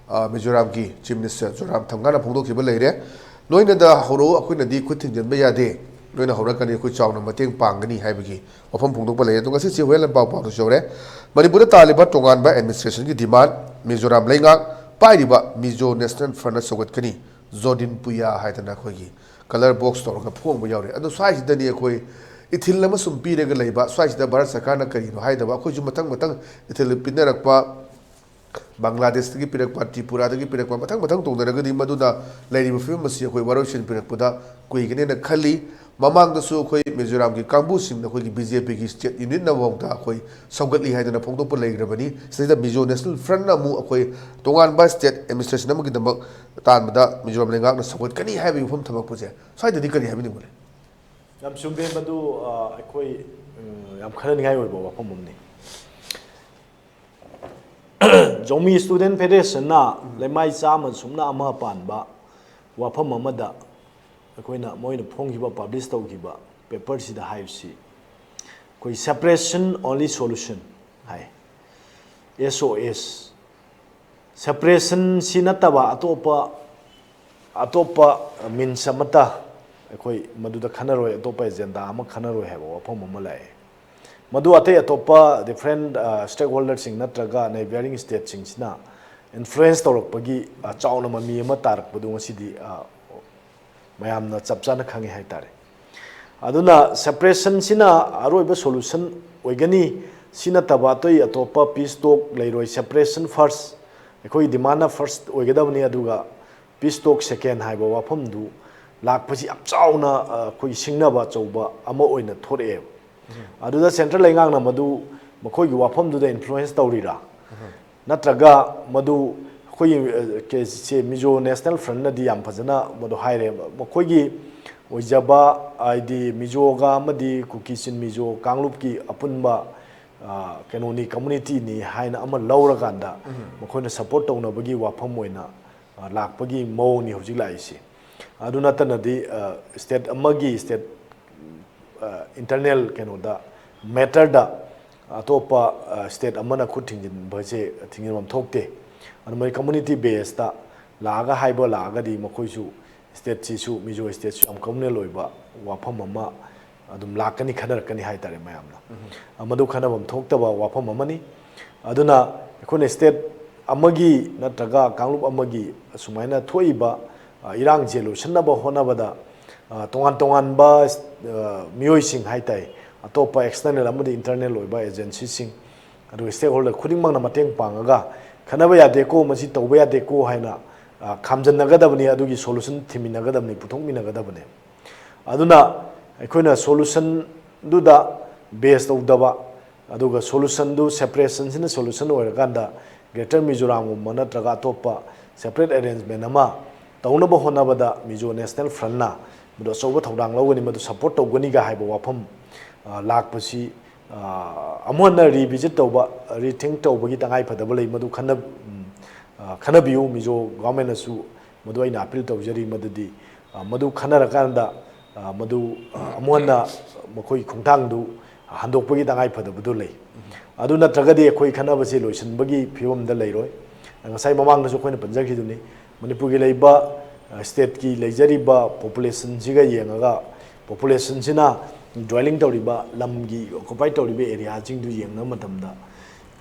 ꯑ, ꯃꯤꯖꯣꯔꯥꯝꯒꯤ ꯆꯤꯐ ꯃꯤꯅꯤꯁꯇꯔ ꯖꯣꯔꯥꯝ ꯊꯪꯒꯥꯅ ꯐꯣꯡꯗꯣꯛꯈꯤꯕ ꯂꯩꯔꯦ, "ꯅꯣꯏꯅꯗ ꯍꯧꯔꯛꯎ, ꯑꯩꯈꯣꯏꯅꯗꯤ ꯈꯨꯠ ꯊꯤꯡꯖꯤꯟꯕ ꯌꯥꯗꯦ, ꯅꯣꯏꯅ ꯍꯧꯔꯛꯀꯅꯤ, ꯑꯩꯈꯣꯏ ꯆꯥꯎꯅ ꯃꯇꯦꯡ ꯄꯥꯡꯒꯅꯤ" ꯍꯥꯏꯕꯒꯤ ꯋꯥꯐꯝ ꯐꯣꯡꯗꯣꯛꯄ ꯂꯩꯔꯦ꯫ ꯑꯗꯣ ꯉꯁꯤꯁꯦ ꯍꯨꯏꯌꯥꯂꯦꯟꯄꯥꯎ ꯄꯥꯎꯗꯁꯨ ꯌꯧꯔꯦ, ꯃꯅꯤꯄꯨꯔꯗ ꯇꯥꯜꯂꯤꯕ ꯇꯣꯉꯥꯟꯕ ꯑꯦꯗꯃꯤꯅꯤꯁꯇ꯭ꯔꯦꯁꯟꯒꯤ ꯗꯤꯃꯥꯟ, ꯃꯤꯖꯣꯔꯥꯝ ꯂꯩꯉꯥꯛ ꯄꯥꯏꯔꯤꯕ ꯃꯤꯖꯣ ꯅꯦꯁꯅꯦꯜ ꯐ꯭ꯔꯟꯠꯅ ꯁꯧꯒꯠꯀꯅꯤ, ꯖꯣꯗꯤꯟ ꯄꯨꯌꯥ ꯍꯥꯏꯗꯅ ꯑꯩꯈꯣꯏꯒꯤ ꯀꯂꯔ ꯕꯣꯛꯁ ꯇꯧꯔꯒ ꯐꯣꯡꯕ ꯌꯥꯎꯔꯦ꯫ ꯑꯗꯣ ꯁ꯭ꯋꯥꯏꯁꯤꯗꯅꯤ ꯑꯩꯈꯣꯏ ꯏꯊꯤꯜ ꯑꯃ ꯁꯨꯝ ꯄꯤꯔꯒ ꯂꯩꯕ, ꯁ꯭ꯋꯥꯏꯁꯤꯗ ꯚꯥꯔꯠ ꯁꯔꯀꯥꯔꯅ ꯀꯔꯤꯅꯣ ꯍꯥꯏꯗꯕ, ꯑꯩꯈꯣꯏꯁꯨ ꯃꯊꯪ ꯃꯊꯪ ꯏꯊꯤꯜ ꯄꯤꯅꯔꯛꯄ, ꯕꯪꯒ꯭ꯂꯥꯗꯦꯁꯇꯒꯤ ꯄꯤꯔꯛꯄ, ꯇ꯭ꯔꯤꯄꯨꯔꯥꯗꯒꯤ ꯄꯤꯔꯛꯄ, ꯃꯊꯪ ꯃꯊꯪ ꯇꯧꯅꯔꯒꯗꯤ ꯃꯗꯨꯅ ꯂꯩꯔꯤꯕ ꯐꯤꯕꯝ ꯑꯁꯤ ꯑꯩꯈꯣꯏ ꯋꯥꯔꯣꯏꯁꯤꯟ ꯄꯤꯔꯛꯄꯗ ꯀꯨꯏꯒꯅꯦꯅ ꯈꯜꯂꯤ꯫ ꯃꯃꯥꯡꯗꯁꯨ ꯑꯩꯈꯣꯏ ꯃꯤꯖꯣꯔꯥꯝꯒꯤ ꯀꯥꯡꯕꯨꯁꯤꯡꯅ ꯑꯩꯈꯣꯏꯒꯤ ꯕꯤ ꯖꯦ ꯄꯤꯒꯤ ꯁ꯭ꯇꯦꯠ ꯌꯨꯅꯤꯠꯅ ꯐꯥꯎꯗ ꯑꯩꯈꯣꯏ ꯁꯧꯒꯠꯂꯤ ꯍꯥꯏꯗꯅ ꯐꯣꯡꯗꯣꯛꯄ ꯂꯩꯈ꯭ꯔꯕꯅꯤ꯫ ꯁꯤꯗꯩꯗ ꯃꯤꯖꯣ ꯅꯦꯁꯅꯦꯜ ꯐ꯭ꯔꯟꯠꯅ ꯑꯃꯨꯛ ꯑꯩꯈꯣꯏ ꯇꯣꯉꯥꯟꯕ ꯁ꯭ꯇꯦꯠ ꯑꯦꯗꯃꯤꯅꯤꯁꯇ꯭ꯔꯦꯁꯟ ꯑꯃꯒꯤꯗꯃꯛ ꯇꯥꯟꯕꯗ ꯃꯤꯖꯣꯔꯥꯝ ꯂꯩꯉꯥꯛꯅ ꯁꯧꯒꯠꯀꯅꯤ ꯍꯥꯏꯕꯒꯤ ꯋꯥꯐꯝ ꯊꯝꯃꯛꯄꯁꯦ, ꯁ꯭ꯋꯥꯏꯗꯗꯤ ꯀꯔꯤ ꯍꯥꯏꯕꯤꯅꯤꯡꯕ ꯂꯩ? ꯌꯥꯝ ꯆꯨꯝꯃꯦ ꯃꯗꯨ, ꯑ, ꯑꯩꯈꯣꯏ, ꯎꯝ, ꯌꯥꯝ ꯈꯟꯅꯅꯤꯡꯉꯥꯏ ꯑꯣꯏꯕ ꯋꯥꯐꯝ ꯑꯃꯅꯤ꯫ ꯖꯣꯃꯤ ꯁ꯭ꯇꯨꯗꯦꯟ ꯐꯦꯗꯔꯦꯁꯟꯅ ꯂꯩꯃꯥꯏ ꯆꯥꯝꯃ ꯁꯨꯞꯅ ꯑꯃ ꯄꯥꯟꯕ ꯋꯥꯐꯝ ꯑꯃꯗ ꯑꯩꯈꯣꯏꯅ, ꯃꯣꯏꯅ ꯐꯣꯡꯈꯤꯕ, ꯄꯕ꯭ꯂꯤꯁ ꯇꯧꯈꯤꯕ ꯄꯦꯄꯔꯁꯤꯗ ꯍꯥꯏꯕꯁꯤ, ꯑꯩꯈꯣꯏ "Separation only solution" ꯍꯥꯏ, S O S꯫ ꯁꯦꯄꯔꯦꯁꯟꯁꯤ ꯅꯠꯇꯕ ꯑꯇꯣꯞꯄ, ꯑꯇꯣꯞꯄ ꯃꯤꯟꯁ ꯑꯃꯠꯇ ꯑꯩꯈꯣꯏ ꯃꯗꯨꯗ ꯈꯟꯅꯔꯣꯏ, ꯑꯇꯣꯞꯄ ꯑꯦꯖꯦꯟꯗꯥ ꯑꯃ ꯈꯟꯅꯔꯣꯏ ꯍꯥꯏꯕ ꯋꯥꯐꯝ ꯑꯃ ꯂꯥꯛꯑꯦ꯫ ꯃꯗꯨ ꯑꯇꯩ ꯑꯇꯣꯞꯄ ꯗꯤꯐ꯭ꯔꯦꯟ, ꯑ, ꯁ꯭ꯇꯦꯛ ꯍꯣꯜꯗꯔꯁꯤꯡ ꯅꯠꯇ꯭ꯔꯒ ꯅꯦꯕꯔꯤꯡ ꯁ꯭ꯇꯦꯠꯁꯤꯡꯁꯤꯅ ꯏꯟꯐ꯭ꯂꯨꯌꯦꯟꯁ ꯇꯧꯔꯛꯄꯒꯤ, ꯑ, ꯆꯥꯎꯅ ꯃꯃꯤ ꯑꯃ ꯇꯥꯔꯛꯄꯗꯨ ꯉꯁꯤꯗꯤ, ꯑ, ꯃꯌꯥꯝꯅ ꯆꯞ ꯆꯥꯅ ꯈꯪꯉꯤ ꯍꯥꯏꯇꯥꯔꯦ꯫ ꯑꯗꯨꯅ separation ꯁꯤꯅ ꯑꯔꯣꯏꯕ solution ꯑꯣꯏꯒꯅꯤ꯫ ꯁꯤ ꯅꯠꯇꯕ ꯑꯇꯩ ꯑꯇꯣꯞꯄ peace talk ꯂꯩꯔꯣꯏ, separation first, ꯑꯩꯈꯣꯏꯒꯤ demand ꯅ first ꯑꯣꯏꯒꯗꯕꯅꯤ, ꯑꯗꯨꯒ peace talk second ꯍꯥꯏꯕ ꯋꯥꯐꯝꯗꯨ ꯂꯥꯛꯄꯁꯤ ꯌꯥꯝ ꯆꯥꯎꯅ, ꯑ, ꯑꯩꯈꯣꯏꯒꯤ ꯁꯤꯡꯅꯕ ꯑꯆꯧꯕ ꯑꯃ ꯑꯣꯏꯅ ꯊꯣꯔꯛꯑꯦꯕ꯫ ꯑꯗꯨꯗ central ꯂꯩꯉꯥꯛꯅ ꯃꯗꯨ ꯃꯈꯣꯏꯒꯤ ꯋꯥꯐꯝꯗꯨꯗ influence ꯇꯧꯔꯤꯔꯥ? ꯅꯠꯇ꯭ꯔꯒ ꯃꯗꯨ ꯑꯩꯈꯣꯏꯒꯤ, ꯑ, ꯀꯦ-, ꯁꯦ Mizo National Front ꯅꯗꯤ ꯌꯥꯝ ꯐꯖꯅ ꯃꯗꯨ ꯍꯥꯏꯔꯦ꯫ ꯃꯈꯣꯏꯒꯤ ꯑꯣꯏꯖꯕ, ꯍꯥꯏꯗꯤ ꯃꯤꯖꯣꯒ ꯑꯃꯗꯤ ꯀꯨꯀꯤ ꯆꯤꯟ ꯃꯤꯖꯣ ꯀꯥꯡꯂꯨꯞꯀꯤ ꯑꯄꯨꯟꯕ, ꯑ, ꯀꯩꯅꯣꯅꯤ, community ꯅꯤ ꯍꯥꯏꯅ ꯑꯃ ꯂꯧꯔꯀꯥꯟꯗ ꯃꯈꯣꯏꯅ support ꯇꯧꯅꯕꯒꯤ ꯋꯥꯐꯝ ꯑꯣꯏꯅ, ꯑ, ꯂꯥꯛꯄꯒꯤ ꯃꯑꯣꯡꯅꯤ ꯍꯧꯖꯤꯛ ꯂꯥꯛꯏꯁꯤ꯫ ꯑꯗꯨ ꯅꯠꯇꯅꯗꯤ, ꯑ, state ꯑꯃꯒꯤ state ꯑ, internal ꯀꯩꯅꯣꯗ, matter ꯗ ꯑꯇꯣꯞꯄ, ꯑ, state ꯑꯃꯅ ꯈꯨꯠ ꯊꯤꯡꯖꯤꯟꯕꯁꯦ ꯊꯤꯡꯖꯤꯟꯐꯝ ꯊꯣꯛꯇꯦ꯫ ꯑꯗꯨ ꯃꯣꯏ community base ꯇ ꯂꯥꯛꯑꯒ ꯍꯥꯏꯕ ꯂꯥꯛꯑꯒꯗꯤ ꯃꯈꯣꯏꯁꯨ state ꯁꯤꯁꯨ, ꯃꯤꯖꯣ state ꯁꯨ ꯌꯥꯝ communal ꯑꯣꯏꯕ ꯋꯥꯐꯝ ꯑꯃ ꯑꯗꯨꯝ ꯂꯥꯛꯀꯅꯤ, ꯈꯟꯅꯔꯛꯀꯅꯤ ꯍꯥꯏꯇꯥꯔꯦ ꯃꯌꯥꯝꯅ꯫ ꯑ, ꯃꯗꯨ ꯈꯟꯅꯐꯝ ꯊꯣꯛꯇꯕ ꯋꯥꯐꯝ ꯑꯃꯅꯤ꯫ ꯑꯗꯨꯅ ꯑꯩꯈꯣꯏꯅ state ꯑꯃꯒꯤ ꯅꯠꯇ꯭ꯔꯒ ꯀꯥꯡꯂꯨꯞ ꯑꯃꯒꯤ ꯑꯁꯨꯃꯥꯏꯅ ꯊꯣꯛꯏꯕ, ꯑ, ꯏꯔꯥꯡꯁꯦ ꯂꯣꯏꯁꯤꯟꯅꯕ ꯍꯣꯠꯅꯕꯗ, ꯑ, ꯇꯣꯉꯥꯟ ꯇꯣꯉꯥꯟꯕ, ꯑ, ꯃꯤꯑꯣꯏꯁꯤꯡ ꯍꯥꯏꯇꯥꯔꯦ, ꯑꯇꯣꯞꯄ external ꯑꯃꯗꯤ internal ꯑꯣꯏꯕ agency ꯁꯤꯡ, ꯑꯗꯨꯒ stakeholder ꯈꯨꯗꯤꯡꯃꯛꯅ ꯃꯇꯦꯡ ꯄꯥꯡꯉꯒ ꯈꯟꯅꯕ ꯌꯥꯗꯦꯀꯣ, ꯃꯁꯤ ꯇꯧꯕ ꯌꯥꯗꯦꯀꯣ ꯍꯥꯏꯅ, ꯑ, ꯈꯥꯝꯖꯟꯅꯒꯗꯕꯅꯤ, ꯑꯗꯨꯒꯤ solution ꯊꯤꯃꯤꯟꯅꯒꯗꯕꯅꯤ, ꯄꯨꯊꯣꯛꯃꯤꯟꯅꯒꯗꯕꯅꯤ꯫ ꯑꯗꯨꯅ ꯑꯩꯈꯣꯏꯅ solution ꯗꯨꯗ base ꯇꯧꯗꯕ, ꯑꯗꯨꯒ solution ꯗꯨ, separation ꯁꯤꯅ solution ꯑꯣꯏꯔꯀꯥꯟꯗ Greater Mizoram ꯒꯨꯝꯕ ꯅꯠꯇ꯭ꯔꯒ ꯑꯇꯣꯞꯄ separate arrangement ꯑꯃ ꯇꯧꯅꯕ ꯍꯣꯠꯅꯕꯗ Mizo National Front ꯅ ꯃꯗꯨ ꯑꯆꯧꯕ ꯊꯧꯗꯥꯡ ꯂꯧꯒꯅꯤ, ꯃꯗꯨ support ꯇꯧꯒꯅꯤꯒ ꯍꯥꯏꯕ ꯋꯥꯐꯝ, ꯑ, ꯂꯥꯛꯄꯁꯤ, ꯑ, ꯑꯃꯨꯛ ꯍꯟꯅ revisit ꯇꯧꯕ, rethink ꯇꯧꯕꯒꯤ ꯇꯉꯥꯏ ꯐꯗꯕ ꯂꯩ꯫ ꯃꯗꯨ ꯈꯟꯅ-, ꯎꯝ, ꯑ, ꯈꯟꯅꯕꯤꯌꯨ꯫ Mizo government ꯅꯁꯨ ꯃꯗꯨ ꯑꯩꯅ appeal ꯇꯧꯖꯔꯤ, ꯃꯗꯨꯗꯤ, ꯑ, ꯃꯗꯨ ꯈꯟꯅꯔꯀꯥꯟꯗ, ꯑ, ꯃꯗꯨ, ꯑ, ꯑꯃꯨꯛ ꯍꯟꯅ ꯃꯈꯣꯏꯒꯤ ꯈꯣꯡꯊꯥꯡꯗꯨ ꯍꯟꯗꯣꯛꯄꯒꯤ ꯇꯉꯥꯏ ꯐꯗꯕꯗꯨ ꯂꯩ꯫ ꯑꯗꯨ ꯅꯠꯇ꯭ꯔꯒꯗꯤ ꯑꯩꯈꯣꯏ ꯈꯟꯅꯕꯁꯤ ꯂꯣꯏꯁꯤꯟꯕꯒꯤ ꯐꯤꯕꯝꯗ ꯂꯩꯔꯣꯏ꯫ ꯉꯁꯥꯏ ꯃꯃꯥꯡꯗꯁꯨ ꯑꯩꯈꯣꯏꯅ ꯄꯟꯖꯈꯤꯗꯨꯅꯤ, ꯃꯅꯤꯄꯨꯔꯒꯤ ꯂꯩꯕ, ꯑ, state ꯀꯤ ꯂꯩꯖꯔꯤꯕ population ꯁꯤꯒ ꯌꯦꯡꯉꯒ, population ꯁꯤꯅ dwelling ꯇꯧꯔꯤꯕ, ꯂꯝꯒꯤ occupy ꯇꯧꯔꯤꯕ area ꯁꯤꯡꯗꯨ ꯌꯦꯡꯅꯕ ꯃꯇꯝꯗ,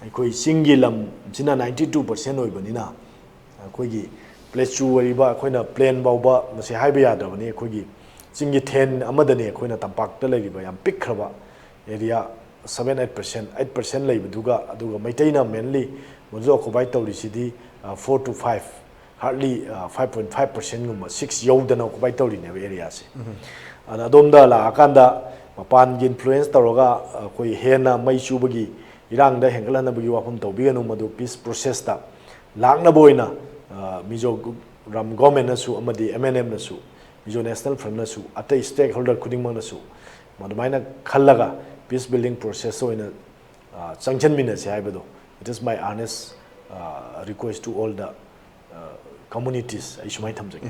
ꯑꯩꯈꯣꯏ ꯆꯤꯡꯒꯤ ꯂꯝꯁꯤꯅ ninety two percent ꯑꯣꯏꯕꯅꯤꯅ, ꯑꯩꯈꯣꯏꯒꯤ ꯄ꯭ꯂꯦꯆꯨ ꯑꯣꯏꯔꯤꯕ ꯑꯩꯈꯣꯏꯅ ꯄ꯭ꯂꯦꯟ ꯐꯥꯎꯕ ꯃꯁꯤ ꯍꯥꯏꯕ ꯌꯥꯗ꯭ꯔꯕꯅꯤ꯫ ꯑꯩꯈꯣꯏꯒꯤ ꯆꯤꯡꯒꯤ ꯊꯦꯟ ꯑꯃꯗꯅꯤ ꯑꯩꯈꯣꯏꯅ ꯇꯝꯄꯥꯛꯇ ꯂꯩꯔꯤꯕ ꯌꯥꯝ ꯄꯤꯛꯈ꯭ꯔꯕ area seven eight percent, eight percent ꯂꯩꯕꯗꯨꯒ, ꯑꯗꯨꯒ ꯃꯩꯇꯩꯅ mainly ꯃꯗꯨꯗ occupy ꯇꯧꯔꯤꯁꯤꯗꯤ four to five, hardly five point five percentꯒꯨꯝꯕ, six ꯌꯧꯗꯅ occupy ꯇꯧꯔꯤꯅꯦꯕ ꯑꯦꯔꯤꯌꯥꯁꯦ꯫ ꯑꯗꯨꯅ ꯑꯗꯣꯝꯗ ꯂꯥꯛꯑꯀꯥꯟꯗ ꯃꯄꯥꯟꯒꯤ influence ꯇꯧꯔꯒ ꯑꯩꯈꯣꯏ ꯍꯦꯟꯅ ꯃꯩ ꯆꯨꯕꯒꯤ ꯏꯔꯥꯡꯗ ꯍꯦꯟꯒꯠꯍꯟꯅꯕꯒꯤ ꯋꯥꯐꯝ ꯇꯧꯕꯤꯒꯅꯨ꯫ ꯃꯗꯨ peace processꯇ ꯂꯥꯛꯅꯕ ꯑꯣꯏꯅ ꯃꯤꯖꯣꯔꯥꯝ ꯒꯣꯔꯃꯦꯟꯅꯁꯨ ꯑꯃꯗꯤ MNMꯅꯁꯨ, ꯃꯤꯖꯣ National Frontꯅꯁꯨ, ꯑꯇꯩ stakeholder ꯈꯨꯗꯤꯡꯃꯛꯅꯁꯨ ꯑꯗꯨꯃꯥꯏꯅ ꯈꯜꯂꯒ peace building processꯇ ꯑꯣꯏꯅ ꯆꯪꯁꯤꯟꯃꯤꯟꯅꯁꯤ ꯍꯥꯏꯕꯗꯣ, it is my earnest request to all the communities꯫ ꯑꯩ ꯁꯨꯃꯥꯏꯅ ꯊꯝꯖꯒꯦ꯫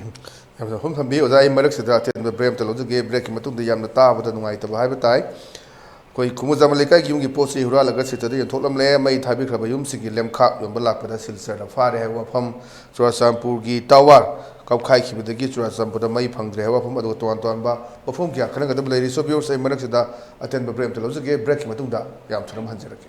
ꯌꯥꯝꯅ ꯃꯐꯝ ꯊꯝꯕꯤ ꯑꯣꯖꯥ꯫ ꯑꯩ ꯃꯔꯛꯁꯤꯗ ꯑꯇꯦꯟꯕ break ꯑꯃꯇ ꯂꯧꯖꯒꯦ꯫ Breakꯀꯤ ꯃꯇꯨꯡꯗ ꯌꯥꯝꯅ ꯇꯥꯕꯗ ꯅꯨꯡꯉꯥꯏꯇꯕ ꯍꯥꯏꯕ ꯇꯥꯏ꯫ ꯑꯩꯈꯣꯏ ꯈꯨꯃꯨꯖꯥꯃ ꯂꯩꯀꯥꯏꯒꯤ ꯌꯨꯝꯒꯤ ꯄꯣꯠ ꯆꯩ ꯍꯨꯔꯥꯜꯂꯒ ꯁꯤꯜꯆꯔꯗ ꯌꯦꯟꯊꯣꯛꯂꯝꯂꯦ꯫ ꯃꯩ ꯊꯥꯕꯤꯈ꯭ꯔꯕ ꯌꯨꯝꯁꯤꯡꯒꯤ ꯂꯦꯝꯈꯥꯛ ꯌꯣꯟꯕ ꯂꯥꯛꯄꯗ ꯁꯤꯜꯆꯔꯗ ꯐꯥꯔꯦ ꯍꯥꯏꯕ ꯋꯥꯐꯝ꯫ ꯆꯨꯔꯥꯆꯥꯟꯄꯨꯔꯒꯤ tower ꯀꯥꯞꯈꯥꯏꯈꯤꯕꯗꯒꯤ ꯆꯨꯔꯥꯆꯥꯟꯄꯨꯔꯗ ꯃꯩ ꯐꯪꯗ꯭ꯔꯦ ꯍꯥꯏꯕ ꯋꯥꯐꯝ, ꯑꯗꯨꯒ ꯇꯣꯉꯥꯟ ꯇꯣꯉꯥꯟꯕ ꯋꯥꯐꯝ ꯀꯌꯥ ꯈꯟꯅꯒꯗꯕ ꯂꯩꯔꯤ꯫ So viewers, ꯑꯩ ꯃꯔꯛꯁꯤꯗ ꯑꯇꯦꯟꯕ break ꯑꯃꯇ ꯂꯧꯖꯒꯦ꯫ Breakꯀꯤ ꯃꯇꯨꯡꯗ ꯌꯥꯝ ꯊꯨꯅ ꯑꯃꯨꯛ ꯍꯟꯖꯔꯛꯀꯦ꯫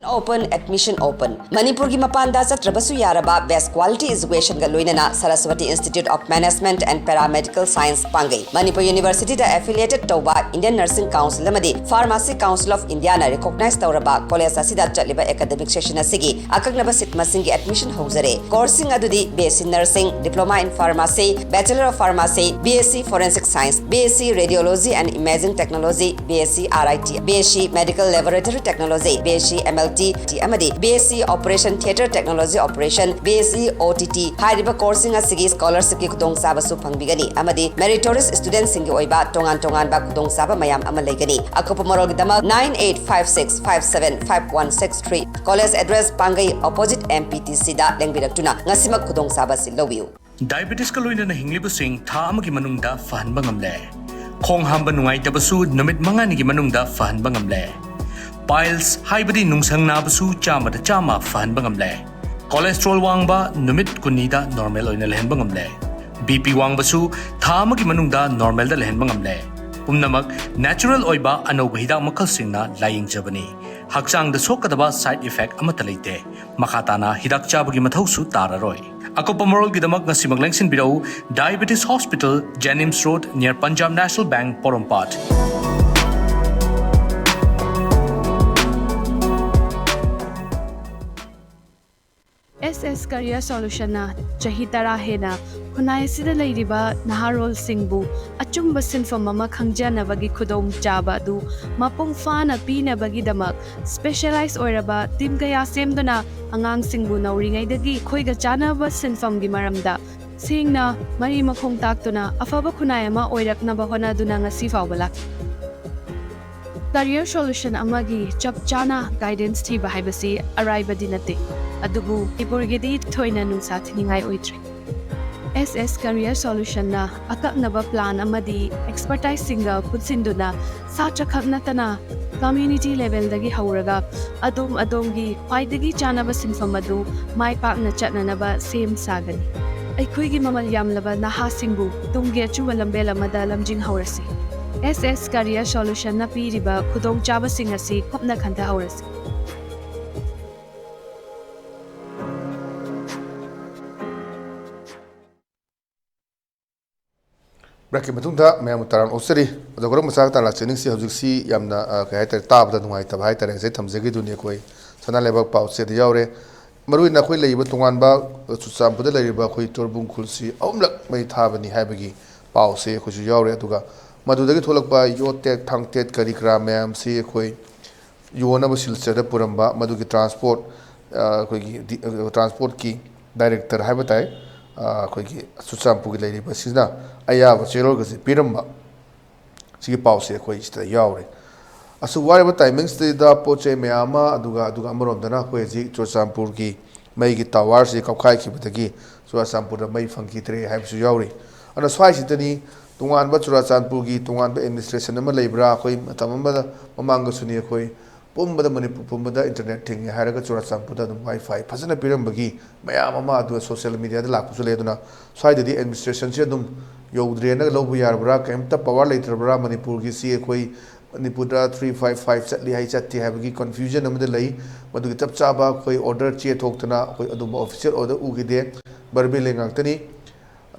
Open, admission open. ꯃꯅꯤꯄꯨꯔꯒꯤ ꯃꯄꯥꯟꯗ ꯆꯠꯇ꯭ꯔꯕꯁꯨ ꯌꯥꯔꯕ best quality educationꯒ ꯂꯣꯏꯅꯅ Saraswati Institute of Management and Paramedical Science ꯄꯥꯡꯒꯩ꯫ Manipur Universityꯗ affiliated ꯇꯧꯕ Indian Nursing Council ꯑꯃꯗꯤ Pharmacy Council of Indiaꯅ recognize ꯇꯧꯔꯕ college ꯑꯁꯤꯗ ꯆꯠꯂꯤꯕ academic session ꯑꯁꯤꯒꯤ ꯑꯀꯛꯅꯕ seat ꯃꯁꯤꯡꯒꯤ admission ꯍꯧꯖꯔꯦ꯫ Courseꯁꯤꯡ ꯑꯗꯨꯗꯤ BSc Nursing, Diploma in Pharmacy, Bachelor of Pharmacy, BSc Forensic Science, BSc Radiology and Imaging Technology, BSc RIT, BSc Medical Laboratory Technology, BSc MLT ꯑꯃꯗꯤ BSc Operation Theatre Technology Operation, BSc OTT ꯍꯥꯏꯔꯤꯕ courseꯁꯤꯡ ꯑꯁꯤꯒꯤ scholarshipꯀꯤ ꯈꯨꯗꯣꯡꯆꯥꯕꯁꯨ ꯐꯪꯕꯤꯒꯅꯤ ꯑꯃꯗꯤ meritorious studentꯁꯤꯡꯒꯤ ꯑꯣꯏꯕ ꯇꯣꯉꯥꯟ ꯇꯣꯉꯥꯟꯕ ꯈꯨꯗꯣꯡꯆꯥꯕ ꯃꯌꯥꯝ ꯑꯃ ꯂꯩꯒꯅꯤ꯫ ꯑꯀꯨꯞꯄ ꯃꯔꯣꯜꯒꯤꯗꯃꯛ nine eight five six five seven five one six three꯫ College address ꯄꯥꯡꯒꯩ opposite MPTCꯗ ꯂꯦꯡꯕꯤꯔꯛꯇꯨꯅ ꯉꯁꯤꯃꯛ ꯈꯨꯗꯣꯡꯆꯥꯕ ꯑꯁꯤ ꯂꯧꯕꯤꯌꯨ꯫ Diabetesꯀ ꯂꯣꯏꯅꯅ ꯍꯤꯡꯂꯤꯕꯁꯤꯡ ꯊꯥ ꯑꯃꯒꯤ ꯃꯅꯨꯡꯗ ꯐꯍꯟꯕ ꯉꯝꯂꯦ꯫ ꯈꯣꯡ ꯍꯥꯝꯕ ꯅꯨꯡꯉꯥꯏꯇꯕꯁꯨ ꯅꯨꯃꯤꯠ ꯃꯉꯥꯅꯤꯒꯤ ꯃꯅꯨꯡꯗ ꯐꯍꯟꯕ ꯉꯝꯂꯦ꯫ Piles ꯍꯥꯏꯕꯗꯤ ꯅꯨꯡꯁꯪ ꯅꯥꯕꯁꯨ ꯆꯥꯝꯃꯗ ꯆꯥꯝꯃ ꯐꯍꯟꯕ ꯉꯝꯂꯦ꯫ Cholesterol ꯋꯥꯡꯕ ꯅꯨꯃꯤꯠ ꯀꯨꯟꯅꯤꯗ normal ꯑꯣꯏꯅ ꯂꯩꯍꯟꯕ ꯉꯝꯂꯦ꯫ BP ꯋꯥꯡꯕꯁꯨ ꯊꯥ ꯑꯃꯒꯤ ꯃꯅꯨꯡꯗ normalꯗ ꯂꯩꯍꯟꯕ ꯉꯝꯂꯦ꯫ ꯄꯨꯝꯅꯃꯛ natural ꯑꯣꯏꯕ ꯑꯅꯧꯕ ꯍꯤꯗꯥꯛ ꯃꯈꯜꯁꯤꯡꯅ ꯂꯥꯌꯦꯡꯖꯕꯅꯤ꯫ ꯍꯛꯆꯥꯡꯗ ꯁꯣꯛꯀꯗꯕ ꯁꯥꯏꯗ ꯏꯐꯦꯛ ꯑꯃꯠꯇ ꯂꯩꯇꯦ꯫ ꯃꯈꯥ ꯇꯥꯅ ꯍꯤꯗꯥꯛ ꯆꯥꯕꯒꯤ ꯃꯊꯧꯁꯨ ꯇꯥꯔꯔꯣꯏ꯫ ꯑꯀꯨꯞꯄ ꯃꯔꯣꯜꯒꯤꯗꯃꯛ ꯉꯁꯤꯃꯛ ꯂꯦꯡꯁꯤꯟꯕꯤꯔꯛꯎ, Diabetes Hospital, Janims Road, near Punjab National Bank, ꯄꯣꯔꯣꯝꯄꯥꯠ꯫ ꯑꯦꯁ ꯑꯦꯁ ꯀꯔꯤꯌꯔ ꯁꯣꯂꯨꯁꯟꯅ ꯆꯍꯤ ꯇꯔꯥ ꯍꯦꯟꯅ ꯈꯨꯟꯅꯥꯏ ꯑꯁꯤꯗ ꯂꯩꯔꯤꯕ ꯅꯍꯥꯔꯣꯜꯁꯤꯡꯕꯨ ꯑꯆꯨꯝꯕ ꯁꯤꯟꯐꯝ ꯑꯃ ꯈꯪꯖꯅꯕꯒꯤ ꯈꯨꯗꯣꯡꯆꯥꯕ ꯑꯗꯨ ꯃꯄꯨꯡ ꯐꯥꯅ ꯄꯤꯅꯕꯒꯤꯗꯃꯛ ꯁ꯭ꯄꯦꯁꯦꯂꯥꯏꯖ ꯑꯣꯏꯔꯕ ꯇꯤꯝ ꯀꯌꯥ ꯁꯦꯝꯗꯨꯅ ꯑꯉꯥꯡꯁꯤꯡꯕꯨ ꯅꯧꯔꯤꯉꯩꯗꯒꯤ ꯑꯩꯈꯣꯏꯒ ꯆꯥꯟꯅꯕ ꯁꯤꯟꯐꯝꯒꯤ ꯃꯔꯝꯗ ꯁꯦꯡꯅ ꯃꯔꯤ ꯃꯈꯣꯡ ꯇꯥꯛꯇꯨꯅ ꯑꯐꯕ ꯈꯨꯟꯅꯥꯏ ꯑꯃ ꯑꯣꯏꯔꯛꯅꯕ ꯍꯣꯠꯅꯗꯨꯅ ꯉꯁꯤ ꯐꯥꯎꯕ ꯂꯥꯛꯂꯤ꯫ ꯀꯔꯤꯌꯔ ꯁꯣꯂꯨꯁꯟ ꯑꯃꯒꯤ ꯆꯞ ꯆꯥꯅ ꯒꯥꯏꯗꯦꯟꯁ ꯊꯤꯕ ꯍꯥꯏꯕꯁꯤ ꯑꯔꯥꯏꯕꯗꯤ ꯅꯠꯇꯦ, ꯑꯗꯨꯕꯨ ꯃꯅꯤꯄꯨꯔꯒꯤꯗꯤ ꯊꯣꯏꯅ ꯅꯨꯡꯁꯥ ꯊꯤꯅꯤꯡꯉꯥꯏ ꯑꯣꯏꯗ꯭ꯔꯦ꯫ ꯑꯦꯁ ꯑꯦꯁ ꯀꯔꯤꯌꯔ ꯁꯣꯂꯨꯁꯟꯅ ꯑꯀꯛꯅꯕ ꯄ꯭ꯂꯥꯟ ꯑꯃꯗꯤ ꯑꯦꯛꯁꯄꯔꯇꯥꯏꯖꯁꯤꯡꯒ ꯄꯨꯟꯁꯤꯟꯗꯨꯅ ꯁꯥꯇ꯭ꯔ ꯈꯛ ꯅꯠꯇꯅ ꯀꯝꯃ꯭ꯌꯨꯅꯤꯇꯤ ꯂꯦꯚꯦꯜꯗꯒꯤ ꯍꯧꯔꯒ ꯑꯗꯣꯝ ꯑꯗꯣꯝꯒꯤ ꯈ꯭ꯋꯥꯏꯗꯒꯤ ꯆꯥꯅꯕ ꯁꯤꯟꯐꯝ ꯑꯗꯨ ꯃꯥꯏ ꯄꯥꯛꯅ ꯆꯠꯅꯅꯕ ꯁꯦꯝ ꯁꯥꯒꯅꯤ꯫ ꯑꯩꯈꯣꯏꯒꯤ ꯃꯃꯜ ꯌꯥꯝꯂꯕ ꯅꯍꯥꯁꯤꯡꯕꯨ ꯇꯨꯡꯒꯤ ꯑꯆꯨꯝꯕ ꯂꯝꯕꯦꯜ ꯑꯃꯗ ꯂꯝꯖꯤꯡꯍꯧꯔꯁꯤ꯫ ꯑꯦꯁ ꯑꯦꯁ ꯀꯔꯤꯌꯔ ꯁꯣꯂꯨꯁꯟꯅ ꯄꯤꯔꯤꯕ ꯈꯨꯗꯣꯡꯆꯥꯕꯁꯤꯡ ꯑꯁꯤ ꯀꯨꯞꯅ ꯈꯟꯊꯍꯧꯔꯁꯤ꯫ ꯕ꯭ꯔꯦꯛꯀꯤ ꯃꯇꯨꯡꯗ ꯃꯌꯥꯝꯕꯨ ꯇꯔꯥꯝꯅ ꯑꯣꯛꯆꯔꯤ꯫ ꯑꯗꯣ ꯒꯣꯔꯣꯛ ꯃꯆꯥ ꯇꯥꯟ ꯂꯥꯛꯆꯅꯤꯡꯁꯤ ꯍꯧꯖꯤꯛꯁꯤ ꯌꯥꯝꯅ, ꯑ, ꯀꯩ ꯍꯥꯏꯇꯥꯔꯦ, ꯇꯥꯕꯗ ꯅꯨꯡꯉꯥꯏꯇꯕ ꯍꯥꯏꯇꯥꯔꯦ, ꯉꯁꯥꯏ ꯊꯝꯖꯈꯤꯗꯨꯅꯤ꯫ ꯑꯩꯈꯣꯏ ꯁꯅꯥ ꯂꯩꯕꯥꯛ ꯄꯥꯎꯆꯦꯗ ꯌꯥꯎꯔꯦ꯫ ꯃꯔꯨꯑꯣꯏꯅ ꯑꯩꯈꯣꯏ ꯂꯩꯔꯤꯕ ꯇꯣꯉꯥꯟꯕ ꯆꯨꯔꯆꯥꯟꯄꯨꯔꯗ ꯂꯩꯔꯤꯕ ꯑꯩꯈꯣꯏ ꯇꯣꯔꯕꯨꯡ ꯈꯨꯜꯁꯤ ꯑꯍꯨꯝꯂꯛ ꯃꯩ ꯊꯥꯕꯅꯤ ꯍꯥꯏꯕꯒꯤ ꯄꯥꯎꯁꯦ ꯑꯩꯈꯣꯏꯁꯨ ꯌꯥꯎꯔꯦ꯫ ꯑꯗꯨꯒ ꯃꯗꯨꯗꯒꯤ ꯊꯣꯛꯂꯛꯄ ꯌꯣꯠꯇꯦꯠ ꯊꯥꯡꯇꯦꯠ ꯀꯔꯤ ꯀꯔꯥ ꯃꯌꯥꯝꯁꯤ ꯑꯩꯈꯣꯏ ꯌꯣꯟꯅꯕ ꯁꯤꯜꯆꯔꯗ ꯄꯨꯔꯝꯕ, ꯃꯗꯨꯒꯤ ꯇ꯭ꯔꯥꯟꯁꯄꯣꯔꯠ, ꯑ, ꯑꯩꯈꯣꯏꯒꯤ ꯗꯤ-, ꯑ, ꯇ꯭ꯔꯥꯟꯁꯄꯣꯔꯠꯀꯤ ꯗꯥꯏꯔꯦꯛꯇꯔ ꯍꯥꯏꯕ ꯇꯥꯏ, ꯑ, ꯑꯩꯈꯣꯏꯒꯤ ꯆꯨꯔꯆꯥꯟꯄꯨꯔꯒꯤ ꯂꯩꯔꯤꯕꯁꯤꯅ ꯑꯌꯥꯕ ꯆꯦꯔꯣꯜꯒꯁꯦ ꯄꯤꯔꯝꯕ, ꯁꯤꯒꯤ ꯄꯥꯎꯁꯦ ꯑꯩꯈꯣꯏ ꯁꯤꯗ ꯌꯥꯎꯔꯦ꯫ ꯑꯁꯨꯛ ꯋꯥꯔꯤꯕ ꯇꯥꯏꯃꯤꯡꯁꯤꯗ ꯄꯣꯠ ꯆꯩ ꯃꯌꯥꯝ ꯑꯃ, ꯑꯗꯨꯒ, ꯑꯗꯨꯒ ꯑꯃꯔꯣꯝꯗꯅ ꯑꯩꯈꯣꯏ ꯍꯧꯖꯤꯛ ꯆꯨꯔꯆꯥꯟꯄꯨꯔꯒꯤ ꯃꯩꯒꯤ ꯇꯋꯥꯔꯁꯤ ꯀꯥꯎꯈꯥꯏꯈꯤꯕꯗꯒꯤ ꯆꯨꯔꯆꯥꯟꯄꯨꯔꯗ ꯃꯩ ꯐꯪꯈꯤꯗ꯭ꯔꯦ ꯍꯥꯏꯕꯁꯨ ꯌꯥꯎꯔꯤ꯫ ꯑꯗꯨꯅ ꯁ꯭ꯋꯥꯏꯁꯤꯗꯅꯤ ꯇꯣꯉꯥꯟꯕ ꯆꯨꯔꯆꯥꯟꯄꯨꯔꯒꯤ ꯇꯣꯉꯥꯟꯕ ꯑꯦꯗꯃꯤꯅꯤꯁꯇ꯭ꯔꯦꯁꯟ ꯑꯃ ꯂꯩꯕ꯭ꯔꯥ? ꯑꯩꯈꯣꯏ ꯃꯇꯝ ꯑꯃꯗ ꯃꯃꯥꯡꯗꯁꯨꯅꯤ ꯑꯩꯈꯣꯏ ꯄꯨꯝꯕꯗ, ꯃꯅꯤꯄꯨꯔ ꯄꯨꯝꯕꯗ ꯏꯟꯇꯔꯅꯦꯠ ꯊꯤꯡꯉꯦ ꯍꯥꯏꯔꯒ ꯆꯨꯔꯆꯥꯟꯄꯨꯔꯗ ꯑꯗꯨꯝ ꯋꯥꯏ ꯐꯥꯏ ꯐꯖꯅ ꯄꯤꯔꯝꯕꯒꯤ ꯃꯌꯥꯝ ꯑꯃ, ꯑꯗꯨꯒ ꯁꯣꯁꯤꯌꯦꯜ ꯃꯤꯗꯤꯌꯥꯗ ꯂꯥꯛꯄꯁꯨ ꯂꯩ꯫ ꯑꯗꯨꯅ ꯁ꯭ꯋꯥꯏꯗꯗꯤ ꯑꯦꯗꯃꯤꯅꯤꯁꯇ꯭ꯔꯦꯁꯟꯁꯤ ꯑꯗꯨꯝ ꯌꯧꯗ꯭ꯔꯦꯅ ꯂꯧꯕ ꯌꯥꯔꯕ꯭ꯔꯥ? ꯀꯔꯤꯝꯇ ꯄꯋꯥꯔ ꯂꯩꯇ꯭ꯔꯕ꯭ꯔꯥ? ꯃꯅꯤꯄꯨꯔꯒꯤꯁꯤ ꯑꯩꯈꯣꯏ ꯃꯅꯤꯄꯨꯔꯗ three five five ꯆꯠꯂꯤ ꯍꯥꯏ ꯆꯠꯇꯦ ꯍꯥꯏꯕꯒꯤ confusion ꯑꯃꯗ ꯂꯩ꯫ ꯃꯗꯨꯒꯤ ꯆꯞ ꯆꯥꯕ ꯑꯩꯈꯣꯏ order ꯆꯦ ꯊꯣꯛꯇꯅ ꯑꯩꯈꯣꯏ ꯑꯗꯨꯝꯕ official order ꯎꯈꯤꯗꯦ꯫ Verbal ꯉꯥꯛꯇꯅꯤ꯫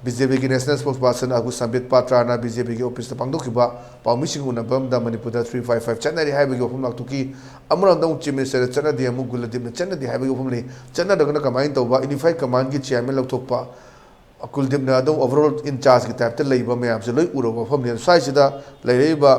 BJPꯒꯤ national spokesperson ꯑꯒꯨ ꯁꯝꯕꯤꯠ ꯄꯥꯇ꯭ꯔꯥꯅ BJPꯒꯤ officeꯇ ꯄꯥꯡꯊꯣꯛꯈꯤꯕ ꯄꯥꯎꯃꯤꯁꯤꯡ ꯎꯅꯕ ꯑꯃꯗ ꯃꯅꯤꯄꯨꯔꯗ three five five ꯆꯠꯅꯔꯤ ꯍꯥꯏꯕꯒꯤ ꯋꯥꯐꯝ ꯂꯥꯛꯊꯣꯛꯈꯤ꯫ ꯑꯃꯔꯣꯝꯗ ꯑꯃꯨꯛ Chief Ministerꯅ ꯆꯠꯅꯗꯦ, ꯑꯃꯨꯛ ꯒꯨꯂꯗꯤꯞꯅ ꯆꯠꯅꯗꯦ ꯍꯥꯏꯕꯒꯤ ꯋꯥꯐꯝ ꯂꯩ꯫ ꯆꯠꯅꯗ꯭ꯔꯒꯅ ꯀꯃꯥꯏꯅ ꯇꯧꯕ? Unified Commandꯒꯤ chairman ꯂꯧꯊꯣꯛꯄ, ꯀꯨꯜꯗꯤꯞꯅ ꯑꯗꯨꯝ overall in chargeꯀꯤ typeꯇ ꯂꯩꯕ ꯃꯌꯥꯝꯁꯦ ꯂꯣꯏ ꯎꯔꯕ ꯃꯐꯝꯅꯤ꯫ ꯁ꯭ꯋꯥꯏꯁꯤꯗ ꯂꯩꯔꯛꯏꯕ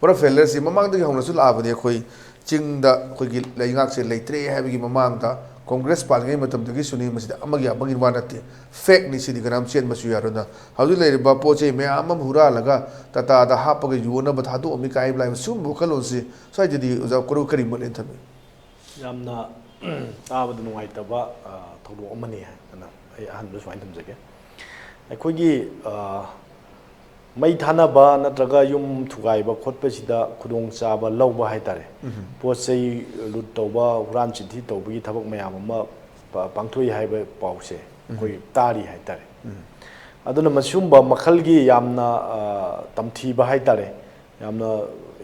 ꯄꯨꯔꯥ failureꯁꯤ ꯃꯃꯥꯡꯗꯒꯤ ꯍꯧꯅꯁꯨ ꯂꯥꯛꯑꯕꯅꯤ꯫ ꯑꯩꯈꯣꯏ ꯆꯤꯡꯗ ꯑꯩꯈꯣꯏꯒꯤ ꯂꯩꯉꯥꯛꯁꯦ ꯂꯩꯇ꯭ꯔꯦ ꯍꯥꯏꯕꯒꯤ ꯃꯃꯥꯡꯗ Congress ꯄꯥꯜꯂꯤꯉꯩ ꯃꯇꯝꯗꯒꯤꯁꯨꯅꯤ꯫ ꯃꯁꯤꯗ ꯑꯃꯒꯤ ꯑꯃꯒꯤ ꯋꯥ ꯅꯠꯇꯦ, factꯅꯤ꯫ ꯁꯤꯗꯤ ꯀꯅꯥꯝ ꯆꯦꯟꯕꯁꯨ ꯌꯥꯔꯣꯏꯅ ꯍꯧꯖꯤꯛ ꯂꯩꯔꯤꯕ ꯄꯣꯠ ꯆꯩ ꯃꯌꯥꯝ ꯑꯃ ꯍꯨꯔꯥꯜꯂꯒ ꯇꯥꯇꯥꯗ ꯍꯥꯞꯄꯒ ꯌꯣꯟꯅꯕ ꯊꯥꯗꯣꯛꯑꯝꯃꯤ ꯀꯥꯏ ꯍꯥꯏꯕ ꯂꯥꯛꯏꯕ ꯁꯤꯒꯨꯝꯕ ꯋꯥꯈꯜꯂꯣꯟꯁꯤ ꯁ꯭ꯋꯥꯏꯗꯗꯤ ꯑꯣꯖꯥ ꯀꯣꯔꯧ ꯀꯔꯤ ꯃꯣꯠ ꯂꯦꯟꯊꯝꯃꯤ? ꯌꯥꯝꯅ ꯇꯥꯕꯗ ꯅꯨꯡꯉꯥꯏꯇꯕ, ꯑ, ꯊꯧꯗꯣꯛ ꯑꯃꯅꯤ ꯍꯥꯏꯅ ꯑꯩ ꯑꯍꯥꯟꯕꯗ ꯁꯨꯃꯥꯏꯅ ꯊꯝꯖꯒꯦ꯫ ꯑꯩꯈꯣꯏꯒꯤ, ꯑ, ꯃꯩ ꯊꯥꯅꯕ ꯅꯠꯇ꯭ꯔꯒ ꯌꯨꯝ ꯊꯨꯒꯥꯏꯕ ꯈꯣꯠꯄꯁꯤꯗ ꯈꯨꯗꯣꯡꯆꯥꯕ ꯂꯧꯕ ꯍꯥꯏꯇꯥꯔꯦ꯫ ꯎꯝ꯫ ꯄꯣꯠ ꯆꯩ ꯂꯨꯠ ꯇꯧꯕ, ꯍꯨꯔꯥꯟ ꯆꯤꯟꯊꯤ ꯇꯧꯕꯒꯤ ꯊꯕꯛ ꯃꯌꯥꯝ ꯑꯃ ꯄ-, ꯄꯥꯡꯊꯣꯛꯏ ꯍꯥꯏꯕ ꯄꯥꯎꯁꯦ ꯑꯩꯈꯣꯏ ꯇꯥꯔꯤ ꯍꯥꯏꯇꯥꯔꯦ꯫ ꯎꯝ꯫ ꯑꯗꯨꯅ ꯃꯁꯤꯒꯨꯝꯕ ꯃꯈꯜꯒꯤ ꯌꯥꯝꯅ, ꯑ, ꯇꯝꯊꯤꯕ ꯍꯥꯏꯇꯥꯔꯦ, ꯌꯥꯝꯅ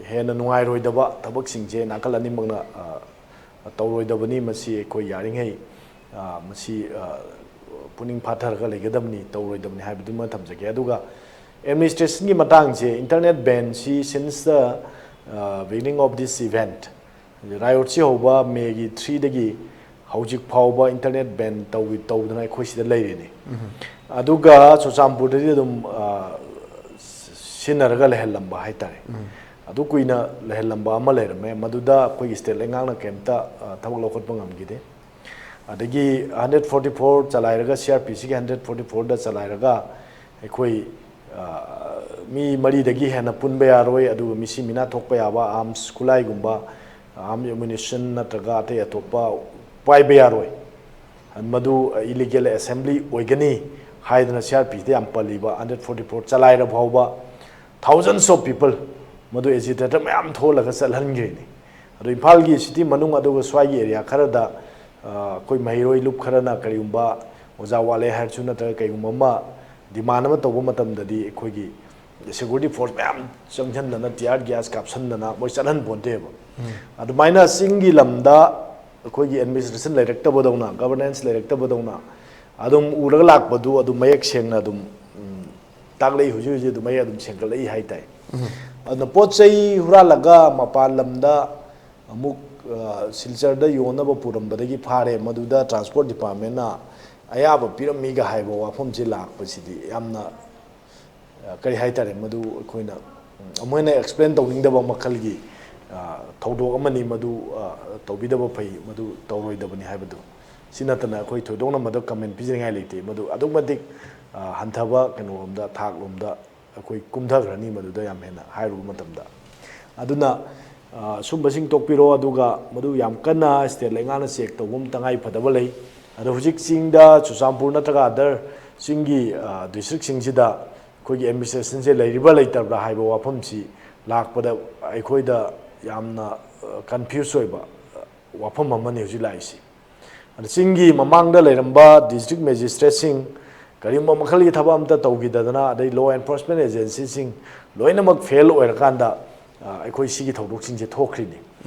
ꯍꯦꯟꯅ ꯅꯨꯡꯉꯥꯏꯔꯣꯏꯗꯕ ꯊꯕꯛꯁꯤꯡꯁꯦ ꯅꯥꯀꯜ ꯑꯅꯤꯃꯛꯅ, ꯑ, ꯇꯧꯔꯣꯏꯗꯕꯅꯤ꯫ ꯃꯁꯤ ꯑꯩꯈꯣꯏ ꯌꯥꯔꯤꯉꯩ, ꯑ, ꯃꯁꯤ, ꯑ, ꯄꯨꯛꯅꯤꯡ ꯐꯥꯊꯔꯒ ꯂꯩꯒꯗꯕꯅꯤ, ꯇꯧꯔꯣꯏꯗꯕꯅꯤ ꯍꯥꯏꯕꯗꯨꯃ ꯊꯝꯖꯒꯦ꯫ ꯑꯗꯨꯒ administrationꯒꯤ ꯃꯇꯥꯡꯁꯦ, internet banꯁꯤ since the, ꯑ, beginning of this event, riotꯁꯤ ꯍꯧꯕ Mayꯒꯤ threeꯗꯒꯤ ꯍꯧꯖꯤꯛ ꯐꯥꯎꯕ internet ban ꯇꯧꯏ, ꯇꯧꯗꯅ ꯑꯩꯈꯣꯏ ꯁꯤꯗ ꯂꯩꯔꯤꯅꯤ꯫ ꯎꯝ꯫ ꯑꯗꯨꯒ ꯆꯨꯔꯆꯥꯟꯄꯨꯔꯗꯗꯤ ꯑꯗꯨꯝ, ꯑ, ꯁꯤꯖꯤꯟꯅꯔꯒ ꯂꯩꯍꯜꯂꯝꯕ ꯍꯥꯏꯇꯥꯔꯦ꯫ ꯎꯝ꯫ ꯑꯗꯨ ꯀꯨꯏꯅ ꯂꯩꯍꯜꯂꯝꯕ ꯑꯃ ꯂꯩꯔꯝꯃꯦ, ꯃꯗꯨꯗ ꯑꯩꯈꯣꯏꯒꯤ state ꯂꯩꯉꯥꯛꯅ ꯀꯩꯝꯇ, ꯑ, ꯊꯕꯛ ꯂꯧꯈꯠꯄ ꯉꯝꯈꯤꯗꯦ꯫ ꯑꯗꯒꯤ hundred forty four ꯆꯂꯥꯏꯔꯒ, CRPCꯒꯤ hundred forty fourꯗ ꯆꯂꯥꯏꯔꯒ ꯑꯩꯈꯣꯏ, ꯑ, ꯃꯤ ꯃꯔꯤꯗꯒꯤ ꯍꯦꯟꯅ ꯄꯨꯟꯕ ꯌꯥꯔꯣꯏ, ꯑꯗꯨꯒ ꯃꯤꯁꯤ ꯃꯤꯅꯥ ꯊꯣꯛꯄ ꯌꯥꯕ arms ꯈꯨꯠꯂꯥꯏꯒꯨꯝꯕ, arms ammunition ꯅꯠꯇ꯭ꯔꯒ ꯑꯇꯩ ꯑꯇꯣꯞꯄ ꯄꯥꯏꯕ ꯌꯥꯔꯣꯏ, ꯃꯗꯨ illegal assembly ꯑꯣꯏꯒꯅꯤ ꯍꯥꯏꯗꯅ CRPCꯗ ꯌꯥꯝ ꯄꯜꯂꯤꯕ hundred forty four ꯆꯂꯥꯏꯔ ꯐꯥꯎꯕ thousands of people ꯃꯗꯨ agitator ꯃꯌꯥꯝ ꯊꯣꯛꯍꯜꯂꯒ ꯆꯠꯍꯟꯈ꯭ꯔꯤꯅꯤ꯫ ꯑꯗꯣ ꯏꯝꯐꯥꯜꯒꯤ city ꯃꯅꯨꯡ ꯑꯗꯨꯒ ꯁ꯭ꯋꯥꯏꯒꯤ area ꯈꯔꯗ, ꯑ, ꯑꯩꯈꯣꯏ ꯃꯍꯩꯔꯣꯏ ꯂꯨꯞ ꯈꯔꯅ ꯀꯔꯤꯒꯨꯝꯕ ꯑꯣꯖꯥ ꯋꯥꯠꯂꯦ ꯍꯥꯏꯔꯁꯨ ꯅꯠꯇ꯭ꯔꯒ ꯀꯔꯤꯒꯨꯝꯕ ꯑꯃ demand ꯑꯃ ꯇꯧꯕ ꯃꯇꯝꯗꯗꯤ ꯑꯩꯈꯣꯏꯒꯤ ꯁꯦꯀ꯭ꯌꯨꯔꯤꯇꯤ ꯐꯣꯔꯁ ꯃꯌꯥꯝ ꯆꯪꯁꯤꯟꯗꯅ, ꯇꯤꯌꯥꯔ ꯒ꯭ꯌꯥꯁ ꯀꯥꯞꯁꯤꯟꯗꯅ ꯃꯣꯏ ꯆꯠꯍꯟ ꯄꯣꯟꯇꯦꯕ꯫ ꯑꯗꯨꯃꯥꯏꯅ ꯆꯤꯡꯒꯤ ꯂꯝꯗ ꯑꯩꯈꯣꯏꯒꯤ ꯑꯦꯗꯃꯤꯅꯤꯁꯇ꯭ꯔꯦꯁꯟ ꯂꯩꯔꯛꯇꯕꯗꯧꯅ, ꯒꯕꯔꯅꯦꯟꯁ ꯂꯩꯔꯛꯇꯕꯗꯧꯅ ꯑꯗꯨꯝ ꯎꯔꯒ ꯂꯥꯛꯄꯗꯨ ꯑꯗꯨꯝ ꯃꯌꯦꯛ ꯁꯦꯡꯅ ꯑꯗꯨꯝ, ꯎꯝ, ꯇꯥꯛꯂꯛꯏ꯫ ꯍꯧꯖꯤꯛ ꯍꯧꯖꯤꯛ ꯑꯗꯨꯝ ꯃꯌꯦꯛ ꯑꯗꯨꯝ ꯁꯦꯡꯒꯠꯂꯛꯏ ꯍꯥꯏꯇꯥꯏ꯫ ꯑꯗꯨꯅ ꯄꯣꯠ ꯆꯩ ꯍꯨꯔꯥꯜꯂꯒ ꯃꯄꯥꯟ ꯂꯝꯗ ꯑꯃꯨꯛ, ꯑ, ꯁꯤꯜꯆꯔꯗ ꯌꯣꯟꯅꯕ ꯄꯨꯔꯝꯕꯗꯒꯤ ꯐꯥꯔꯦ, ꯃꯗꯨꯗ ꯇ꯭ꯔꯥꯟꯁꯄꯣꯔꯠ ꯗꯤꯄꯥꯔꯠꯃꯦꯟꯅ ꯑꯌꯥꯕ ꯄꯤꯔꯝꯃꯤꯒ ꯍꯥꯏꯕ ꯋꯥꯐꯝꯁꯤ ꯂꯥꯛꯄꯁꯤꯗꯤ ꯌꯥꯝꯅ, ꯑ, ꯀꯔꯤ ꯍꯥꯏꯇꯥꯔꯦ, ꯃꯗꯨ ꯑꯩꯈꯣꯏꯅ, ꯎꯝ, ꯑꯃꯨꯛ ꯍꯦꯟꯅ ꯑꯦꯛꯁꯄ꯭ꯂꯦꯟ ꯇꯧꯅꯤꯡꯗꯕ ꯃꯈꯜꯒꯤ, ꯑ, ꯊꯧꯗꯣꯛ ꯑꯃꯅꯤ꯫ ꯃꯗꯨ, ꯑ, ꯇꯧꯕꯤꯗꯕ ꯐꯩ, ꯃꯗꯨ ꯇꯧꯔꯣꯏꯗꯕꯅꯤ ꯍꯥꯏꯕꯗꯨ꯫ ꯁꯤ ꯅꯠꯇꯅ ꯑꯩꯈꯣꯏ ꯊꯣꯏꯗꯣꯛꯅ ꯃꯗꯨ ꯀꯃꯦꯟ ꯄꯤꯖꯅꯤꯡꯉꯥꯏ ꯂꯩꯇꯦ꯫ ꯃꯗꯨ ꯑꯗꯨꯛꯀꯤ ꯃꯇꯤꯛ, ꯑ, ꯍꯟꯊꯕ ꯀꯩꯅꯣꯔꯣꯝꯗ, ꯊꯥꯛꯂꯣꯝꯗ ꯑꯩꯈꯣꯏ ꯀꯨꯝꯊꯈ꯭ꯔꯅꯤ ꯃꯗꯨꯗ ꯌꯥꯝ ꯍꯦꯟꯅ ꯍꯥꯏꯔꯨꯕ ꯃꯇꯝꯗ꯫ ꯑꯗꯨꯅ, ꯑ, ꯁꯨꯝꯕꯁꯤꯡ ꯇꯣꯛꯄꯤꯔꯣ, ꯑꯗꯨꯒ ꯃꯗꯨ ꯌꯥꯝ ꯀꯟꯅ ꯁ꯭ꯇꯦꯠ ꯂꯩꯉꯥꯛꯅ ꯆꯦꯛ ꯇꯧꯕ ꯑꯃ ꯇꯉꯥꯏ ꯐꯗꯕ ꯂꯩ꯫ ꯑꯗꯣ ꯍꯧꯖꯤꯛ ꯆꯤꯡꯗ, ꯆꯨꯔꯆꯥꯟꯄꯨꯔ ꯅꯠꯇ꯭ꯔꯒ ꯑꯗꯔ ꯆꯤꯡꯒꯤ, ꯑ, ꯗꯤꯁꯇ꯭ꯔꯤꯛꯁꯤꯡꯁꯤꯗ ꯑꯩꯈꯣꯏꯒꯤ ꯑꯦꯗꯃꯤꯅꯤꯁꯇ꯭ꯔꯦꯁꯟꯁꯦ ꯂꯩꯔꯤꯕ꯭ꯔꯥ ꯂꯩꯇꯕ꯭ꯔꯥ ꯍꯥꯏꯕ ꯋꯥꯐꯝꯁꯤ ꯂꯥꯛꯄꯗ ꯑꯩꯈꯣꯏꯗ ꯌꯥꯝꯅ, ꯑ, ꯀꯟꯐ꯭ꯌꯨꯁ ꯑꯣꯏꯕ, ꯑ, ꯋꯥꯐꯝ ꯑꯃꯅꯤ ꯍꯧꯖꯤꯛ ꯂꯥꯛꯏꯁꯤ꯫ ꯑꯗ ꯆꯤꯡꯒꯤ ꯃꯃꯥꯡꯗ ꯂꯩꯔꯝꯕ ꯗꯤꯁꯇ꯭ꯔꯤꯛ ꯃꯦꯖꯤꯁꯇ꯭ꯔꯦꯠꯁꯤꯡ ꯀꯔꯤꯒꯨꯝꯕ ꯃꯈꯜꯒꯤ ꯊꯕꯛ ꯑꯝꯇ ꯇꯧꯈꯤꯗꯗꯅ, ꯑꯗꯩ ꯂꯣ ꯑꯦꯟꯐꯣꯔꯁꯃꯦꯟ ꯑꯦꯖꯦꯟꯁꯤꯁꯤꯡ ꯂꯣꯏꯅꯃꯛ ꯐꯦꯜ ꯑꯣꯏꯔꯀꯥꯟꯗ, ꯑ, ꯑꯩꯈꯣꯏ ꯁꯤꯒꯤ ꯊꯧꯗꯣꯛꯁꯤꯡꯁꯦ ꯊꯣꯛꯈ꯭ꯔꯤꯅꯤ꯫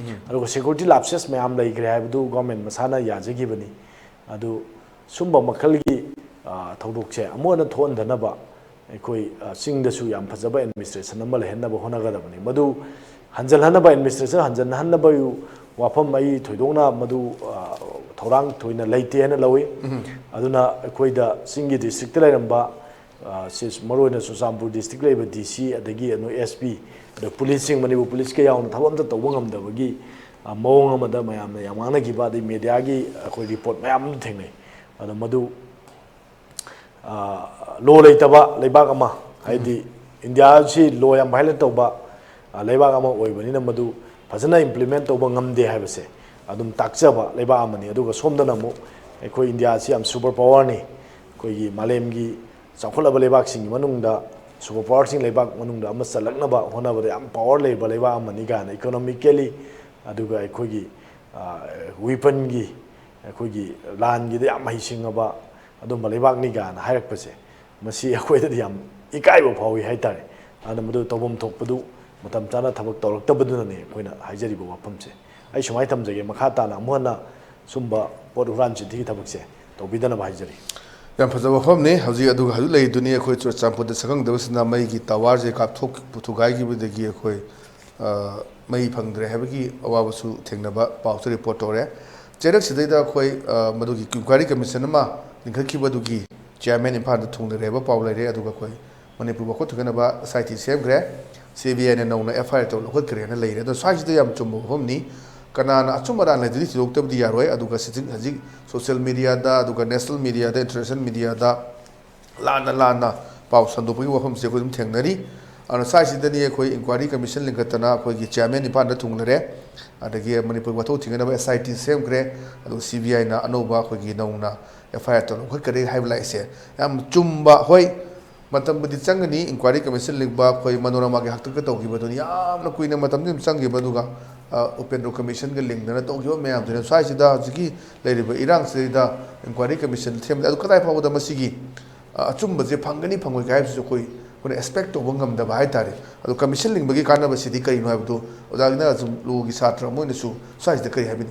ꯑꯗꯨꯒ ꯁꯦꯀ꯭ꯌꯨꯔꯤꯇꯤ ꯂꯥꯞꯁꯦꯁ ꯃꯌꯥꯝ ꯂꯩꯈ꯭ꯔꯦ ꯍꯥꯏꯕꯗꯨ ꯒꯣꯔꯃꯦꯟ ꯃꯁꯥꯅ ꯌꯥꯖꯈꯤꯕꯅꯤ꯫ ꯑꯗꯨ ꯁꯨꯝꯕ ꯃꯈꯜꯒꯤ, ꯑ, ꯊꯧꯗꯣꯛꯁꯦ ꯑꯃꯨꯛ ꯍꯟꯅ ꯊꯣꯛꯍꯟꯗꯅꯕ ꯑꯩꯈꯣꯏ, ꯑ, ꯆꯤꯡꯗꯁꯨ ꯌꯥꯝ ꯐꯖꯕ ꯑꯦꯗꯃꯤꯅꯤꯁꯇ꯭ꯔꯦꯁꯟ ꯑꯃ ꯂꯩꯍꯟꯅꯕ ꯍꯣꯠꯅꯒꯗꯕꯅꯤ꯫ ꯃꯗꯨ ꯍꯟꯖꯤꯜꯍꯟꯅꯕ, ꯑꯦꯗꯃꯤꯅꯤꯁꯇ꯭ꯔꯦꯁꯟ ꯍꯟꯖꯤꯟꯍꯟꯅꯕꯒꯤ ꯋꯥꯐꯝ ꯑꯩ ꯊꯣꯏꯗꯣꯛꯅ ꯃꯗꯨ, ꯑ, ꯊꯧꯔꯥꯡ ꯊꯣꯏꯅ ꯂꯩꯇꯦ ꯍꯥꯏꯅ ꯂꯧꯏ꯫ ꯑꯗꯨꯅ ꯑꯩꯈꯣꯏꯗ ꯆꯤꯡꯒꯤ ꯗꯤꯁꯇ꯭ꯔꯤꯛꯇ ꯂꯩꯔꯝꯕ, ꯑ, ꯁꯤ ꯃꯔꯨꯑꯣꯏꯅ ꯆꯨꯔꯆꯥꯟꯄꯨꯔ ꯗꯤꯁꯇ꯭ꯔꯤꯛ ꯂꯩꯔꯤꯕ ꯗꯤ ꯁꯤ, ꯑꯗꯒꯤ ꯑꯩꯈꯣꯏ ꯑꯦꯁ ꯄꯤ, ꯑꯗ ꯄꯨꯂꯤꯁꯁꯤꯡ, ꯃꯅꯤꯄꯨꯔ ꯄꯨꯂꯤꯁꯀ ꯌꯥꯎꯅ ꯊꯕꯛ ꯑꯝꯇ ꯇꯧꯕ ꯉꯝꯗꯕꯒꯤ, ꯑ, ꯃꯑꯣꯡ ꯑꯃꯗ ꯃꯌꯥꯝꯅ ꯌꯥꯝ ꯉꯥꯡꯅꯈꯤꯕ, ꯑꯗꯩ ꯃꯦꯗꯤꯌꯥꯒꯤ ꯑꯩꯈꯣꯏ ꯔꯤꯄꯣꯔꯠ ꯃꯌꯥꯝ ꯑꯃ ꯊꯦꯡꯅꯩ꯫ ꯑꯗꯣ ꯃꯗꯨ, ꯑ, ꯂꯣ ꯂꯩꯇꯕ ꯂꯩꯕꯥꯛ ꯑꯃ, ꯍꯥꯏꯗꯤ ꯏꯟꯗꯤꯌꯥꯁꯤ ꯂꯣ ꯌꯥꯝ ꯚꯥꯏꯑꯣꯂꯦꯠ ꯇꯧꯕ, ꯑ, ꯂꯩꯕꯥꯛ ꯑꯃ ꯑꯣꯏꯕꯅꯤꯅ ꯃꯗꯨ ꯐꯖꯅ ꯏꯝꯄ꯭ꯂꯤꯃꯦꯟ ꯇꯧꯕ ꯉꯝꯗꯦ ꯍꯥꯏꯕꯁꯦ ꯑꯗꯨꯝ ꯇꯥꯛꯆꯕ ꯂꯩꯕꯥꯛ ꯑꯃꯅꯤ꯫ ꯑꯗꯨꯒ ꯁꯣꯝꯗꯅ ꯑꯃꯨꯛ ꯑꯩꯈꯣꯏ ꯏꯟꯗꯤꯌꯥꯁꯤ ꯌꯥꯝ ꯁꯨꯄꯔ ꯄꯥꯋꯔꯅꯤ, ꯑꯩꯈꯣꯏꯒꯤ ꯃꯥꯂꯦꯝꯒꯤ ꯆꯥꯎꯈꯠꯂꯕ ꯂꯩꯕꯥꯛꯁꯤꯡꯒꯤ ꯃꯅꯨꯡꯗ ꯁꯨꯄꯔ ꯄꯥꯋꯔꯁꯤꯡ ꯂꯩꯕꯥꯛ ꯃꯅꯨꯡꯗ ꯑꯃ ꯆꯜꯂꯛꯅꯕ ꯍꯣꯠꯅꯕꯗ ꯌꯥꯝ ꯄꯥꯋꯔ ꯂꯩꯕ ꯂꯩꯕꯥꯛ ꯑꯃꯅꯤ ꯀꯥꯏꯅ, ꯏꯀꯣꯅꯣꯃꯤꯀꯦꯜꯂꯤ, ꯑꯗꯨꯒ ꯑꯩꯈꯣꯏꯒꯤ, ꯑ, ꯋꯤꯄꯟꯒꯤ, ꯑꯩꯈꯣꯏꯒꯤ ꯂꯥꯟꯒꯤꯗ ꯌꯥꯝ ꯍꯩꯁꯤꯡꯉꯕ ꯑꯗꯨꯝꯕ ꯂꯩꯕꯥꯛꯅꯤ ꯀꯥꯏꯅ ꯍꯥꯏꯔꯛꯄꯁꯦ, ꯃꯁꯤ ꯑꯩꯈꯣꯏꯗꯗꯤ ꯌꯥꯝ ꯏꯀꯥꯏꯕ ꯐꯥꯎꯏ ꯍꯥꯏꯇꯥꯔꯦ꯫ ꯑꯗꯨꯅ ꯃꯗꯨ ꯇꯧꯐꯝ ꯊꯣꯛꯄꯗꯨ ꯃꯇꯝ ꯆꯥꯅ ꯊꯕꯛ ꯇꯧꯔꯛꯇꯕꯗꯨꯅꯅꯤ ꯑꯩꯈꯣꯏꯅ ꯍꯥꯏꯖꯔꯤꯕ ꯋꯥꯐꯝꯁꯦ꯫ ꯑꯩ ꯁꯨꯃꯥꯏꯅ ꯊꯝꯖꯒꯦ, ꯃꯈꯥ ꯇꯥꯅ ꯑꯃꯨꯛ ꯍꯟꯅ ꯁꯨꯝꯕ ꯄꯣꯠ ꯍꯨꯔꯥꯟ ꯆꯤꯟꯊꯤꯒꯤ ꯊꯕꯛꯁꯦ ꯇꯧꯕꯤꯗꯅꯕ ꯍꯥꯏꯖꯔꯤ꯫ ꯌꯥꯝ ꯐꯖꯕ ꯋꯥꯐꯝꯅꯤ꯫ ꯍꯧꯖꯤꯛ ꯑꯗꯨꯒ ꯍꯧꯖꯤꯛ ꯂꯩꯔꯤꯗꯨꯅꯤ, ꯑꯩꯈꯣꯏ ꯆꯨꯔꯆꯥꯟꯄꯨꯔꯗ ꯁꯛꯈꯪꯗꯕꯁꯤꯡꯅ ꯃꯩꯒꯤ ꯇꯋꯥꯔꯁꯦ ꯀꯥꯞꯊꯣꯛ ꯊꯨꯒꯥꯏꯈꯤꯕꯗꯒꯤ ꯑꯩꯈꯣꯏ, ꯑ, ꯃꯩ ꯐꯪꯗ꯭ꯔꯦ ꯍꯥꯏꯕꯒꯤ ꯑꯋꯥꯕꯁꯨ ꯊꯦꯡꯅꯕ ꯄꯥꯎꯁꯨ ꯔꯤꯄꯣꯔꯠ ꯇꯧꯔꯦ꯫ ꯆꯩꯔꯛꯁꯤꯗꯩꯗ ꯑꯩꯈꯣꯏ, ꯑ, ꯃꯗꯨꯒꯤ ꯏꯟꯀ꯭ꯋꯥꯏꯔꯤ ꯀꯃꯤꯁꯟ ꯑꯃ ꯂꯤꯡꯈꯠꯈꯤꯕꯗꯨꯒꯤ ꯆꯤꯌꯥꯔꯃꯦꯟ ꯏꯝꯐꯥꯜꯗ ꯊꯨꯡꯅꯔꯦ ꯍꯥꯏꯕ ꯄꯥꯎ ꯂꯩꯔꯦ꯫ ꯑꯗꯨꯒ ꯑꯩꯈꯣꯏ ꯃꯅꯤꯄꯨꯔ ꯋꯥꯈꯣꯠ ꯊꯨꯒꯥꯏꯅꯕ ꯑꯦꯁ ꯑꯥꯏ ꯇꯤ ꯁꯦꯝꯈ꯭ꯔꯦ, ꯁꯤ ꯕꯤ ꯑꯥꯏꯅ ꯅꯧꯅ ꯑꯦꯐ ꯑꯥꯏ ꯑꯥꯔ ꯇꯧ ꯂꯧꯈꯠꯈ꯭ꯔꯦꯅ ꯂꯩꯔꯦ꯫ ꯑꯗꯣ ꯁ꯭ꯋꯥꯏꯁꯤꯗ ꯌꯥꯝ ꯆꯨꯝꯕ ꯋꯥꯐꯝꯅꯤ꯫ ꯀꯅꯥꯅ ꯑꯆꯨꯝ ꯑꯔꯥꯟ ꯂꯩꯗꯨꯗꯤ ꯊꯤꯗꯣꯛꯇꯕꯗꯤ ꯌꯥꯔꯣꯏ꯫ ꯑꯗꯨꯒ ꯁꯤꯖꯤꯛ-, ꯍꯧꯖꯤꯛ ꯁꯣꯁꯤꯌꯦꯜ ꯃꯦꯗꯤꯌꯥꯗ, ꯑꯗꯨꯒ ꯅꯦꯁꯅꯦꯜ ꯃꯦꯗꯤꯌꯥꯗ, ꯏꯟꯇꯔꯅꯦꯁꯅꯦꯜ ꯃꯦꯗꯤꯌꯥꯗ ꯂꯥꯟꯅ ꯂꯥꯟꯅ ꯄꯥꯎ ꯁꯟꯗꯣꯛꯄꯒꯤ ꯋꯥꯐꯝꯁꯦ ꯑꯩꯈꯣꯏ ꯑꯗꯨꯝ ꯊꯦꯡꯅꯔꯤ꯫ ꯑꯗꯨꯅ ꯁ꯭ꯋꯥꯏꯁꯤꯗꯅꯤ ꯑꯩꯈꯣꯏ ꯏꯟꯀ꯭ꯋꯥꯏꯔꯤ ꯀꯃꯤꯁꯟ ꯂꯤꯡꯈꯠꯇꯅ ꯑꯩꯈꯣꯏꯒꯤ ꯆꯤꯌꯥꯔꯃꯦꯟ ꯏꯝꯐꯥꯜꯗ ꯊꯨꯡꯂꯔꯦ, ꯑꯗꯒꯤ ꯃꯅꯤꯄꯨꯔ ꯋꯥꯊꯣꯛ ꯊꯤꯡꯒꯠꯅꯕ ꯑꯦꯁ ꯑꯥꯏ ꯇꯤ ꯁꯦꯝꯈ꯭ꯔꯦ, ꯑꯗꯨꯒ ꯁꯤ ꯕꯤ ꯑꯥꯏꯅ ꯑꯅꯧꯕ ꯑꯩꯈꯣꯏꯒꯤ ꯅꯧꯅ ꯑꯦꯐ ꯑꯥꯏ ꯑꯥꯔ ꯇꯧ ꯂꯧꯈꯠꯈꯔꯦ ꯍꯥꯏꯕ ꯂꯥꯏꯔꯤꯛꯁꯦ ꯌꯥꯝ ꯆꯨꯝꯕ, ꯍꯣꯏ, ꯃꯇꯝꯕꯨꯗꯤ ꯆꯪꯒꯅꯤ꯫ ꯏꯟꯀ꯭ꯋꯥꯏꯔꯤ ꯀꯃꯤꯁꯟ ꯂꯤꯡꯕ ꯑꯩꯈꯣꯏ ꯃꯅꯣꯔꯃꯥꯒꯤ ꯍꯥꯛꯇꯛꯇ ꯇꯧꯈꯤꯕꯗꯨꯅ ꯌꯥꯝꯅ ꯀꯨꯏꯅ ꯃꯇꯝꯗꯤ ꯑꯗꯨꯝ ꯆꯪꯈꯤꯕ, ꯑꯗꯨꯒ, ꯑ, ꯎꯄꯦꯟꯗ꯭ꯔ ꯀꯃꯤꯁꯟꯒ ꯂꯤꯡꯗꯅ ꯇꯧꯈꯤꯕ ꯃꯌꯥꯝꯗꯨꯅ ꯁ꯭ꯋꯥꯏꯁꯤꯗ ꯍꯧꯖꯤꯛꯀꯤ ꯂꯩꯔꯤꯕ ꯏꯔꯥꯡꯁꯤꯗꯩꯗ ꯏꯟꯀ꯭ꯋꯥꯏꯔꯤ ꯀꯃꯤꯁꯟ ꯁꯦꯝꯕꯗ ꯑꯗꯨ ꯀꯗꯥꯏ ꯐꯥꯎꯕꯗ ꯃꯁꯤꯒꯤ, ꯑ, ꯑꯆꯨꯝꯕꯁꯦ ꯐꯪꯒꯅꯤ ꯐꯪꯉꯣꯏ ꯀꯥꯏ ꯍꯥꯏꯕꯁꯤꯁꯨ ꯑꯩꯈꯣꯏ, ꯑꯩꯈꯣꯏꯅ ꯑꯦꯛꯁꯄꯦꯛ ꯇꯧꯕ ꯉꯝꯗꯕ ꯍꯥꯏꯇꯥꯔꯦ꯫ ꯑꯗꯣ ꯀꯃꯤꯁꯟ ꯂꯤꯡꯕꯒꯤ ꯀꯥꯟꯅꯕꯁꯤꯗꯤ ꯀꯔꯤꯅꯣ ꯍꯥꯏꯕꯗꯨ ꯑꯣꯖꯥꯒꯤꯅ ꯁꯨꯝ ꯂꯣꯒꯤ ꯁꯥꯇ꯭ꯔ ꯑꯃ ꯑꯣꯏꯅꯁꯨ ꯁ꯭ꯋꯥꯏꯁꯤꯗ ꯀꯔꯤ ꯍꯥꯏꯕꯤꯅꯤ?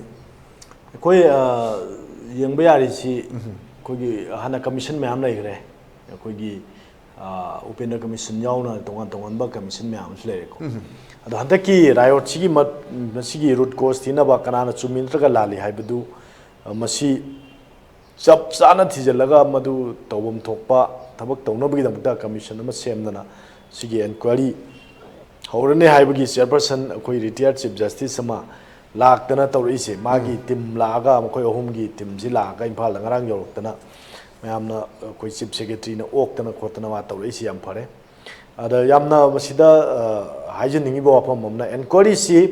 ꯑꯩꯈꯣꯏ, ꯑ, ꯌꯦꯡꯕ ꯌꯥꯔꯤꯁꯤ ꯑꯩꯈꯣꯏꯒꯤ ꯍꯥꯟꯅ ꯀꯃꯤꯁꯟ ꯃꯌꯥꯝ ꯂꯩꯈ꯭ꯔꯦ꯫ ꯑꯩꯈꯣꯏꯒꯤ, ꯑ, ꯎꯄꯦꯟꯗ꯭ꯔ ꯀꯃꯤꯁꯟ ꯌꯥꯎꯅ ꯇꯣꯉꯥꯟ ꯇꯣꯉꯥꯟꯕ ꯀꯃꯤꯁꯟ ꯃꯌꯥꯝ ꯑꯃꯁꯨ ꯂꯩꯔꯦꯀꯣ꯫ ꯑꯗꯣ ꯍꯟꯗꯛꯀꯤ ꯔꯥꯏꯌꯣꯠꯁꯤꯒꯤ ꯃꯠ-, ꯃꯁꯤꯒꯤ ꯔꯨꯠ ꯀꯣꯁ ꯊꯤꯅꯕ ꯀꯅꯥꯅ ꯆꯨꯝꯃꯤ ꯅꯠꯇ꯭ꯔꯒ ꯂꯥꯜꯂꯤ ꯍꯥꯏꯕꯗꯨ, ꯑ, ꯃꯁꯤ ꯆꯞ ꯆꯥꯅ ꯊꯤꯖꯤꯜꯂꯒ ꯃꯗꯨ ꯇꯧꯐꯝ ꯊꯣꯛꯄ ꯊꯕꯛ ꯇꯧꯅꯕꯒꯤꯗꯃꯛꯇ ꯀꯃꯤꯁꯟ ꯑꯃ ꯁꯦꯝꯗꯅ ꯁꯤꯒꯤ ꯏꯟꯀ꯭ꯋꯥꯏꯔꯤ ꯍꯧꯔꯅꯤ ꯍꯥꯏꯕꯒꯤ ꯆꯤꯌꯔꯄꯔꯁꯟ ꯑꯩꯈꯣꯏ ꯔꯤꯇꯤꯌꯥꯔ ꯆꯤꯐ ꯖꯁꯇꯤꯁ ꯑꯃ ꯂꯥꯛꯇꯅ ꯇꯧꯔꯛꯏꯁꯦ, ꯃꯥꯒꯤ ꯇꯤꯝ ꯂꯥꯛꯑꯒ, ꯃꯈꯣꯏ ꯑꯍꯨꯝꯒꯤ ꯇꯤꯝꯁꯤ ꯂꯥꯛꯑꯒ ꯏꯝꯐꯥꯜꯗ ꯉꯔꯥꯡ ꯌꯧꯔꯛꯇꯅ ꯃꯌꯥꯝꯅ ꯑꯩꯈꯣꯏ ꯆꯤꯐ ꯁꯦꯀ꯭ꯔꯦꯇꯔꯤꯅ ꯑꯣꯛꯇꯅ ꯈꯣꯠꯇꯅ ꯃꯥ ꯇꯧꯔꯛꯏꯁꯤ ꯌꯥꯝ ꯐꯔꯦ꯫ ꯑꯗ ꯌꯥꯝꯅ ꯃꯁꯤꯗ, ꯑ, ꯍꯥꯏꯖꯅꯤꯡꯉꯤꯕ ꯋꯥꯐꯝ ꯑꯃꯅ, ꯏꯟꯀ꯭ꯋꯥꯏꯔꯤꯁꯤ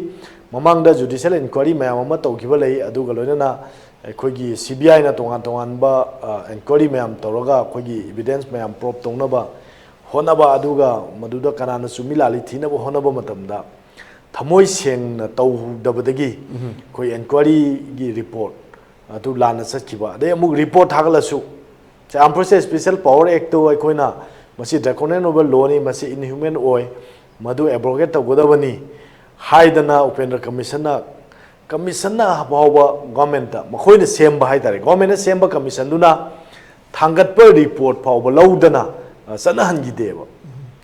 ꯃꯃꯥꯡꯗ ꯖꯨꯗꯤꯁꯤꯌꯦꯜ ꯏꯟꯀ꯭ꯋꯥꯏꯔꯤ ꯃꯌꯥꯝ ꯑꯃ ꯇꯧꯈꯤꯕ ꯂꯩ, ꯑꯗꯨꯒ ꯂꯣꯏꯅꯅ ꯑꯩꯈꯣꯏꯒꯤ ꯁꯤ ꯕꯤ ꯑꯥꯏꯅ ꯇꯣꯉꯥꯟ ꯇꯣꯉꯥꯟꯕ, ꯑ, ꯏꯟꯀ꯭ꯋꯥꯏꯔꯤ ꯃꯌꯥꯝ ꯇꯧꯔꯒ ꯑꯩꯈꯣꯏꯒꯤ ꯏꯕꯤꯗꯦꯟꯁ ꯃꯌꯥꯝ ꯄ꯭ꯔꯣꯞ ꯇꯧꯅꯕ ꯍꯣꯠꯅꯕ, ꯑꯗꯨꯒ ꯃꯗꯨꯗ ꯀꯅꯥꯅ ꯆꯨꯝꯃꯤ ꯂꯥꯜꯂꯤ ꯊꯤꯅꯕ ꯍꯣꯠꯅꯕ ꯃꯇꯝꯗ ꯊꯃꯣꯏ ꯁꯦꯡꯅ ꯇꯧꯗꯕꯗꯒꯤ ꯑꯩꯈꯣꯏ ꯏꯟꯀ꯭ꯋꯥꯏꯔꯤꯒꯤ ꯔꯤꯄꯣꯔꯠ ꯑꯗꯨ ꯂꯥꯟꯅ ꯆꯠꯈꯤꯕ, ꯑꯗꯩ ꯑꯃꯨꯛ ꯔꯤꯄꯣꯔꯠ ꯊꯥꯒꯠꯂꯁꯨ, ꯆꯥꯝꯄ꯭ꯔꯁꯦ ꯁ꯭ꯄꯦꯁꯦꯜ ꯄꯋꯥꯔ ꯑꯦꯛꯇꯨ ꯑꯩꯈꯣꯏꯅ ꯃꯁꯤ draconian ꯑꯣꯏꯕ ꯂꯣꯅꯤ, ꯃꯁꯤ inhuman ꯑꯣꯏ, ꯃꯗꯨ abrogate ꯇꯧꯒꯗꯕꯅꯤ ꯍꯥꯏꯗꯅ ꯎꯄꯦꯟꯗ꯭ꯔ ꯀꯃꯤꯁꯟꯅ, ꯀꯃꯤꯁꯟꯅ ꯐꯥꯎꯕ ꯒꯣꯔꯃꯦꯟꯠꯇ ꯃꯈꯣꯏꯅ ꯁꯦꯝꯕ ꯍꯥꯏꯇꯥꯔꯦ, ꯒꯣꯔꯃꯦꯟꯠꯅ ꯁꯦꯝꯕ ꯀꯃꯤꯁꯟꯗꯨꯅ ꯊꯥꯡꯒꯠꯄ ꯔꯤꯄꯣꯔꯠ ꯐꯥꯎꯕ ꯂꯧꯗꯅ, ꯑ, ꯆꯠꯅꯍꯟꯈꯤꯗꯦꯕ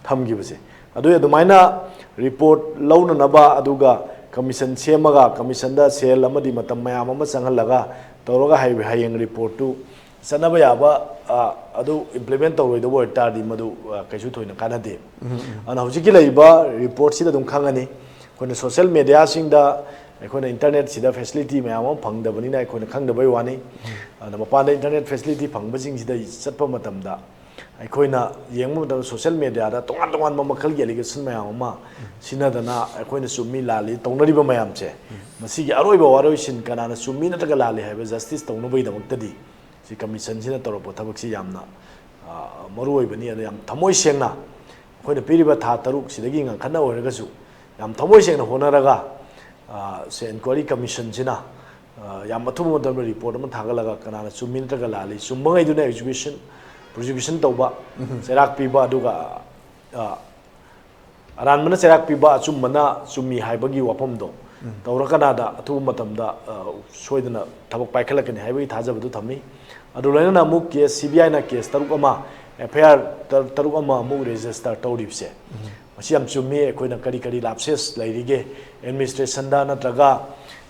ꯊꯝꯈꯤꯕꯁꯦ꯫ ꯑꯗꯨ ꯑꯗꯨꯃꯥꯏꯅ ꯔꯤꯄꯣꯔꯠ ꯂꯧꯅꯅꯕ, ꯑꯗꯨꯒ ꯀꯃꯤꯁꯟ ꯁꯦꯝꯃꯒ ꯀꯃꯤꯁꯟꯗ ꯁꯦꯜ ꯑꯃꯗꯤ ꯃꯇꯝ ꯃꯌꯥꯝ ꯑꯃ ꯆꯪꯍꯜꯂꯒ ꯇꯧꯔꯒ ꯍꯌꯦꯡ ꯔꯤꯄꯣꯔꯠꯇꯨ ꯆꯠꯅꯕ ꯌꯥꯕ, ꯑ, ꯑꯗꯨ implement ꯇꯧꯔꯣꯏꯗꯕ ꯑꯣꯏꯇꯥꯔꯗꯤ ꯃꯗꯨ, ꯑ, ꯀꯩꯁꯨ ꯊꯣꯏꯅ ꯀꯥꯟꯅꯗꯦ꯫ ꯑꯗꯨꯅ ꯍꯧꯖꯤꯛꯀꯤ ꯂꯩꯔꯤꯕ ꯔꯤꯄꯣꯔꯠꯁꯤꯗ ꯑꯗꯨꯝ ꯈꯪꯉꯅꯤ꯫ ꯑꯩꯈꯣꯏꯅ ꯁꯣꯁꯦꯜ ꯃꯦꯗꯤꯌꯥꯁꯤꯡꯗ, ꯑꯩꯈꯣꯏꯅ ꯏꯟꯇꯔꯅꯦꯠꯁꯤꯗ ꯐꯦꯁꯤꯂꯤꯇꯤ ꯃꯌꯥꯝ ꯑꯃ ꯐꯪꯗꯕꯅꯤꯅ ꯑꯩꯈꯣꯏꯅ ꯈꯪꯗꯕꯩ ꯋꯥꯅꯤ꯫ ꯑꯗꯨꯅ ꯃꯄꯥꯟꯗ ꯏꯟꯇꯔꯅꯦꯠ ꯐꯦꯁꯤꯂꯤꯇꯤ ꯐꯪꯕꯁꯤꯡꯁꯤꯗ ꯆꯠꯄ ꯃꯇꯝꯗ ꯑꯩꯈꯣꯏꯅ ꯌꯦꯡꯕ ꯃꯇꯝꯗ ꯁꯣꯁꯦꯜ ꯃꯦꯗꯤꯌꯥꯗ ꯇꯣꯉꯥꯟ ꯇꯣꯉꯥꯟꯕ ꯃꯈꯜꯒꯤ ꯑꯦꯂꯤꯒꯦꯁꯟ ꯃꯌꯥꯝ ꯑꯃ ꯁꯤꯟꯅꯗꯅ ꯑꯩꯈꯣꯏꯅ ꯆꯨꯝꯃꯤ ꯂꯥꯜꯂꯤ ꯇꯧꯅꯔꯤꯕ ꯃꯌꯥꯝꯁꯦ, ꯃꯁꯤꯒꯤ ꯑꯔꯣꯏꯕ ꯋꯥꯔꯣꯏꯁꯤꯟ ꯀꯅꯥꯅ ꯆꯨꯝꯃꯤ ꯅꯠꯇ꯭ꯔꯒ ꯂꯥꯜꯂꯤ ꯍꯥꯏꯕ ꯖꯁꯇꯤꯁ ꯇꯧꯅꯕꯒꯤꯗꯃꯛꯇꯗꯤ ꯁꯤ ꯀꯃꯤꯁꯟꯁꯤꯅ ꯇꯧꯔꯛꯄ ꯊꯕꯛꯁꯤ ꯌꯥꯝꯅ, ꯑ, ꯃꯔꯨ ꯑꯣꯏꯕꯅꯤ꯫ ꯑꯗ ꯌꯥꯝ ꯊꯃꯣꯏ ꯁꯦꯡꯅ ꯑꯩꯈꯣꯏꯅ ꯄꯤꯔꯤꯕ ꯊꯥ ꯇꯔꯨꯛ ꯁꯤꯗꯒꯤ ꯉꯟꯈꯠꯅ ꯑꯣꯏꯔꯒꯁꯨ ꯌꯥꯝ ꯊꯃꯣꯏ ꯁꯦꯡꯅ ꯍꯣꯠꯅꯔꯒ, ꯑ, ꯁꯦ ꯏꯟꯀ꯭ꯋꯥꯏꯔꯤ ꯀꯃꯤꯁꯟꯁꯤꯅ, ꯑ, ꯌꯥꯝ ꯑꯊꯨꯕ ꯃꯇꯝꯗ ꯔꯤꯄꯣꯔꯠ ꯑꯃ ꯊꯥꯒꯠꯂꯒ ꯀꯅꯥꯅ ꯆꯨꯝꯃꯤ ꯅꯠꯇ꯭ꯔꯒ ꯂꯥꯜꯂꯤ, ꯆꯨꯝꯕꯉꯩꯗꯨꯅ ꯑꯦꯛꯖꯤꯀ꯭ꯌꯨꯁꯟ, ꯄ꯭ꯔꯣꯁꯤꯀ꯭ꯌꯨꯁꯟ ꯇꯧꯕ, ꯆꯩꯔꯥꯛ ꯄꯤꯕ, ꯑꯗꯨꯒ, ꯑ, ꯑꯔꯥꯟꯕꯅ ꯆꯩꯔꯥꯛ ꯄꯤꯕ, ꯑꯆꯨꯝꯕꯅ ꯆꯨꯝꯃꯤ ꯍꯥꯏꯕꯒꯤ ꯋꯥꯐꯝꯗꯣ ꯇꯧꯔꯀꯅꯥꯗ ꯑꯊꯨꯕ ꯃꯇꯝꯗ, ꯑ, ꯁꯣꯏꯗꯅ ꯊꯕꯛ ꯄꯥꯏꯈꯠꯂꯛꯀꯅꯤ ꯍꯥꯏꯕꯒꯤ ꯊꯥꯖꯕꯗꯨ ꯊꯝꯃꯤ꯫ ꯑꯗꯨ ꯂꯣꯏꯅꯅ ꯑꯃꯨꯛ ꯀꯦꯁ, ꯁꯤ ꯕꯤ ꯑꯥꯏꯅ ꯀꯦꯁ ꯇꯔꯨꯛ ꯑꯃ, ꯑꯦꯐ ꯑꯥꯏ ꯑꯥꯔ ꯇꯔ-, ꯇꯔꯨꯛ ꯑꯃ ꯑꯃꯨꯛ ꯔꯦꯖꯤꯁꯇꯔ ꯇꯧꯔꯤꯕꯁꯦ, ꯃꯁꯤ ꯌꯥꯝ ꯆꯨꯝꯃꯤ꯫ ꯑꯩꯈꯣꯏꯅ ꯀꯔꯤ ꯀꯔꯤ ꯂꯥꯞꯁꯦꯁ ꯂꯩꯔꯤꯒꯦ ꯑꯦꯗꯃꯤꯅꯤꯁꯇ꯭ꯔꯦꯁꯟꯗ ꯅꯠꯇ꯭ꯔꯒ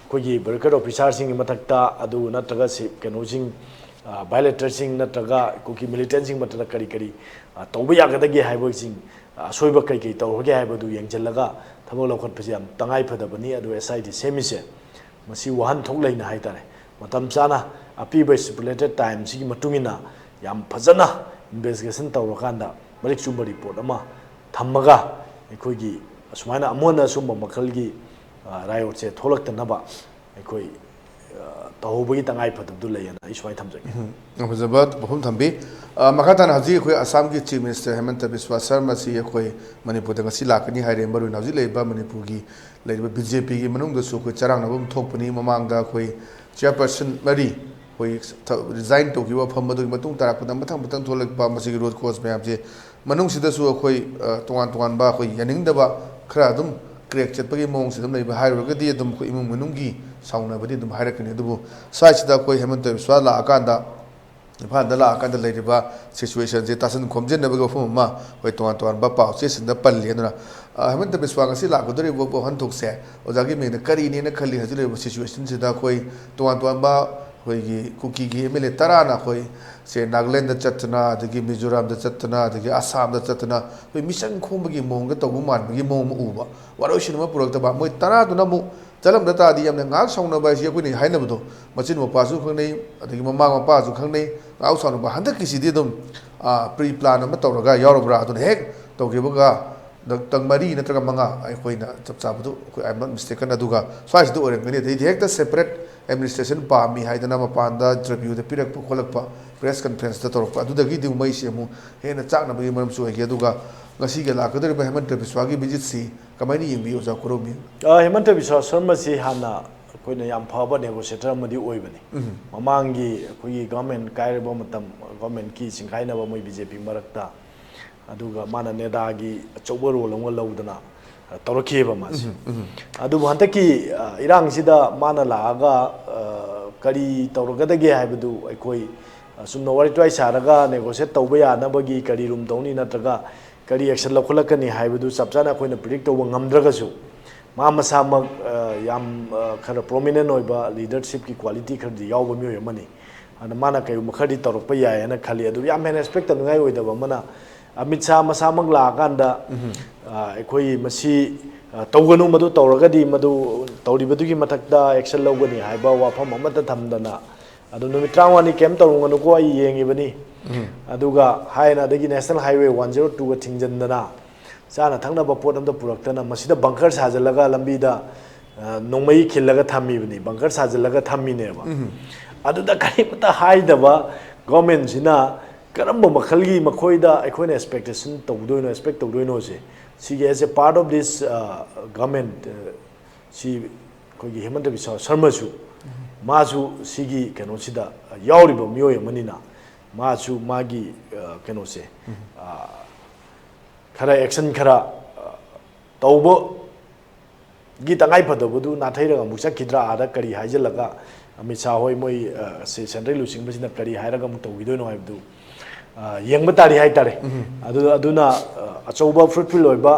ꯑꯩꯈꯣꯏꯒꯤ ꯕ꯭ꯌꯨꯔꯣꯀ꯭ꯔꯦꯠ ꯑꯣꯐꯤꯁꯥꯔꯁꯤꯡꯒꯤ ꯃꯊꯛꯇ, ꯑꯗꯨ ꯅꯠꯇ꯭ꯔꯒ ꯁꯤ ꯀꯩꯅꯣꯁꯤꯡ, ꯑ, ꯚꯥꯏꯑꯣꯂꯦꯇꯔꯁꯤꯡ ꯅꯠꯇ꯭ꯔꯒ ꯀꯨꯀꯤ ꯃꯤꯂꯤꯇꯦꯟꯁꯤꯡ ꯃꯊꯛꯇ ꯀꯔꯤ ꯀꯔꯤ, ꯑ, ꯇꯧꯕ ꯌꯥꯒꯗꯒꯦ ꯍꯥꯏꯕꯁꯤꯡ, ꯑ, ꯑꯁꯣꯏꯕ ꯀꯩ ꯀꯩ ꯇꯧꯔꯒꯦ ꯍꯥꯏꯕꯗꯨ ꯌꯦꯡꯁꯤꯜꯂꯒ ꯊꯕꯛ ꯂꯧꯈꯠꯄꯁꯤ ꯌꯥꯝ ꯇꯉꯥꯏ ꯐꯗꯕꯅꯤ꯫ ꯑꯗꯨ ꯑꯦꯁ ꯑꯥꯏ ꯇꯤ ꯁꯦꯝꯃꯤꯁꯦ ꯃꯁꯤ ꯋꯥꯍꯟꯊꯣꯛ ꯂꯩꯅ ꯍꯥꯏꯇꯥꯔꯦ, ꯃꯇꯝ ꯆꯥꯅ ꯑꯄꯤꯕ ꯁ꯭ꯇꯤꯄꯨꯂꯦꯇꯦꯠ ꯇꯥꯏꯝꯁꯤꯒꯤ ꯃꯇꯨꯡ ꯏꯟꯅ ꯌꯥꯝ ꯐꯖꯅ ꯏꯟꯚꯦꯁꯇꯤꯒꯦꯁꯟ ꯇꯧꯔꯀꯥꯟꯗ ꯃꯔꯤꯛ ꯆꯨꯝꯕ ꯔꯤꯄꯣꯔꯠ ꯑꯃ ꯊꯝꯃꯒ ꯑꯩꯈꯣꯏꯒꯤ ꯑꯁꯨꯃꯥꯏꯅ ꯑꯃꯨꯛ ꯍꯟꯅ ꯑꯁꯨꯝꯕ ꯃꯈꯜꯒꯤ, ꯑ, ꯔꯥꯏꯑꯣꯠꯁꯦ ꯊꯣꯛꯂꯛꯇꯅꯕ ꯑꯩꯈꯣꯏ, ꯑ, ꯇꯧꯍꯧꯕꯒꯤ ꯇꯉꯥꯏ ꯐꯗꯕꯗꯨ ꯂꯩꯌꯦꯅ ꯑꯩ ꯁꯨꯃꯥꯏꯅ ꯊꯝꯖꯒꯦ꯫ ꯎꯝ, ꯌꯥꯝ ꯐꯖꯕ ꯋꯥꯐꯝ ꯊꯝꯕꯤ꯫ ꯑ, ꯃꯈꯥ ꯇꯥꯅ ꯍꯧꯖꯤꯛ ꯑꯩꯈꯣꯏ ꯑꯁꯥꯝꯒꯤ ꯆꯤꯐ ꯃꯤꯅꯤꯁꯇꯔ ꯍꯦꯃꯟꯇ ꯕꯤꯁ꯭ꯋꯥ ꯁꯔꯃ ꯑꯁꯤ ꯑꯩꯈꯣꯏ ꯃꯅꯤꯄꯨꯔꯗ ꯉꯁꯤ ꯂꯥꯛꯀꯅꯤ ꯍꯥꯏꯔꯦ꯫ ꯃꯔꯨꯑꯣꯏꯅ ꯍꯧꯖꯤꯛ ꯂꯩꯔꯤꯕ ꯃꯅꯤꯄꯨꯔꯒꯤ ꯂꯩꯔꯤꯕ ꯕꯤ ꯖꯦ ꯄꯤꯒꯤ ꯃꯅꯨꯡꯗꯁꯨ ꯑꯩꯈꯣꯏ ꯆꯔꯥꯡꯅꯕ ꯑꯃ ꯊꯣꯛꯄꯅꯤ꯫ ꯃꯃꯥꯡꯗ ꯑꯩꯈꯣꯏ ꯆꯤꯌꯔꯄꯔꯁꯟ ꯃꯔꯤ ꯑꯩꯈꯣꯏ ꯊ-, resign ꯇꯧꯈꯤꯕ ꯋꯥꯐꯝ ꯑꯗꯨꯒꯤ ꯃꯇꯨꯡ ꯇꯥꯔꯛꯄꯗ ꯃꯊꯪ ꯃꯊꯪ ꯊꯣꯛꯂꯛꯄ ꯃꯁꯤꯒꯤ root cause ꯃꯌꯥꯝꯁꯦ ꯃꯅꯨꯡꯁꯤꯗꯁꯨ ꯑꯩꯈꯣꯏ, ꯑ, ꯇꯣꯉꯥꯟ ꯇꯣꯉꯥꯟꯕ ꯑꯩꯈꯣꯏ ꯌꯥꯅꯤꯡꯗꯕ ꯈꯔ ꯑꯗꯨꯝ crack ꯆꯠꯄꯒꯤ ꯃꯑꯣꯡꯁꯤ ꯑꯗꯨꯝ ꯂꯩꯕ ꯍꯥꯏꯔꯨꯔꯒꯗꯤ ꯑꯗꯨꯝ ꯑꯩꯈꯣꯏ ꯏꯃꯨꯡ ꯃꯅꯨꯡꯒꯤ ꯁꯥꯎꯅꯕꯗꯤ ꯑꯗꯨꯝ ꯍꯥꯏꯔꯛꯀꯅꯤ꯫ ꯑꯗꯨꯕꯨ ꯁ꯭ꯋꯥꯏꯁꯤꯗ ꯑꯩꯈꯣꯏ ꯍꯦꯃꯟꯇ ꯕꯤꯁ꯭ꯋꯥ ꯂꯥꯛꯑꯀꯥꯟꯗ, ꯏꯝꯐꯥꯜꯗ ꯂꯥꯛꯑꯀꯥꯟꯗ ꯂꯩꯔꯤꯕ situationꯁꯦ ꯇꯥꯁꯤꯟ ꯈꯣꯝꯖꯤꯟꯅꯕꯒꯤ ꯋꯥꯐꯝ ꯑꯃ ꯑꯩꯈꯣꯏ ꯇꯣꯉꯥꯟ ꯇꯣꯉꯥꯟꯕ ꯄꯥꯎꯆꯦꯁꯤꯡꯗ ꯄꯜꯂꯤ꯫ ꯑꯗꯨꯅ, ꯑ, ꯍꯦꯃꯟꯇ ꯕꯤꯁ꯭ꯋꯥ ꯉꯁꯤ ꯂꯥꯛꯀꯗꯧꯔꯤꯕ ꯋꯥꯍꯟꯊꯣꯛꯁꯦ ꯑꯣꯖꯥꯒꯤ ꯃꯤꯡꯗ ꯀꯔꯤꯅꯦꯅ ꯈꯜꯂꯤ? ꯍꯧꯖꯤꯛ ꯂꯩꯔꯤꯕ situationꯁꯤꯗ ꯑꯩꯈꯣꯏ ꯇꯣꯉꯥꯟ ꯇꯣꯉꯥꯟꯕ ꯑꯩꯈꯣꯏꯒꯤ ꯀꯨꯀꯤꯒꯤ MLA ꯇꯔꯥꯅ ꯑꯩꯈꯣꯏ ꯁꯦ ꯅꯥꯒꯥꯂꯦꯟꯗ ꯆꯠꯇꯅ, ꯑꯗꯒꯤ ꯃꯤꯖꯣꯔꯥꯝꯗ ꯆꯠꯇꯅ, ꯑꯗꯒꯤ ꯑꯁꯥꯝꯗ ꯆꯠꯇꯅ ꯑꯩꯈꯣꯏ ꯃꯤꯆꯪ ꯈꯣꯝꯕꯒꯤ ꯃꯑꯣꯡꯗ ꯇꯧꯕ ꯃꯥꯟꯕꯒꯤ ꯃꯑꯣꯡ ꯑꯃ ꯎꯕ, ꯋꯥꯔꯣꯏꯁꯤꯟ ꯑꯃ ꯄꯨꯔꯛꯇꯕ꯫ ꯃꯣꯏ ꯇꯔꯥꯗꯨꯅ ꯑꯃꯨꯛ ꯆꯠꯂꯝꯗ ꯇꯥꯔꯗꯤ ꯌꯥꯝꯅ ꯉꯥꯏꯍꯥꯛ ꯁꯥꯎꯅꯕ ꯍꯥꯏꯁꯤ ꯑꯩꯈꯣꯏꯅ ꯍꯥꯏꯅꯕꯗꯣ ꯃꯆꯤꯟ ꯃꯧꯄꯥꯁꯨ ꯈꯪꯅꯩ, ꯑꯗꯒꯤ ꯃꯃꯥ ꯃꯄꯥꯁꯨ ꯈꯪꯅꯩ, ꯉꯥꯏꯍꯥꯛ ꯁꯥꯎꯅꯕ꯫ ꯍꯟꯗꯛꯀꯤꯁꯤꯗꯤ ꯑꯗꯨꯝ, ꯑ, pre plan ꯑꯃ ꯇꯧꯔꯒ ꯌꯥꯎꯔꯕ꯭ꯔꯥ? ꯑꯗꯨꯅ ꯍꯦꯛ ꯇꯧꯈꯤꯕꯒ ꯗ-, ꯇꯥꯡ ꯃꯔꯤ ꯅꯠꯇ꯭ꯔꯒ ꯃꯉꯥ, ꯑꯩꯈꯣꯏꯅ ꯆꯞ ꯆꯥꯕꯗꯨ ꯑꯩꯈꯣꯏ, I am not mistaken, ꯑꯗꯨꯒ ꯁ꯭ꯋꯥꯏꯁꯤꯗ ꯑꯣꯏꯔꯝꯒꯅꯤ꯫ ꯑꯗꯩꯗꯤ ꯍꯦꯛꯇ separate administration ꯄꯥꯝꯃꯤ ꯍꯥꯏꯗꯅ ꯃꯄꯥꯟꯗ interviewꯗ ꯄꯤꯔꯛꯄ ꯈꯣꯠꯂꯛꯄ, press conferenceꯇ ꯇꯧꯔꯛꯄ, ꯑꯗꯨꯗꯒꯤꯗꯤ ꯃꯩꯁꯤ ꯑꯃꯨꯛ ꯍꯦꯟꯅ ꯆꯥꯛꯅꯕꯒꯤ ꯃꯔꯝꯁꯨ ꯑꯣꯏꯈꯤ꯫ ꯑꯗꯨꯒ ꯉꯁꯤꯒꯤ ꯂꯥꯛꯀꯗꯧꯔꯤꯕ ꯍꯦꯃꯟꯇ ꯕꯤꯁ꯭ꯋꯥꯒꯤ visitꯁꯤ ꯀꯃꯥꯏꯅ ꯌꯦꯡꯕꯤ, ꯑꯣꯖꯥ ꯀꯣꯔꯧꯃꯤ? ꯑ, ꯍꯦꯃꯟꯇ ꯕꯤꯁ꯭ꯋꯥ ꯁꯔꯃꯁꯤ ꯍꯥꯟꯅ ꯑꯩꯈꯣꯏꯅ ꯌꯥꯝ ꯐꯕ negotiator ꯑꯃꯗꯤ ꯑꯣꯏꯕꯅꯤ꯫ ꯎꯝ꯫ ꯃꯃꯥꯡꯒꯤ ꯑꯩꯈꯣꯏꯒꯤ government ꯀꯥꯏꯔꯕ ꯃꯇꯝ, governmentꯀꯤ ꯆꯤꯡꯈꯥꯏꯅꯕ ꯃꯣꯏ BJP ꯃꯔꯛꯇ, ꯑꯗꯨꯒ ꯃꯥꯅ NEDAꯒꯤ ꯑꯆꯧꯕ role ꯑꯃ ꯂꯧꯗꯅ, ꯑ, ꯇꯧꯔꯛꯈꯤꯑꯕ ꯃꯥꯁꯦ꯫ ꯎꯝ, ꯎꯝ꯫ ꯑꯗꯨꯕꯨ ꯍꯟꯗꯛꯀꯤ, ꯑ, ꯏꯔꯥꯡꯁꯤꯗ ꯃꯥꯅ ꯂꯥꯛꯑꯒ, ꯑ, ꯀꯔꯤ ꯇꯧꯔꯒꯗꯒꯦ ꯍꯥꯏꯕꯗꯨ ꯑꯩꯈꯣꯏ, ꯑ, ꯆꯨꯝꯅ ꯋꯥꯔꯤ ꯇ꯭ꯋꯥꯏ ꯁꯥꯔꯒ negotiate ꯇꯧꯕ ꯌꯥꯅꯕꯒꯤ ꯀꯔꯤ room ꯇꯧꯅꯤ ꯅꯠꯇ꯭ꯔꯒ ꯀꯔꯤ action ꯂꯧꯈꯠꯂꯛꯀꯅꯤ ꯍꯥꯏꯕꯗꯨ ꯆꯞ ꯆꯥꯅ ꯑꯩꯈꯣꯏꯅ predict ꯇꯧꯕ ꯉꯝꯗ꯭ꯔꯒꯁꯨ, ꯃꯥ ꯃꯁꯥꯃꯛ, ꯑ, ꯌꯥꯝ, ꯑ, ꯈꯔ prominent ꯑꯣꯏꯕ leadershipꯀꯤ quality ꯈꯔꯗꯤ ꯌꯥꯎꯕ ꯃꯤꯑꯣꯏ ꯑꯃꯅꯤ꯫ ꯑꯗꯨꯅ ꯃꯥꯅ ꯀꯩꯒꯨꯝꯕ ꯈꯔꯗꯤ ꯇꯧꯔꯛꯄ ꯌꯥꯏ ꯍꯥꯏꯅ ꯈꯜꯂꯤ꯫ ꯑꯗꯨ ꯌꯥꯝ ꯍꯦꯟꯅ expect ꯇꯧꯅꯤꯡꯉꯥꯏ ꯑꯣꯏꯗꯕ ꯑꯃꯅ, ꯑꯃꯤꯠ ꯁꯥꯍ ꯃꯁꯥꯃꯛ ꯂꯥꯛꯑꯀꯥꯟꯗ, ꯎꯝ꯫ ꯑ, ꯑꯩꯈꯣꯏ ꯃꯁꯤ, ꯑ, ꯇꯧꯒꯅꯨ, ꯃꯗꯨ ꯇꯧꯔꯒꯗꯤ ꯃꯗꯨ ꯇꯧꯔꯤꯕꯗꯨꯒꯤ ꯃꯊꯛꯇ action ꯂꯧꯒꯅꯤ ꯍꯥꯏꯕ ꯋꯥꯐꯝ ꯑꯃꯠꯇ ꯊꯝꯗꯅ, ꯑꯗꯨ ꯅꯨꯃꯤꯠ ꯇꯔꯥꯃꯉꯥꯅꯤ ꯀꯩꯝ ꯇꯧꯔꯨꯒꯅꯨꯀꯣ, ꯑꯩ ꯌꯦꯡꯉꯤꯕꯅꯤ꯫ ꯎꯝ꯫ ꯑꯗꯨꯒ ꯍꯥꯏꯅ ꯑꯗꯒꯤ National Highway one zero twoꯒ ꯊꯤꯡꯖꯤꯟꯗꯅ, ꯆꯥꯅ ꯊꯛꯅꯕ ꯄꯣꯠ ꯑꯝꯇ ꯄꯨꯔꯛꯇꯅ, ꯃꯁꯤꯗ bunker ꯁꯥꯖꯤꯜꯂꯒ ꯂꯝꯕꯤꯗ, ꯑ, ꯅꯣꯡꯃꯩ ꯈꯤꯜꯂꯒ ꯊꯝꯃꯤꯕꯅꯤ, bunker ꯁꯥꯖꯤꯜꯂꯒ ꯊꯝꯃꯤꯅꯦꯕ꯫ ꯎꯝ꯫ ꯑꯗꯨꯗ ꯀꯔꯤꯃꯇ ꯍꯥꯏꯗꯕ governmentꯁꯤꯅ ꯀꯔꯝꯕ ꯃꯈꯜꯒꯤ ꯃꯈꯣꯏꯗ ꯑꯩꯈꯣꯏꯅ expectation ꯇꯧꯗꯣꯏꯅꯣ, expect ꯇꯧꯗꯣꯏꯅꯣꯁꯦ, ꯁꯤꯒꯤ as a part of this, ꯑ, government, ꯑ, ꯁꯤ ꯑꯩꯈꯣꯏꯒꯤ ꯍꯦꯃꯟꯇ ꯕꯤꯁ꯭ꯋꯥ ꯁꯔꯃꯁꯨ ꯃꯥꯁꯨ ꯁꯤꯒꯤ ꯀꯩꯅꯣꯁꯤꯗ ꯌꯥꯎꯔꯤꯕ ꯃꯤꯑꯣꯏ ꯑꯃꯅꯤꯅ, ꯃꯥꯁꯨ ꯃꯥꯒꯤ ꯑ, ꯀꯩꯅꯣꯁꯦ, ꯑ, ꯈꯔ action ꯈꯔ ꯑ, ꯇꯧꯕꯒꯤ ꯇꯉꯥꯏ ꯐꯗꯕꯗꯨ ꯅꯥꯊꯩꯔꯒ ꯑꯃꯨꯛ ꯆꯠꯈꯤꯗ꯭ꯔꯥ? ꯑꯥꯗ ꯀꯔꯤ ꯍꯥꯏꯖꯤꯜꯂꯒ, ꯑꯃꯤꯠ ꯁꯥ ꯍꯣꯏ, ꯃꯣꯏ ꯑ, ꯁꯦ-, central ꯂꯨꯆꯤꯡꯕꯁꯤꯅ ꯀꯔꯤ ꯍꯥꯏꯔꯒ ꯑꯃꯨꯛ ꯇꯧꯈꯤꯗꯣꯏꯅꯣ ꯍꯥꯏꯕꯗꯨ ꯑ, ꯌꯦꯡꯕ ꯇꯥꯔꯤ ꯍꯥꯏꯇꯥꯔꯦ꯫ ꯑꯗꯨ, ꯑꯗꯨꯅ ꯑ, ꯑꯆꯧꯕ fruitful ꯑꯣꯏꯕ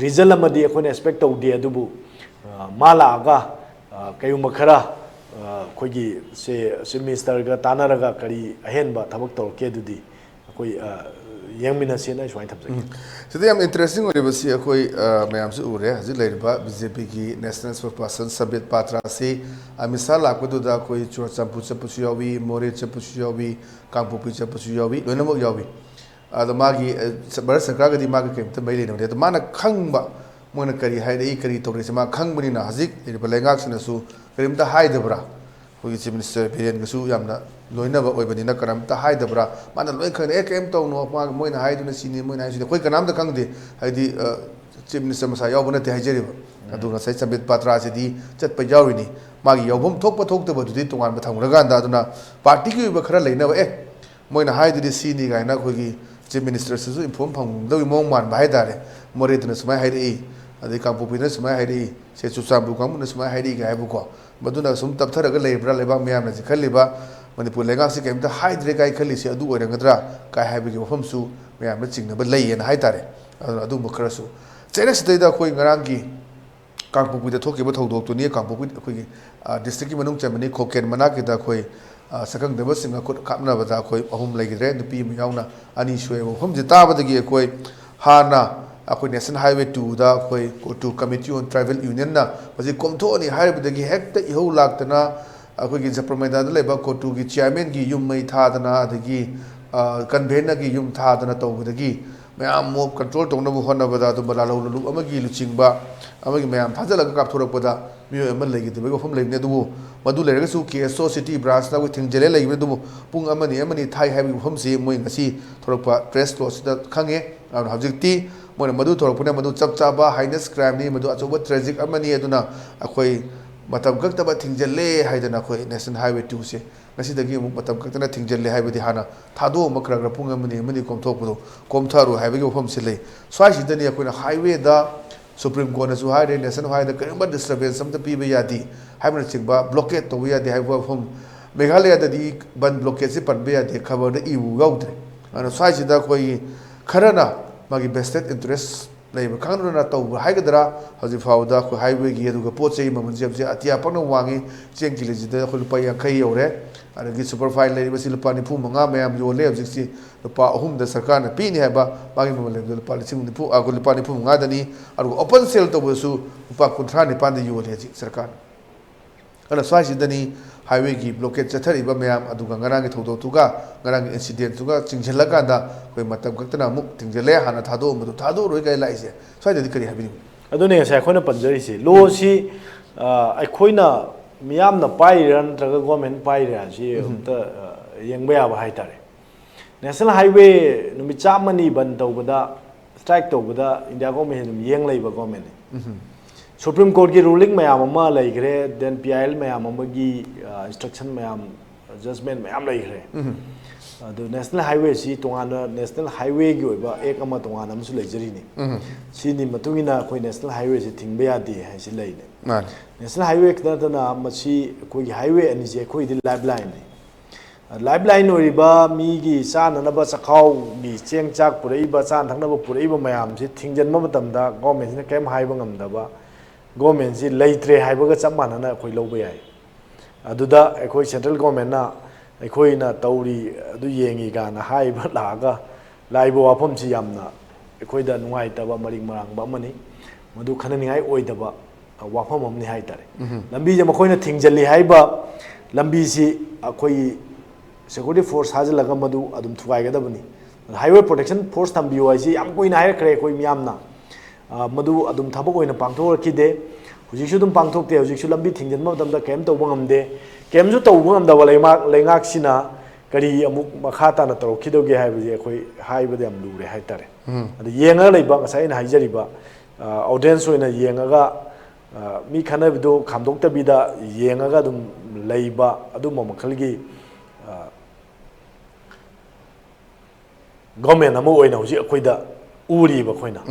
result ꯑꯃꯗꯤ ꯑꯩꯈꯣꯏꯅ expect ꯇꯧꯗꯦ꯫ ꯑꯗꯨꯕꯨ ꯑ, ꯃꯥ ꯂꯥꯛꯑꯒ ꯑ, ꯀꯩꯒꯨꯝꯕ ꯈꯔ ꯑ, ꯑꯩꯈꯣꯏꯒꯤ ꯁꯦ-, chief ministerꯒ ꯇꯥꯟꯅꯔꯒ ꯀꯔꯤ ꯑꯍꯦꯟꯕ ꯊꯕꯛ ꯇꯧꯔꯛꯀꯦ, ꯑꯗꯨꯗꯤ ꯑꯩꯈꯣꯏ ꯑ, ꯌꯦꯡꯃꯤꯟꯅꯁꯦꯅ ꯑꯩ ꯁꯨꯃꯥꯏꯅ ꯊꯝꯖꯒꯦ꯫ ꯁꯤꯗ ꯌꯥꯝ interesting ꯑꯣꯏꯔꯤꯕꯁꯤ ꯑꯩꯈꯣꯏ ꯑ, ꯃꯌꯥꯝꯁꯨ ꯎꯔꯦ, ꯍꯧꯖꯤꯛ ꯂꯩꯔꯤꯕ BJPꯒꯤ national spokesperson ꯁꯝꯕꯤꯠ ꯄꯥꯇ꯭ꯔꯥ ꯑꯁꯤ ꯑꯃꯤꯠ ꯁꯥ ꯂꯥꯛꯄꯗꯨꯗ ꯑꯩꯈꯣꯏ ꯆꯨꯔꯆꯥꯟꯄꯨꯔ ꯆꯠꯄꯁꯨ ꯌꯥꯎꯏ, ꯃꯣꯔꯦ ꯆꯠꯄꯁꯨ ꯌꯥꯎꯏ, ꯀꯥꯡꯄꯣꯛꯄꯤ ꯆꯠꯄꯁꯨ ꯌꯥꯎꯏ, ꯂꯣꯏꯅꯃꯛ ꯌꯥꯎꯏ꯫ ꯑꯗꯣ ꯃꯥꯒꯤ ꯑ, ꯚꯥꯔꯠ ꯁꯔꯀꯥꯔꯒꯗꯤ ꯃꯥꯒꯤ ꯀꯔꯤꯝꯇ ꯃꯔꯤ ꯂꯩꯅꯕ ꯅꯠꯇꯦ꯫ ꯑꯗꯣ ꯃꯥꯅ ꯈꯪꯕ, ꯃꯣꯏꯅ ꯀꯔꯤ ꯍꯥꯏꯔꯛꯏ, ꯀꯔꯤ ꯇꯧꯔꯛꯏꯁꯦ ꯃꯥ ꯈꯪꯕꯅꯤꯅ ꯍꯧꯖꯤꯛ ꯂꯩꯔꯤꯕ ꯂꯩꯉꯥꯛꯁꯤꯅꯁꯨ ꯀꯔꯤꯝꯇ ꯍꯥꯏꯗꯕ꯭ꯔꯥ? ꯑꯩꯈꯣꯏꯒꯤ chief minister ꯕꯤꯔꯦꯟꯒꯁꯨ ꯌꯥꯝꯅ ꯂꯣꯏꯅꯕ ꯑꯣꯏꯕꯅꯤꯅ ꯀꯔꯤꯝꯇ ꯍꯥꯏꯗꯕ꯭ꯔꯥ? ꯃꯥꯅ ꯂꯣꯏ ꯈꯪꯉꯦ, "ꯑꯦ, ꯀꯔꯤꯝ ꯇꯧꯅꯣ, ꯃꯥ-, ꯃꯣꯏꯅ ꯍꯥꯏꯗꯨꯅ ꯁꯤꯅꯤ, ꯃꯣꯏꯅ ꯍꯥꯏꯁꯤꯅꯤ", ꯑꯩꯈꯣꯏ ꯀꯅꯥꯝꯇ ꯈꯪꯗꯦ꯫ ꯍꯥꯏꯗꯤ ꯑ, chief minister ꯃꯁꯥ ꯌꯥꯎꯕ ꯅꯠꯇꯦ ꯍꯥꯏꯖꯔꯤꯕ꯫ ꯑꯗꯨꯒ ꯉꯁꯥꯏ ꯁꯝꯕꯤꯠ ꯄꯥꯇ꯭ꯔꯥꯁꯤꯗꯤ ꯆꯠꯄ ꯌꯥꯎꯔꯤꯅꯤ꯫ ꯃꯥꯒꯤ ꯌꯥꯎꯐꯝ ꯊꯣꯛꯄ ꯊꯣꯛꯇꯕꯗꯨꯗꯤ ꯇꯣꯉꯥꯟꯕ ꯊꯝꯈ꯭ꯔꯀꯥꯟꯗ, ꯑꯗꯨꯅ partyꯒꯤ ꯑꯣꯏꯕ ꯈꯔ ꯂꯩꯅꯕ, ꯑꯦ, ꯃꯣꯏꯅ ꯍꯥꯏꯗꯨꯗꯤ ꯁꯤꯅꯤ ꯀꯥꯏꯅ ꯑꯩꯈꯣꯏꯒꯤ chief ministerꯁꯤꯁꯨ inform ꯐꯪꯗꯧꯒꯤ ꯃꯑꯣꯡ ꯃꯥꯟꯕ ꯍꯥꯏꯇꯥꯔꯦ꯫ ꯃꯣꯔꯦꯗꯅ ꯁꯨꯃꯥꯏꯅ ꯍꯥꯏꯔꯛꯏ, ꯑꯗꯩ ꯀꯥꯡꯄꯣꯛꯄꯤꯗꯅ ꯁꯨꯃꯥꯏꯅ ꯍꯥꯏꯔꯛꯏ, ꯁꯦ ꯆꯨꯔꯆꯥꯟꯄꯨꯔ ꯀꯥꯡꯕꯨꯅ ꯁꯨꯃꯥꯏꯅ ꯍꯥꯏꯔꯛꯏ ꯀꯥꯏ ꯍꯥꯏꯕꯀꯣ꯫ ꯃꯗꯨꯅ ꯁꯨꯝ ꯇꯞꯊꯔꯒ ꯂꯩꯕ꯭ꯔꯥ, ꯂꯩꯕꯥꯛ ꯃꯤꯌꯥꯝꯅ ꯍꯧꯖꯤꯛ ꯈꯜꯂꯤꯕ ꯃꯅꯤꯄꯨꯔ ꯂꯩꯉꯥꯛꯁꯤ ꯀꯔꯤꯝꯇ ꯍꯥꯏꯗ꯭ꯔꯦ ꯀꯥꯏ ꯈꯜꯂꯤꯁꯤ ꯑꯗꯨ ꯑꯣꯏꯔꯝꯒꯗ꯭ꯔꯥ ꯀꯥꯏ ꯍꯥꯏꯕꯒꯤ ꯋꯥꯐꯝꯁꯨ ꯃꯌꯥꯝꯅ ꯆꯤꯡꯅꯕ ꯂꯩꯌꯦꯅ ꯍꯥꯏꯇꯥꯔꯦ꯫ ꯑꯗꯨꯅ ꯑꯗꯨꯒꯨꯝꯕ ꯈꯔꯁꯨ ꯆꯩꯔꯛꯁꯤꯗꯩꯗ ꯑꯩꯈꯣꯏ ꯉꯔꯥꯡꯒꯤ ꯀꯥꯡꯄꯣꯛꯄꯤꯗ ꯊꯣꯛꯈꯤꯕ ꯊꯧꯗꯣꯛꯇꯨꯅꯤ꯫ ꯀꯥꯡꯄꯣꯛꯄꯤ ꯑꯩꯈꯣꯏꯒꯤ ꯑ, districtꯀꯤ ꯃꯅꯨꯡ ꯆꯟꯕꯅꯤ꯫ ꯈꯣꯀꯦꯟ ꯃꯅꯥꯛꯀꯤꯗ ꯑꯩꯈꯣꯏ ꯑ, ꯁꯛꯈꯪꯗꯕꯁꯤꯡꯒ ꯈꯨꯠ ꯀꯥꯞꯅꯕꯗ ꯑꯩꯈꯣꯏ ꯑꯍꯨꯝ ꯂꯩꯈꯤꯗ꯭ꯔꯦ, ꯅꯨꯄꯤ ꯑꯃ ꯌꯥꯎꯅ ꯑꯅꯤ ꯁꯣꯛꯑꯦ꯫ ꯃꯐꯝꯁꯦ ꯇꯥꯕꯗꯒꯤ ꯑꯩꯈꯣꯏ ꯍꯥꯟꯅ ꯑꯩꯈꯣꯏ National Highway twoꯗ ꯑꯩꯈꯣꯏ COTU, Committee on Tribal Unionꯅ ꯃꯁꯤ ꯀꯣꯝꯊꯣꯛꯑꯅꯤ ꯍꯥꯏꯔꯤꯕꯗꯒꯤ ꯍꯦꯛꯇ ꯏꯍꯧ ꯂꯥꯛꯇꯅ ꯑꯩꯈꯣꯏꯒꯤ ꯖꯄ꯭ꯔꯃꯦꯗꯥꯗ ꯂꯩꯕ COTUꯒꯤ chairmanꯒꯤ ꯌꯨꯝ ꯃꯩ ꯊꯥꯗꯅ, ꯑꯗꯒꯤ ꯑ, convenorꯒꯤ ꯌꯨꯝ ꯊꯥꯗꯅ ꯇꯧꯕꯗꯒꯤ ꯃꯌꯥꯝ mob control ꯇꯧꯅꯕ ꯍꯣꯠꯅꯕꯗ ꯑꯗꯨꯝꯕ ꯂꯥꯜꯍꯧ ꯂꯨꯞ ꯑꯃꯒꯤ ꯂꯨꯆꯤꯡꯕ ꯑꯃꯒꯤ ꯃꯌꯥꯝ ꯊꯥꯖꯤꯜꯂꯒ ꯀꯥꯞꯊꯣꯔꯛꯄꯗ ꯃꯤꯑꯣꯏ ꯑꯃ ꯂꯩꯈꯤꯗꯕꯒꯤ ꯋꯥꯐꯝ ꯂꯩꯕꯅꯤ꯫ ꯑꯗꯨꯕꯨ ꯃꯗꯨ ꯂꯩꯔꯒꯁꯨ KSO City branchꯅ ꯑꯩꯈꯣꯏ ꯊꯤꯡꯖꯤꯜꯂꯦ ꯂꯩꯈꯤꯕꯅꯤ꯫ ꯑꯗꯨꯕꯨ ꯄꯨꯡ ꯑꯃꯅꯤ, ꯑꯃꯅꯤ ꯊꯥꯏ ꯍꯥꯏꯕꯒꯤ ꯋꯥꯐꯝꯁꯤ ꯃꯣꯏ ꯉꯁꯤ ꯊꯣꯔꯛꯄ press noteꯁꯤꯗ ꯈꯪꯉꯦ꯫ ꯑꯗꯨꯅ ꯍꯧꯖꯤꯛꯇꯤ ꯃꯣꯏꯅ ꯃꯗꯨ ꯊꯣꯔꯛꯄꯅ ꯃꯗꯨ ꯆꯞ ꯆꯥꯕ heinous crimeꯅꯤ, ꯃꯗꯨ ꯑꯆꯧꯕ tragic ꯑꯃꯅꯤ꯫ ꯑꯗꯨꯅ ꯑꯩꯈꯣꯏ ꯃꯇꯝ ꯀꯛꯇꯕ ꯊꯤꯡꯖꯤꯜꯂꯦ ꯍꯥꯏꯗꯅ ꯑꯩꯈꯣꯏ National Highway two ꯁꯦ ꯉꯁꯤꯗꯒꯤ ꯑꯃꯨꯛ ꯃꯇꯝ ꯀꯛꯇꯅ ꯊꯤꯡꯖꯤꯜꯂꯦ ꯍꯥꯏꯕꯗꯤ ꯍꯥꯟꯅ ꯊꯥꯗꯣꯛꯑꯝꯕ ꯈꯔ ꯈꯔ ꯄꯨꯡ ꯑꯃꯅꯤ ꯑꯃꯅꯤ ꯀꯣꯝꯊꯣꯛꯄꯗꯣ ꯀꯣꯝꯊꯔꯣꯏ ꯍꯥꯏꯕꯒꯤ ꯋꯥꯐꯝꯁꯤ ꯂꯩ꯫ ꯁ꯭ꯋꯥꯏꯁꯤꯗꯅꯤ ꯑꯩꯈꯣꯏꯅ highway ꯗ Supreme Court ꯅꯁꯨ ꯍꯥꯏꯔꯦ, National Highway ꯗ ꯀꯔꯤꯒꯨꯝꯕ disturbance ꯑꯃꯠꯇ ꯄꯤꯕ ꯌꯥꯗꯦ ꯍꯥꯏꯕꯅꯆꯤꯡꯕ, blockade ꯇꯧꯕ ꯌꯥꯗꯦ ꯍꯥꯏꯕ ꯋꯥꯐꯝ, ꯃꯦꯘꯥꯂꯌꯥꯗꯗꯤ ꯕꯟ blockade ꯁꯤ ꯄꯟꯕ ꯌꯥꯗꯦ, ꯈꯕꯔꯗ ꯏꯕ ꯌꯥꯎꯗ꯭ꯔꯦ꯫ ꯑꯗꯨꯅ ꯁ꯭ꯋꯥꯏꯁꯤꯗ ꯑꯩꯈꯣꯏꯒꯤ ꯈꯔꯅ ꯃꯥꯒꯤ vested interest ꯂꯩꯕ ꯈꯪꯗꯅ ꯇꯧꯕ ꯍꯥꯏꯒꯗ꯭ꯔꯥ, ꯍꯧꯖꯤꯛ ꯐꯥꯎꯕꯗ ꯑꯩꯈꯣꯏ highway ꯒꯤ ꯑꯗꯨꯒ ꯄꯣꯠ ꯆꯩ ꯃꯃꯜꯁꯦ ꯍꯧꯖꯤꯛ ꯑꯇꯤꯌꯥ ꯄꯛꯅ ꯋꯥꯡꯉꯤ꯫ ꯆꯦꯡ ꯀꯦ ꯖꯤꯗ ꯑꯩꯈꯣꯏ ꯂꯨꯄꯥ ꯌꯥꯡꯈꯩ ꯌꯧꯔꯦ꯫ ꯑꯗꯒꯤ super fine ꯂꯩꯔꯤꯕꯁꯤ ꯂꯨꯄꯥ ꯅꯤꯐꯨ ꯃꯉꯥ ꯃꯌꯥꯝ ꯌꯣꯜꯂꯦ꯫ ꯍꯧꯖꯤꯛꯁꯤ ꯂꯨꯄꯥ ꯑꯍꯨꯝꯗ ꯁꯔꯀꯥꯔꯅ ꯄꯤꯅꯤ ꯍꯥꯏꯕ ꯃꯥꯒꯤ ꯃꯃꯜ ꯂꯩꯕꯗ ꯂꯨꯄꯥ ꯂꯤꯁꯤꯡ ꯅꯤꯐꯨ, ꯑ, ꯂꯨꯄꯥ ꯅꯤꯐꯨ ꯃꯉꯥꯗꯅꯤ꯫ ꯑꯗꯨꯒ open sale ꯇꯧꯕꯗꯁꯨ ꯂꯨꯄꯥ ꯀꯨꯟꯊ꯭ꯔꯥ ꯅꯤꯄꯥꯟꯗ ꯌꯣꯜꯂꯦ ꯍꯧꯖꯤꯛ ꯁꯔꯀꯥꯔꯅ꯫ ꯑꯗꯨꯅ ꯁ꯭ꯋꯥꯏꯁꯤꯗꯅꯤ highway ꯒꯤ blockade ꯆꯠꯊꯔꯤꯕ ꯃꯌꯥꯝ ꯑꯗꯨꯒ ꯉꯔꯥꯡꯒꯤ ꯊꯧꯗꯣꯛꯇꯨꯒ ꯉꯔꯥꯡꯒꯤ incident ꯇꯨꯒ ꯆꯤꯡꯁꯤꯜꯂꯀꯥꯟꯗ ꯑꯩꯈꯣꯏ ꯃꯇꯝ ꯀꯛꯇꯅ ꯑꯃꯨꯛ ꯊꯤꯡꯖꯤꯜꯂꯦ, ꯍꯥꯟꯅ ꯊꯥꯗꯣꯛꯑꯝꯕꯗꯣ ꯊꯥꯗꯣꯛꯑꯔꯣꯏ ꯀꯥꯏ ꯂꯥꯛꯏꯁꯦ꯫ ꯁ꯭ꯋꯥꯏꯗꯗꯤ ꯀꯔꯤ ꯍꯥꯏꯕꯤꯅꯤꯡꯕ? ꯑꯗꯨꯅꯦ ꯉꯁꯥꯏ ꯑꯩꯈꯣꯏꯅ ꯄꯟꯖꯔꯤꯁꯦ, ꯂꯣꯁꯤ, ꯑ, ꯑꯩꯈꯣꯏꯅ ꯃꯤꯌꯥꯝꯅ ꯄꯥꯏꯔꯤꯔꯥ ꯅꯠꯇ꯭ꯔꯒ government ꯄꯥꯏꯔꯤꯔꯥ ꯁꯤ ꯎꯝ꯫ ꯑꯝꯇ, ꯑ, ꯌꯦꯡꯕ ꯌꯥꯕ ꯍꯥꯏꯇꯥꯔꯦ꯫ National Highway ꯅꯨꯃꯤꯠ ꯆꯥꯝꯃꯅꯤ ꯕꯟ ꯇꯧꯕꯗ, strike ꯇꯧꯕꯗ India government ꯑꯗꯨꯝ ꯌꯦꯡ ꯂꯩꯕ government ꯅꯤ꯫ ꯎꯝ꯫ Supreme Court ꯀꯤ ruling ꯃꯌꯥꯝ ꯑꯃ ꯂꯩꯈ꯭ꯔꯦ, then P I L ꯃꯌꯥꯝ ꯑꯃꯒꯤ, ꯑ, instruction ꯃꯌꯥꯝ, judgment ꯃꯌꯥꯝ ꯂꯩꯈ꯭ꯔꯦ꯫ ꯎꯝ꯫ ꯑꯗꯨ National Highway ꯁꯤ ꯇꯣꯉꯥꯟꯅ National Highway ꯒꯤ ꯑꯣꯏꯕ act ꯑꯃ ꯇꯣꯉꯥꯟꯅ ꯑꯃꯁꯨ ꯂꯩꯖꯔꯤꯅꯤ꯫ ꯎꯝ꯫ ꯁꯤꯒꯤ ꯃꯇꯨꯡ ꯏꯟꯅ ꯑꯩꯈꯣꯏ National Highway ꯁꯤ ꯊꯤꯡꯕ ꯌꯥꯗꯦ ꯍꯥꯏꯁꯤ ꯂꯩꯔꯦ꯫ ꯃꯥꯅꯤ꯫ National Highway ꯈꯛꯇ ꯅꯠꯇꯅ ꯃꯁꯤ ꯑꯩꯈꯣꯏꯒꯤ highway ꯑꯅꯤꯁꯦ ꯑꯩꯈꯣꯏꯒꯤꯗꯤ lifeline ꯅꯤ꯫ Lifeline ꯑꯣꯏꯔꯤꯕ ꯃꯤꯒꯤ ꯆꯥꯅꯅꯕ ꯆꯈꯥꯎꯒꯤ ꯆꯦꯡ ꯆꯥꯛ ꯄꯨꯔꯛꯏꯕ, ꯆꯥꯅ ꯊꯛꯅꯕ ꯄꯨꯔꯛꯏꯕ ꯃꯌꯥꯝꯁꯤ ꯊꯤꯡꯖꯤꯟꯕ ꯃꯇꯝꯗ government ꯁꯤꯅ ꯀꯔꯤꯝ ꯍꯥꯏꯕ ꯉꯝꯗꯕ, government ꯁꯤ ꯂꯩꯇ꯭ꯔꯦ ꯍꯥꯏꯕꯒ ꯆꯞ ꯃꯥꯟꯅꯅ ꯑꯩꯈꯣꯏ ꯂꯧꯕ ꯌꯥꯏ꯫ ꯑꯗꯨꯗ ꯑꯩꯈꯣꯏ central government ꯅ ꯑꯩꯈꯣꯏꯅ ꯇꯧꯔꯤ ꯑꯗꯨ ꯌꯦꯡꯉꯤ ꯀꯥꯏꯅ ꯍꯥꯏꯕ ꯂꯥꯛꯑꯒ ꯂꯥꯛꯏꯕ ꯋꯥꯐꯝꯁꯤ ꯌꯥꯝꯅ ꯑꯩꯈꯣꯏꯗ ꯅꯨꯡꯉꯥꯏꯇꯕ, ꯃꯔꯤꯛ ꯃꯔꯥꯡꯕ ꯑꯃꯅꯤ꯫ ꯃꯗꯨ ꯈꯟꯅꯅꯤꯡꯉꯥꯏ ꯑꯣꯏꯗꯕ ꯋꯥꯐꯝ ꯑꯃꯅꯤ ꯍꯥꯏꯇꯥꯔꯦ꯫ ꯎꯝ꯫ ꯂꯝꯕꯤꯁꯦ ꯃꯈꯣꯏꯅ ꯊꯤꯡꯖꯤꯜꯂꯤ ꯍꯥꯏꯕ ꯂꯝꯕꯤꯁꯤ ꯑꯩꯈꯣꯏꯒꯤ security force ꯊꯥꯖꯤꯜꯂꯒ ꯃꯗꯨ ꯑꯗꯨꯝ ꯊꯨꯒꯥꯏꯒꯗꯕꯅꯤ꯫ Highway Protection Force ꯊꯝꯕꯤꯌꯨ ꯍꯥꯏꯁꯤ ꯌꯥꯝ ꯀꯨꯏꯅ ꯍꯥꯏꯔꯛꯈ꯭ꯔꯦ ꯑꯩꯈꯣꯏ ꯃꯤꯌꯥꯝꯅ꯫ ꯑ, ꯃꯗꯨ ꯑꯗꯨꯝ ꯊꯕꯛ ꯑꯣꯏꯅ ꯄꯥꯡꯊꯣꯛꯂꯛꯈꯤꯗꯦ꯫ ꯍꯧꯖꯤꯛꯁꯨ ꯑꯗꯨꯝ ꯄꯥꯡꯊꯣꯛꯇꯦ꯫ ꯍꯧꯖꯤꯛꯁꯨ ꯂꯝꯕꯤ ꯊꯤꯡꯖꯤꯟꯕ ꯃꯇꯝꯗ ꯀꯔꯤꯝ ꯇꯧꯕ ꯉꯝꯗꯦ꯫ ꯀꯔꯤꯝꯁꯨ ꯇꯧꯕ ꯉꯝꯗꯕ ꯂꯩꯉꯥꯛ-, ꯂꯩꯉꯥꯛꯁꯤꯅ ꯀꯔꯤ ꯑꯃꯨꯛ ꯃꯈꯥ ꯇꯥꯅ ꯇꯧꯔꯛꯈꯤꯗꯧꯒꯦ ꯍꯥꯏꯕꯁꯦ ꯑꯩꯈꯣꯏ ꯍꯥꯏꯕꯗ ꯌꯥꯝ ꯂꯨꯔꯦ ꯍꯥꯏꯇꯥꯔꯦ꯫ ꯎꯝ꯫ ꯑꯗ ꯌꯦꯡꯉꯒ ꯂꯩꯕ, ꯉꯁꯥꯏ ꯑꯩꯅ ꯍꯥꯏꯖꯔꯤꯕ, ꯑ, audience ꯑꯣꯏꯅ ꯌꯦꯡꯉꯒ ꯃꯤ ꯈꯠꯅꯕꯗꯨ ꯈꯥꯝꯗꯣꯛꯇꯕꯤꯗ ꯌꯦꯡꯉꯒ ꯑꯗꯨꯝ ꯂꯩꯕ ꯑꯗꯨꯝꯕ ꯃꯈꯜꯒꯤ ꯒꯣꯔꯃꯦꯟ ꯑꯃ ꯑꯣꯏꯅ ꯍꯧꯖꯤꯛ ꯑꯩꯈꯣꯏꯗ ꯎꯔꯤꯕ ꯑꯩꯈꯣꯏꯅ꯫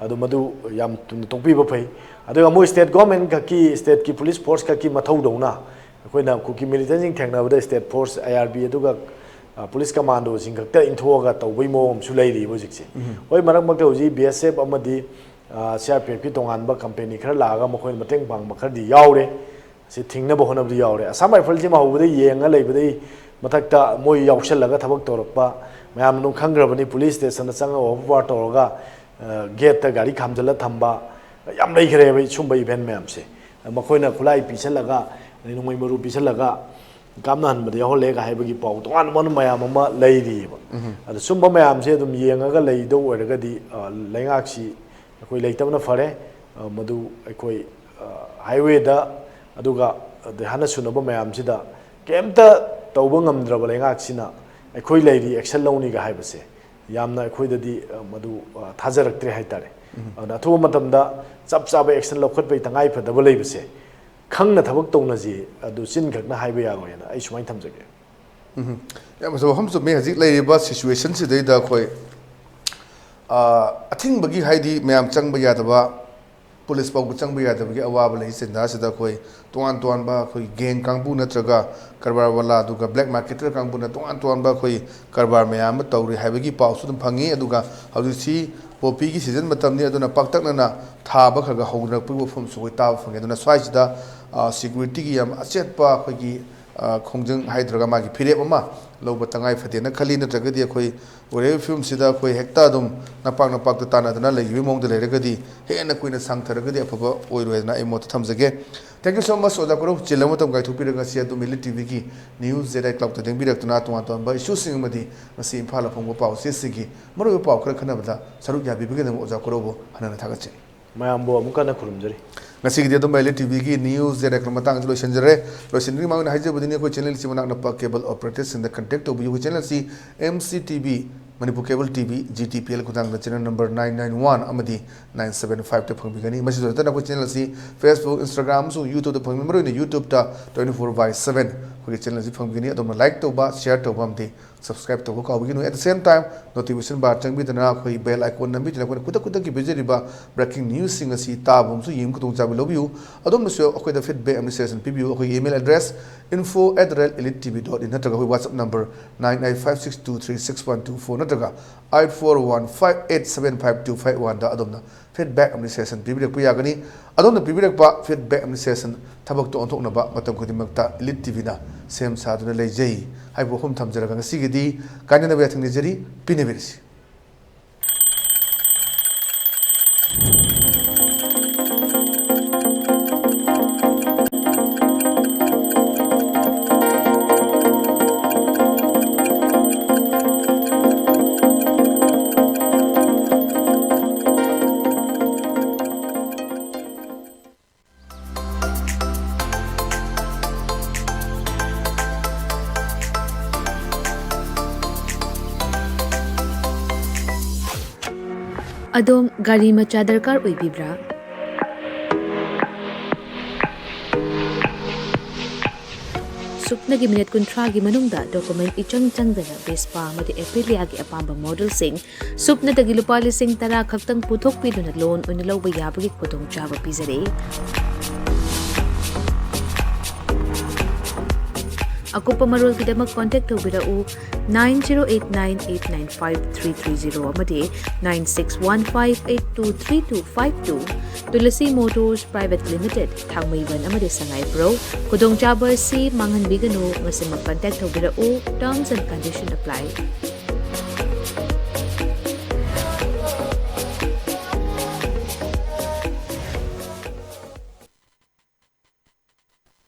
ꯑꯗꯨ ꯃꯗꯨ ꯌꯥꯝ ꯊꯨꯅ ꯇꯣꯛꯄꯤꯕ ꯐꯩ꯫ ꯑꯗꯨꯒ ꯃꯣꯏ ꯁ꯭ꯇꯦꯠ ꯒꯣꯔꯃꯦꯟ ꯈꯛꯀꯤ, ꯁ꯭ꯇꯦꯠꯀꯤ ꯄꯨꯂꯤꯁ ꯐꯣꯔꯁ ꯈꯛꯀꯤ ꯃꯊꯧꯗꯧꯅ ꯑꯩꯈꯣꯏꯅ ꯀꯨꯀꯤ ꯃꯤꯂꯤꯇꯦꯟꯁꯤꯡ ꯊꯦꯡꯅꯕꯗ ꯁ꯭ꯇꯦꯠ ꯐꯣꯔꯁ, ꯑꯥꯏ ꯑꯥꯔ ꯕꯤ, ꯑꯗꯨꯒ ꯄꯨꯂꯤꯁ ꯀꯃꯥꯟꯗꯣꯁꯤꯡ ꯈꯛꯇ ꯏꯟꯊꯣꯛꯑꯒ ꯇꯧꯕꯒꯤ ꯃꯑꯣꯡ ꯑꯃꯁꯨ ꯂꯩꯔꯤꯕ ꯍꯧꯖꯤꯛꯁꯦ꯫ ꯍꯣꯏ, ꯃꯔꯛ ꯃꯔꯛꯇ ꯍꯧꯖꯤꯛ ꯕꯤ ꯑꯦꯁ ꯑꯦꯐ ꯑꯃꯗꯤ ꯁꯤ ꯑꯥꯔ ꯄꯤ ꯑꯦꯐꯀꯤ ꯇꯣꯉꯥꯟꯕ ꯀꯝꯄꯦꯅꯤ ꯈꯔ ꯂꯥꯛꯑꯒ ꯃꯈꯣꯏꯅ ꯃꯇꯦꯡ ꯄꯥꯡꯕ ꯈꯔꯗꯤ ꯌꯥꯎꯔꯦ꯫ ꯁꯤ ꯊꯤꯡꯅꯕ ꯍꯣꯠꯅꯕꯗꯤ ꯌꯥꯎꯔꯦ꯫ ꯑꯁꯥꯝ ꯔꯥꯏꯐꯜꯁꯤꯃ ꯍꯧꯕꯗ ꯌꯦꯡꯉ ꯂꯩꯕꯗꯩ ꯃꯊꯛꯇ ꯃꯣꯏ ꯌꯥꯎꯁꯜꯂꯒ ꯊꯕꯛ ꯇꯧꯔꯛꯄ ꯃꯌꯥꯝ ꯑꯗꯨꯝ ꯈꯪꯈ꯭ꯔꯕꯅꯤ꯫ ꯄꯨꯂꯤꯁ ꯁ꯭ꯇꯦꯁꯟꯗ ꯆꯪꯉꯒ ꯑꯣꯚꯔ ꯄꯥꯋꯔ ꯇꯧꯔꯒ, ꯑ, ꯒꯦꯠꯇ ꯒꯥꯔꯤ ꯈꯥꯝꯖꯜꯂ ꯊꯝꯕ ꯌꯥꯝ ꯂꯩꯈ꯭ꯔꯦꯕ ꯁꯨꯝꯕ ꯏꯚꯦꯟ ꯃꯌꯥꯝꯁꯦ꯫ ꯃꯈꯣꯏꯅ ꯈꯨꯠꯂꯥꯏ ꯄꯤꯁꯜꯂꯒ, ꯑꯗꯩ ꯅꯣꯡꯃꯩ ꯃꯔꯨ ꯄꯤꯁꯜꯂꯒ ꯀꯥꯞꯅꯍꯟꯕꯗ ꯌꯥꯎꯍꯜꯂꯦꯒ ꯍꯥꯏꯕꯒꯤ ꯄꯥꯎ ꯇꯣꯉꯥꯟ ꯇꯣꯉꯥꯟꯕ ꯃꯌꯥꯝ ꯑꯃ ꯂꯩꯔꯤꯑꯕ꯫ ꯑꯗꯣ ꯁꯨꯝꯕ ꯃꯌꯥꯝꯁꯦ ꯑꯗꯨꯝ ꯌꯦꯡꯉꯒ ꯂꯩꯗꯧ ꯑꯣꯏꯔꯒꯗꯤ, ꯑ, ꯂꯩꯉꯥꯛꯁꯤ ꯑꯩꯈꯣꯏ ꯂꯩꯇꯕꯅ ꯐꯔꯦ꯫ ꯑ, ꯃꯗꯨ ꯑꯩꯈꯣꯏ, ꯑ, ꯍꯥꯏꯋꯦꯗ ꯑꯗꯨꯒ ꯑꯗꯩ ꯍꯥꯟꯅ ꯁꯨꯅꯕ ꯃꯌꯥꯝꯁꯤꯗ ꯀꯩꯝꯇ ꯇꯧꯕ ꯉꯝꯗ꯭ꯔꯕ ꯂꯩꯉꯥꯛꯁꯤꯅ ꯑꯩꯈꯣꯏ ꯂꯩꯔꯤ, ꯑꯦꯛꯁꯟ ꯂꯧꯅꯤꯒ ꯍꯥꯏꯕꯁꯦ ꯌꯥꯝꯅ ꯑꯩꯈꯣꯏꯗꯗꯤ, ꯑ, ꯃꯗꯨ, ꯑ, ꯊꯥꯖꯔꯛꯇ꯭ꯔꯦ ꯍꯥꯏꯇꯥꯔꯦ꯫ ꯑꯗꯨꯅ ꯑꯊꯨꯕ ꯃꯇꯝꯗ ꯆꯞ ꯆꯥꯕ ꯑꯦꯛꯁꯟ ꯂꯧꯈꯠꯄꯒꯤ ꯇꯉꯥꯏ ꯐꯗꯕ ꯂꯩꯕꯁꯦ ꯈꯪꯅ ꯊꯕꯛ ꯇꯧꯅꯁꯤ, ꯑꯗꯨ ꯆꯤꯟ ꯈꯛꯅ ꯍꯥꯏꯕ ꯌꯥꯔꯣꯏꯅ ꯑꯩ ꯁꯨꯃꯥꯏꯅ ꯊꯝꯖꯒꯦ꯫ ꯎꯝ, ꯌꯥꯝ ꯐꯖꯕ ꯋꯥꯐꯝ ꯆꯨꯝꯃꯤ꯫ ꯍꯧꯖꯤꯛ ꯂꯩꯔꯤꯕ ꯁꯤꯆꯨꯋꯦꯁꯟꯁꯤꯗꯩꯗ ꯑꯩꯈꯣꯏ, ꯑ, ꯑꯊꯤꯡꯕꯒꯤ, ꯍꯥꯏꯗꯤ ꯃꯌꯥꯝ ꯆꯪꯕ ꯌꯥꯗꯕ, ꯄꯨꯂꯤꯁ ꯐꯥꯎꯕ ꯆꯪꯕ ꯌꯥꯗꯕꯒꯤ ꯑꯋꯥꯕ ꯂꯩ꯫ ꯆꯤꯟꯗꯥꯁꯤꯗ ꯑꯩꯈꯣꯏ ꯇꯣꯉꯥꯟ ꯇꯣꯉꯥꯟꯕ ꯑꯩꯈꯣꯏ ꯒꯦꯡ ꯀꯥꯡꯕꯨ ꯅꯠꯇ꯭ꯔꯒ ꯀꯔꯕꯥꯔ ꯋꯥꯂꯥ ꯑꯗꯨꯒ ꯕ꯭ꯂꯦꯛ ꯃꯥꯔꯀꯦꯇꯔ ꯀꯥꯡꯕꯨꯅ ꯇꯣꯉꯥꯟ ꯇꯣꯉꯥꯟꯕ ꯑꯩꯈꯣꯏ ꯀꯔꯕꯥꯔ ꯃꯌꯥꯝ ꯑꯃ ꯇꯧꯔꯤ ꯍꯥꯏꯕꯒꯤ ꯄꯥꯎꯁꯨ ꯑꯗꯨꯝ ꯐꯪꯉꯤ꯫ ꯑꯗꯨꯒ ꯍꯧꯖꯤꯛꯁꯤ ꯄꯣꯄꯤꯒꯤ ꯁꯤꯖꯟ ꯃꯇꯝꯅꯤ, ꯑꯗꯨꯅ ꯄꯥꯛꯇꯛꯅꯅ ꯊꯥꯕ ꯈꯔ ꯈꯔ ꯍꯧꯅꯔꯛꯄꯒꯤ ꯋꯥꯐꯝꯁꯨ ꯑꯩꯈꯣꯏ ꯇꯥꯕ ꯐꯪꯉꯤ꯫ ꯑꯗꯨꯅ ꯁ꯭ꯋꯥꯏꯁꯤꯗ, ꯑ, ꯁꯦꯀ꯭ꯌꯨꯔꯤꯇꯤꯒꯤ ꯌꯥꯝ ꯑꯆꯦꯠꯄ ꯑꯩꯈꯣꯏꯒꯤ, ꯑ, ꯈꯣꯡꯖꯪ ꯍꯥꯏꯗ꯭ꯔꯒ ꯃꯥꯒꯤ ꯐꯤꯔꯦꯞ ꯑꯃ ꯂꯧꯕ ꯇꯉꯥꯏ ꯐꯗꯦꯅ ꯈꯜꯂꯤ꯫ ꯅꯠꯇ꯭ꯔꯒꯗꯤ ꯑꯩꯈꯣꯏ ꯑꯣꯏꯔꯤꯕ ꯐꯤꯕꯝꯁꯤꯗ ꯑꯩꯈꯣꯏ ꯍꯦꯛꯇ ꯑꯗꯨꯝ ꯅꯄꯥꯛ ꯅꯄꯥꯛꯇ ꯇꯥꯟꯅꯗꯅ ꯂꯩꯈꯤꯕꯒꯤ ꯃꯑꯣꯡꯗ ꯂꯩꯔꯒꯗꯤ ꯍꯦꯟꯅ ꯀꯨꯏꯅ ꯁꯥꯡꯊꯔꯒꯗꯤ ꯑꯐꯕ ꯑꯣꯏꯔꯣꯏ ꯍꯥꯏꯗꯅ ꯑꯩ ꯃꯣꯠꯇ ꯊꯝꯖꯒꯦ꯫ Thank you so much, ꯑꯣꯖꯥ ꯀꯣꯔꯧ, ꯆꯤꯜꯂꯕ ꯃꯇꯝ ꯀꯥꯏꯊꯣꯛꯄꯤꯔꯒ ꯉꯁꯤ ꯑꯗꯨꯝ ꯏꯂꯤꯠ ꯇꯤꯚꯤꯒꯤ ꯅ꯭ꯌꯨꯁ ꯖꯦꯠ ꯑꯥꯏ ꯀ꯭ꯂꯕꯇ ꯂꯦꯡꯕꯤꯔꯛꯇꯨꯅ ꯇꯣꯉꯥꯟ ꯇꯣꯉꯥꯟꯕ ꯏꯁꯨꯁꯤꯡ ꯑꯃꯗꯤ ꯉꯁꯤ ꯏꯝꯐꯥꯜꯗ ꯐꯣꯡꯕ ꯄꯥꯎ ꯆꯦꯁꯤꯡꯒꯤ ꯃꯔꯨꯑꯣꯏꯕ ꯄꯥꯎ ꯈꯔ ꯈꯟꯅꯕꯗ ꯁꯔꯨꯛ ꯌꯥꯕꯤꯕꯒꯤꯗꯃꯛ ꯑꯣꯖꯥ ꯀꯣꯔꯧꯕꯨ ꯍꯟꯅ ꯍꯟꯅ ꯊꯥꯒꯠꯆꯔꯤ꯫ ꯃꯌꯥꯝꯕꯨ ꯑꯃꯨꯛ ꯍꯟꯅ ꯈꯨꯔꯨꯝꯖꯔꯤ꯫ ꯉꯁꯤꯒꯤꯗꯤ ꯑꯗꯨꯝ ꯏꯂꯤꯠ ꯇꯤꯚꯤꯒꯤ ꯅ꯭ꯌꯨꯁ ꯖꯦꯠ ꯑꯥꯏ ꯀ꯭ꯂꯕ ꯃꯇꯥꯡꯁꯤ ꯂꯣꯏꯁꯤꯟꯖꯔꯦ꯫ ꯂꯣꯏꯁꯤꯟꯗ꯭ꯔꯤꯉꯩ ꯃꯃꯥꯡꯗ ꯍꯥꯏꯖꯕꯗꯨꯅꯤ, ꯑꯩꯈꯣꯏ ꯆꯦꯅꯦꯜꯁꯤ ꯃꯅꯥꯛ ꯅꯛꯄ ꯀꯦꯕꯜ ꯑꯣꯄꯔꯦꯇꯔꯁꯤꯡꯗ ꯀꯟꯇꯦꯛ ꯇꯧꯕꯤꯌꯨ꯫ ꯑꯩꯈꯣꯏ ꯆꯦꯅꯦꯜꯁꯤ M C T V Manipur cable T V, G T P L ꯈꯨꯊꯥꯡꯗ channel number nine nine one ꯑꯃꯗꯤ ꯅꯥꯏꯟ ꯁꯕꯦꯟ ꯐꯥꯏꯚꯇ ꯐꯪꯕꯤꯒꯅꯤ꯫ ꯃꯁꯤꯗ ꯅꯠꯇꯅ ꯑꯩꯈꯣꯏ ꯆꯦꯅꯦꯜ ꯑꯁꯤ Facebook, Instagram ꯑꯃꯁꯨꯡ YouTubeꯇ ꯐꯪꯕꯤ꯫ ꯃꯔꯨꯑꯣꯏꯅ YouTubeꯇ twenty four by seven ꯑꯩꯈꯣꯏꯒꯤ ꯆꯦꯅꯦꯜ ꯑꯁꯤ ꯐꯪꯕꯤꯒꯅꯤ꯫ ꯑꯗꯣꯝꯅ like ꯇꯧꯕ, share ꯇꯧꯕ ꯑꯃꯗꯤ subscribe ꯇꯧꯕ ꯀꯥꯎꯕꯤꯒꯅꯨ꯫ At the same time, notification bar ꯆꯪꯕꯤꯗꯨꯅ ꯑꯩꯈꯣꯏ bell icon ꯅꯝꯕꯤꯗꯨꯅ ꯑꯩꯈꯣꯏꯅ ꯈꯨꯗꯛ ꯈꯨꯗꯛꯀꯤ ꯄꯤꯖꯔꯤꯕ breaking newsꯁꯤꯡ ꯑꯁꯤ ꯇꯥꯕ ꯑꯃꯁꯨꯡ ꯌꯦꯡꯕ ꯈꯨꯗꯣꯡꯆꯥꯕ ꯂꯧꯕꯤꯌꯨ꯫ ꯑꯗꯣꯝꯅꯁꯨ ꯑꯩꯈꯣꯏꯗ feedback ꯑꯃꯗꯤ suggestion ꯄꯤꯕꯤꯌꯨ꯫ ꯑꯩꯈꯣꯏꯒꯤ email address info at the rate elite T V dot in ꯅꯠꯇ꯭ꯔꯒ ꯑꯩꯈꯣꯏ WhatsApp number nine eight five six two three six one two four ꯅꯠꯇ꯭ꯔꯒ eight four one five eight seven five two five oneꯗ ꯑꯗꯣꯝꯅ feedback ꯑꯃꯗꯤ suggestion ꯄꯤꯕꯤꯔꯛꯄ ꯌꯥꯒꯅꯤ꯫ ꯑꯗꯣꯝꯅ ꯄꯤꯕꯤꯔꯛꯄ feedback ꯑꯃꯗꯤ suggestion ꯊꯕꯛꯇ ꯑꯣꯟꯊꯣꯛꯅꯕ ꯃꯇꯝ ꯈꯨꯗꯤꯡꯃꯛꯇ Elite TVꯅ ꯁꯦꯝ ꯁꯥꯗꯨꯅ ꯂꯩꯖꯩ ꯍꯥꯏꯕ ꯋꯥꯐꯝ ꯊꯝꯖꯔꯒ ꯉꯁꯤꯒꯤꯗꯤ ꯀꯥꯏꯅꯅꯕ ꯌꯥꯊꯪ ꯅꯤꯖꯔꯤ꯫ ꯄꯤꯅꯕꯤꯔꯁꯤ꯫ ꯑꯗꯣꯝ ꯒꯥꯔꯤ ꯃꯆꯥ ꯗꯔꯀꯥꯔ ꯑꯣꯏꯕꯤꯕ꯭ꯔꯥ? ꯁꯨꯞꯅꯒꯤ ꯃꯤꯅꯤꯠ ꯀꯨꯟꯊ꯭ꯔꯥꯒꯤ ꯃꯅꯨꯡꯗ document ꯏꯆꯪ ꯆꯪꯗꯅ Vespa ꯑꯃꯗꯤ Aprilia-ꯒꯤ ꯑꯄꯥꯝꯕ modelꯁꯤꯡ ꯁꯨꯞꯅꯇꯒꯤ ꯂꯨꯄꯥ ꯂꯤꯁꯤꯡ ꯇꯔꯥ ꯈꯛꯇꯪ ꯄꯨꯊꯣꯛꯄꯤꯗꯨꯅ loan ꯑꯣꯏꯅ ꯂꯧꯕ ꯌꯥꯕꯒꯤ ꯈꯨꯗꯣꯡꯆꯥꯕ ꯄꯤꯖꯔꯤ꯫ ꯑꯀꯨꯞꯄ ꯃꯔꯣꯜꯒꯤꯗꯃꯛ contact ꯇꯧꯕꯤꯔꯛꯎ nine zero eight nine eight nine five three three zero ꯑꯃꯗꯤ nine six one five eight two three two five two꯫ Tulasi Motors Private Limited, ꯊꯥꯡꯃꯩꯕꯟ ꯑꯃꯗꯤ ꯁꯉꯥꯏꯄ꯭ꯔꯧ꯫ ꯈꯨꯗꯣꯡꯆꯥꯕ ꯑꯁꯤ ꯃꯥꯡꯍꯟꯕꯤꯒꯅꯨ, ꯉꯁꯤꯃꯛ contact ꯇꯧꯕꯤꯔꯛꯎ꯫ Terms and condition apply꯫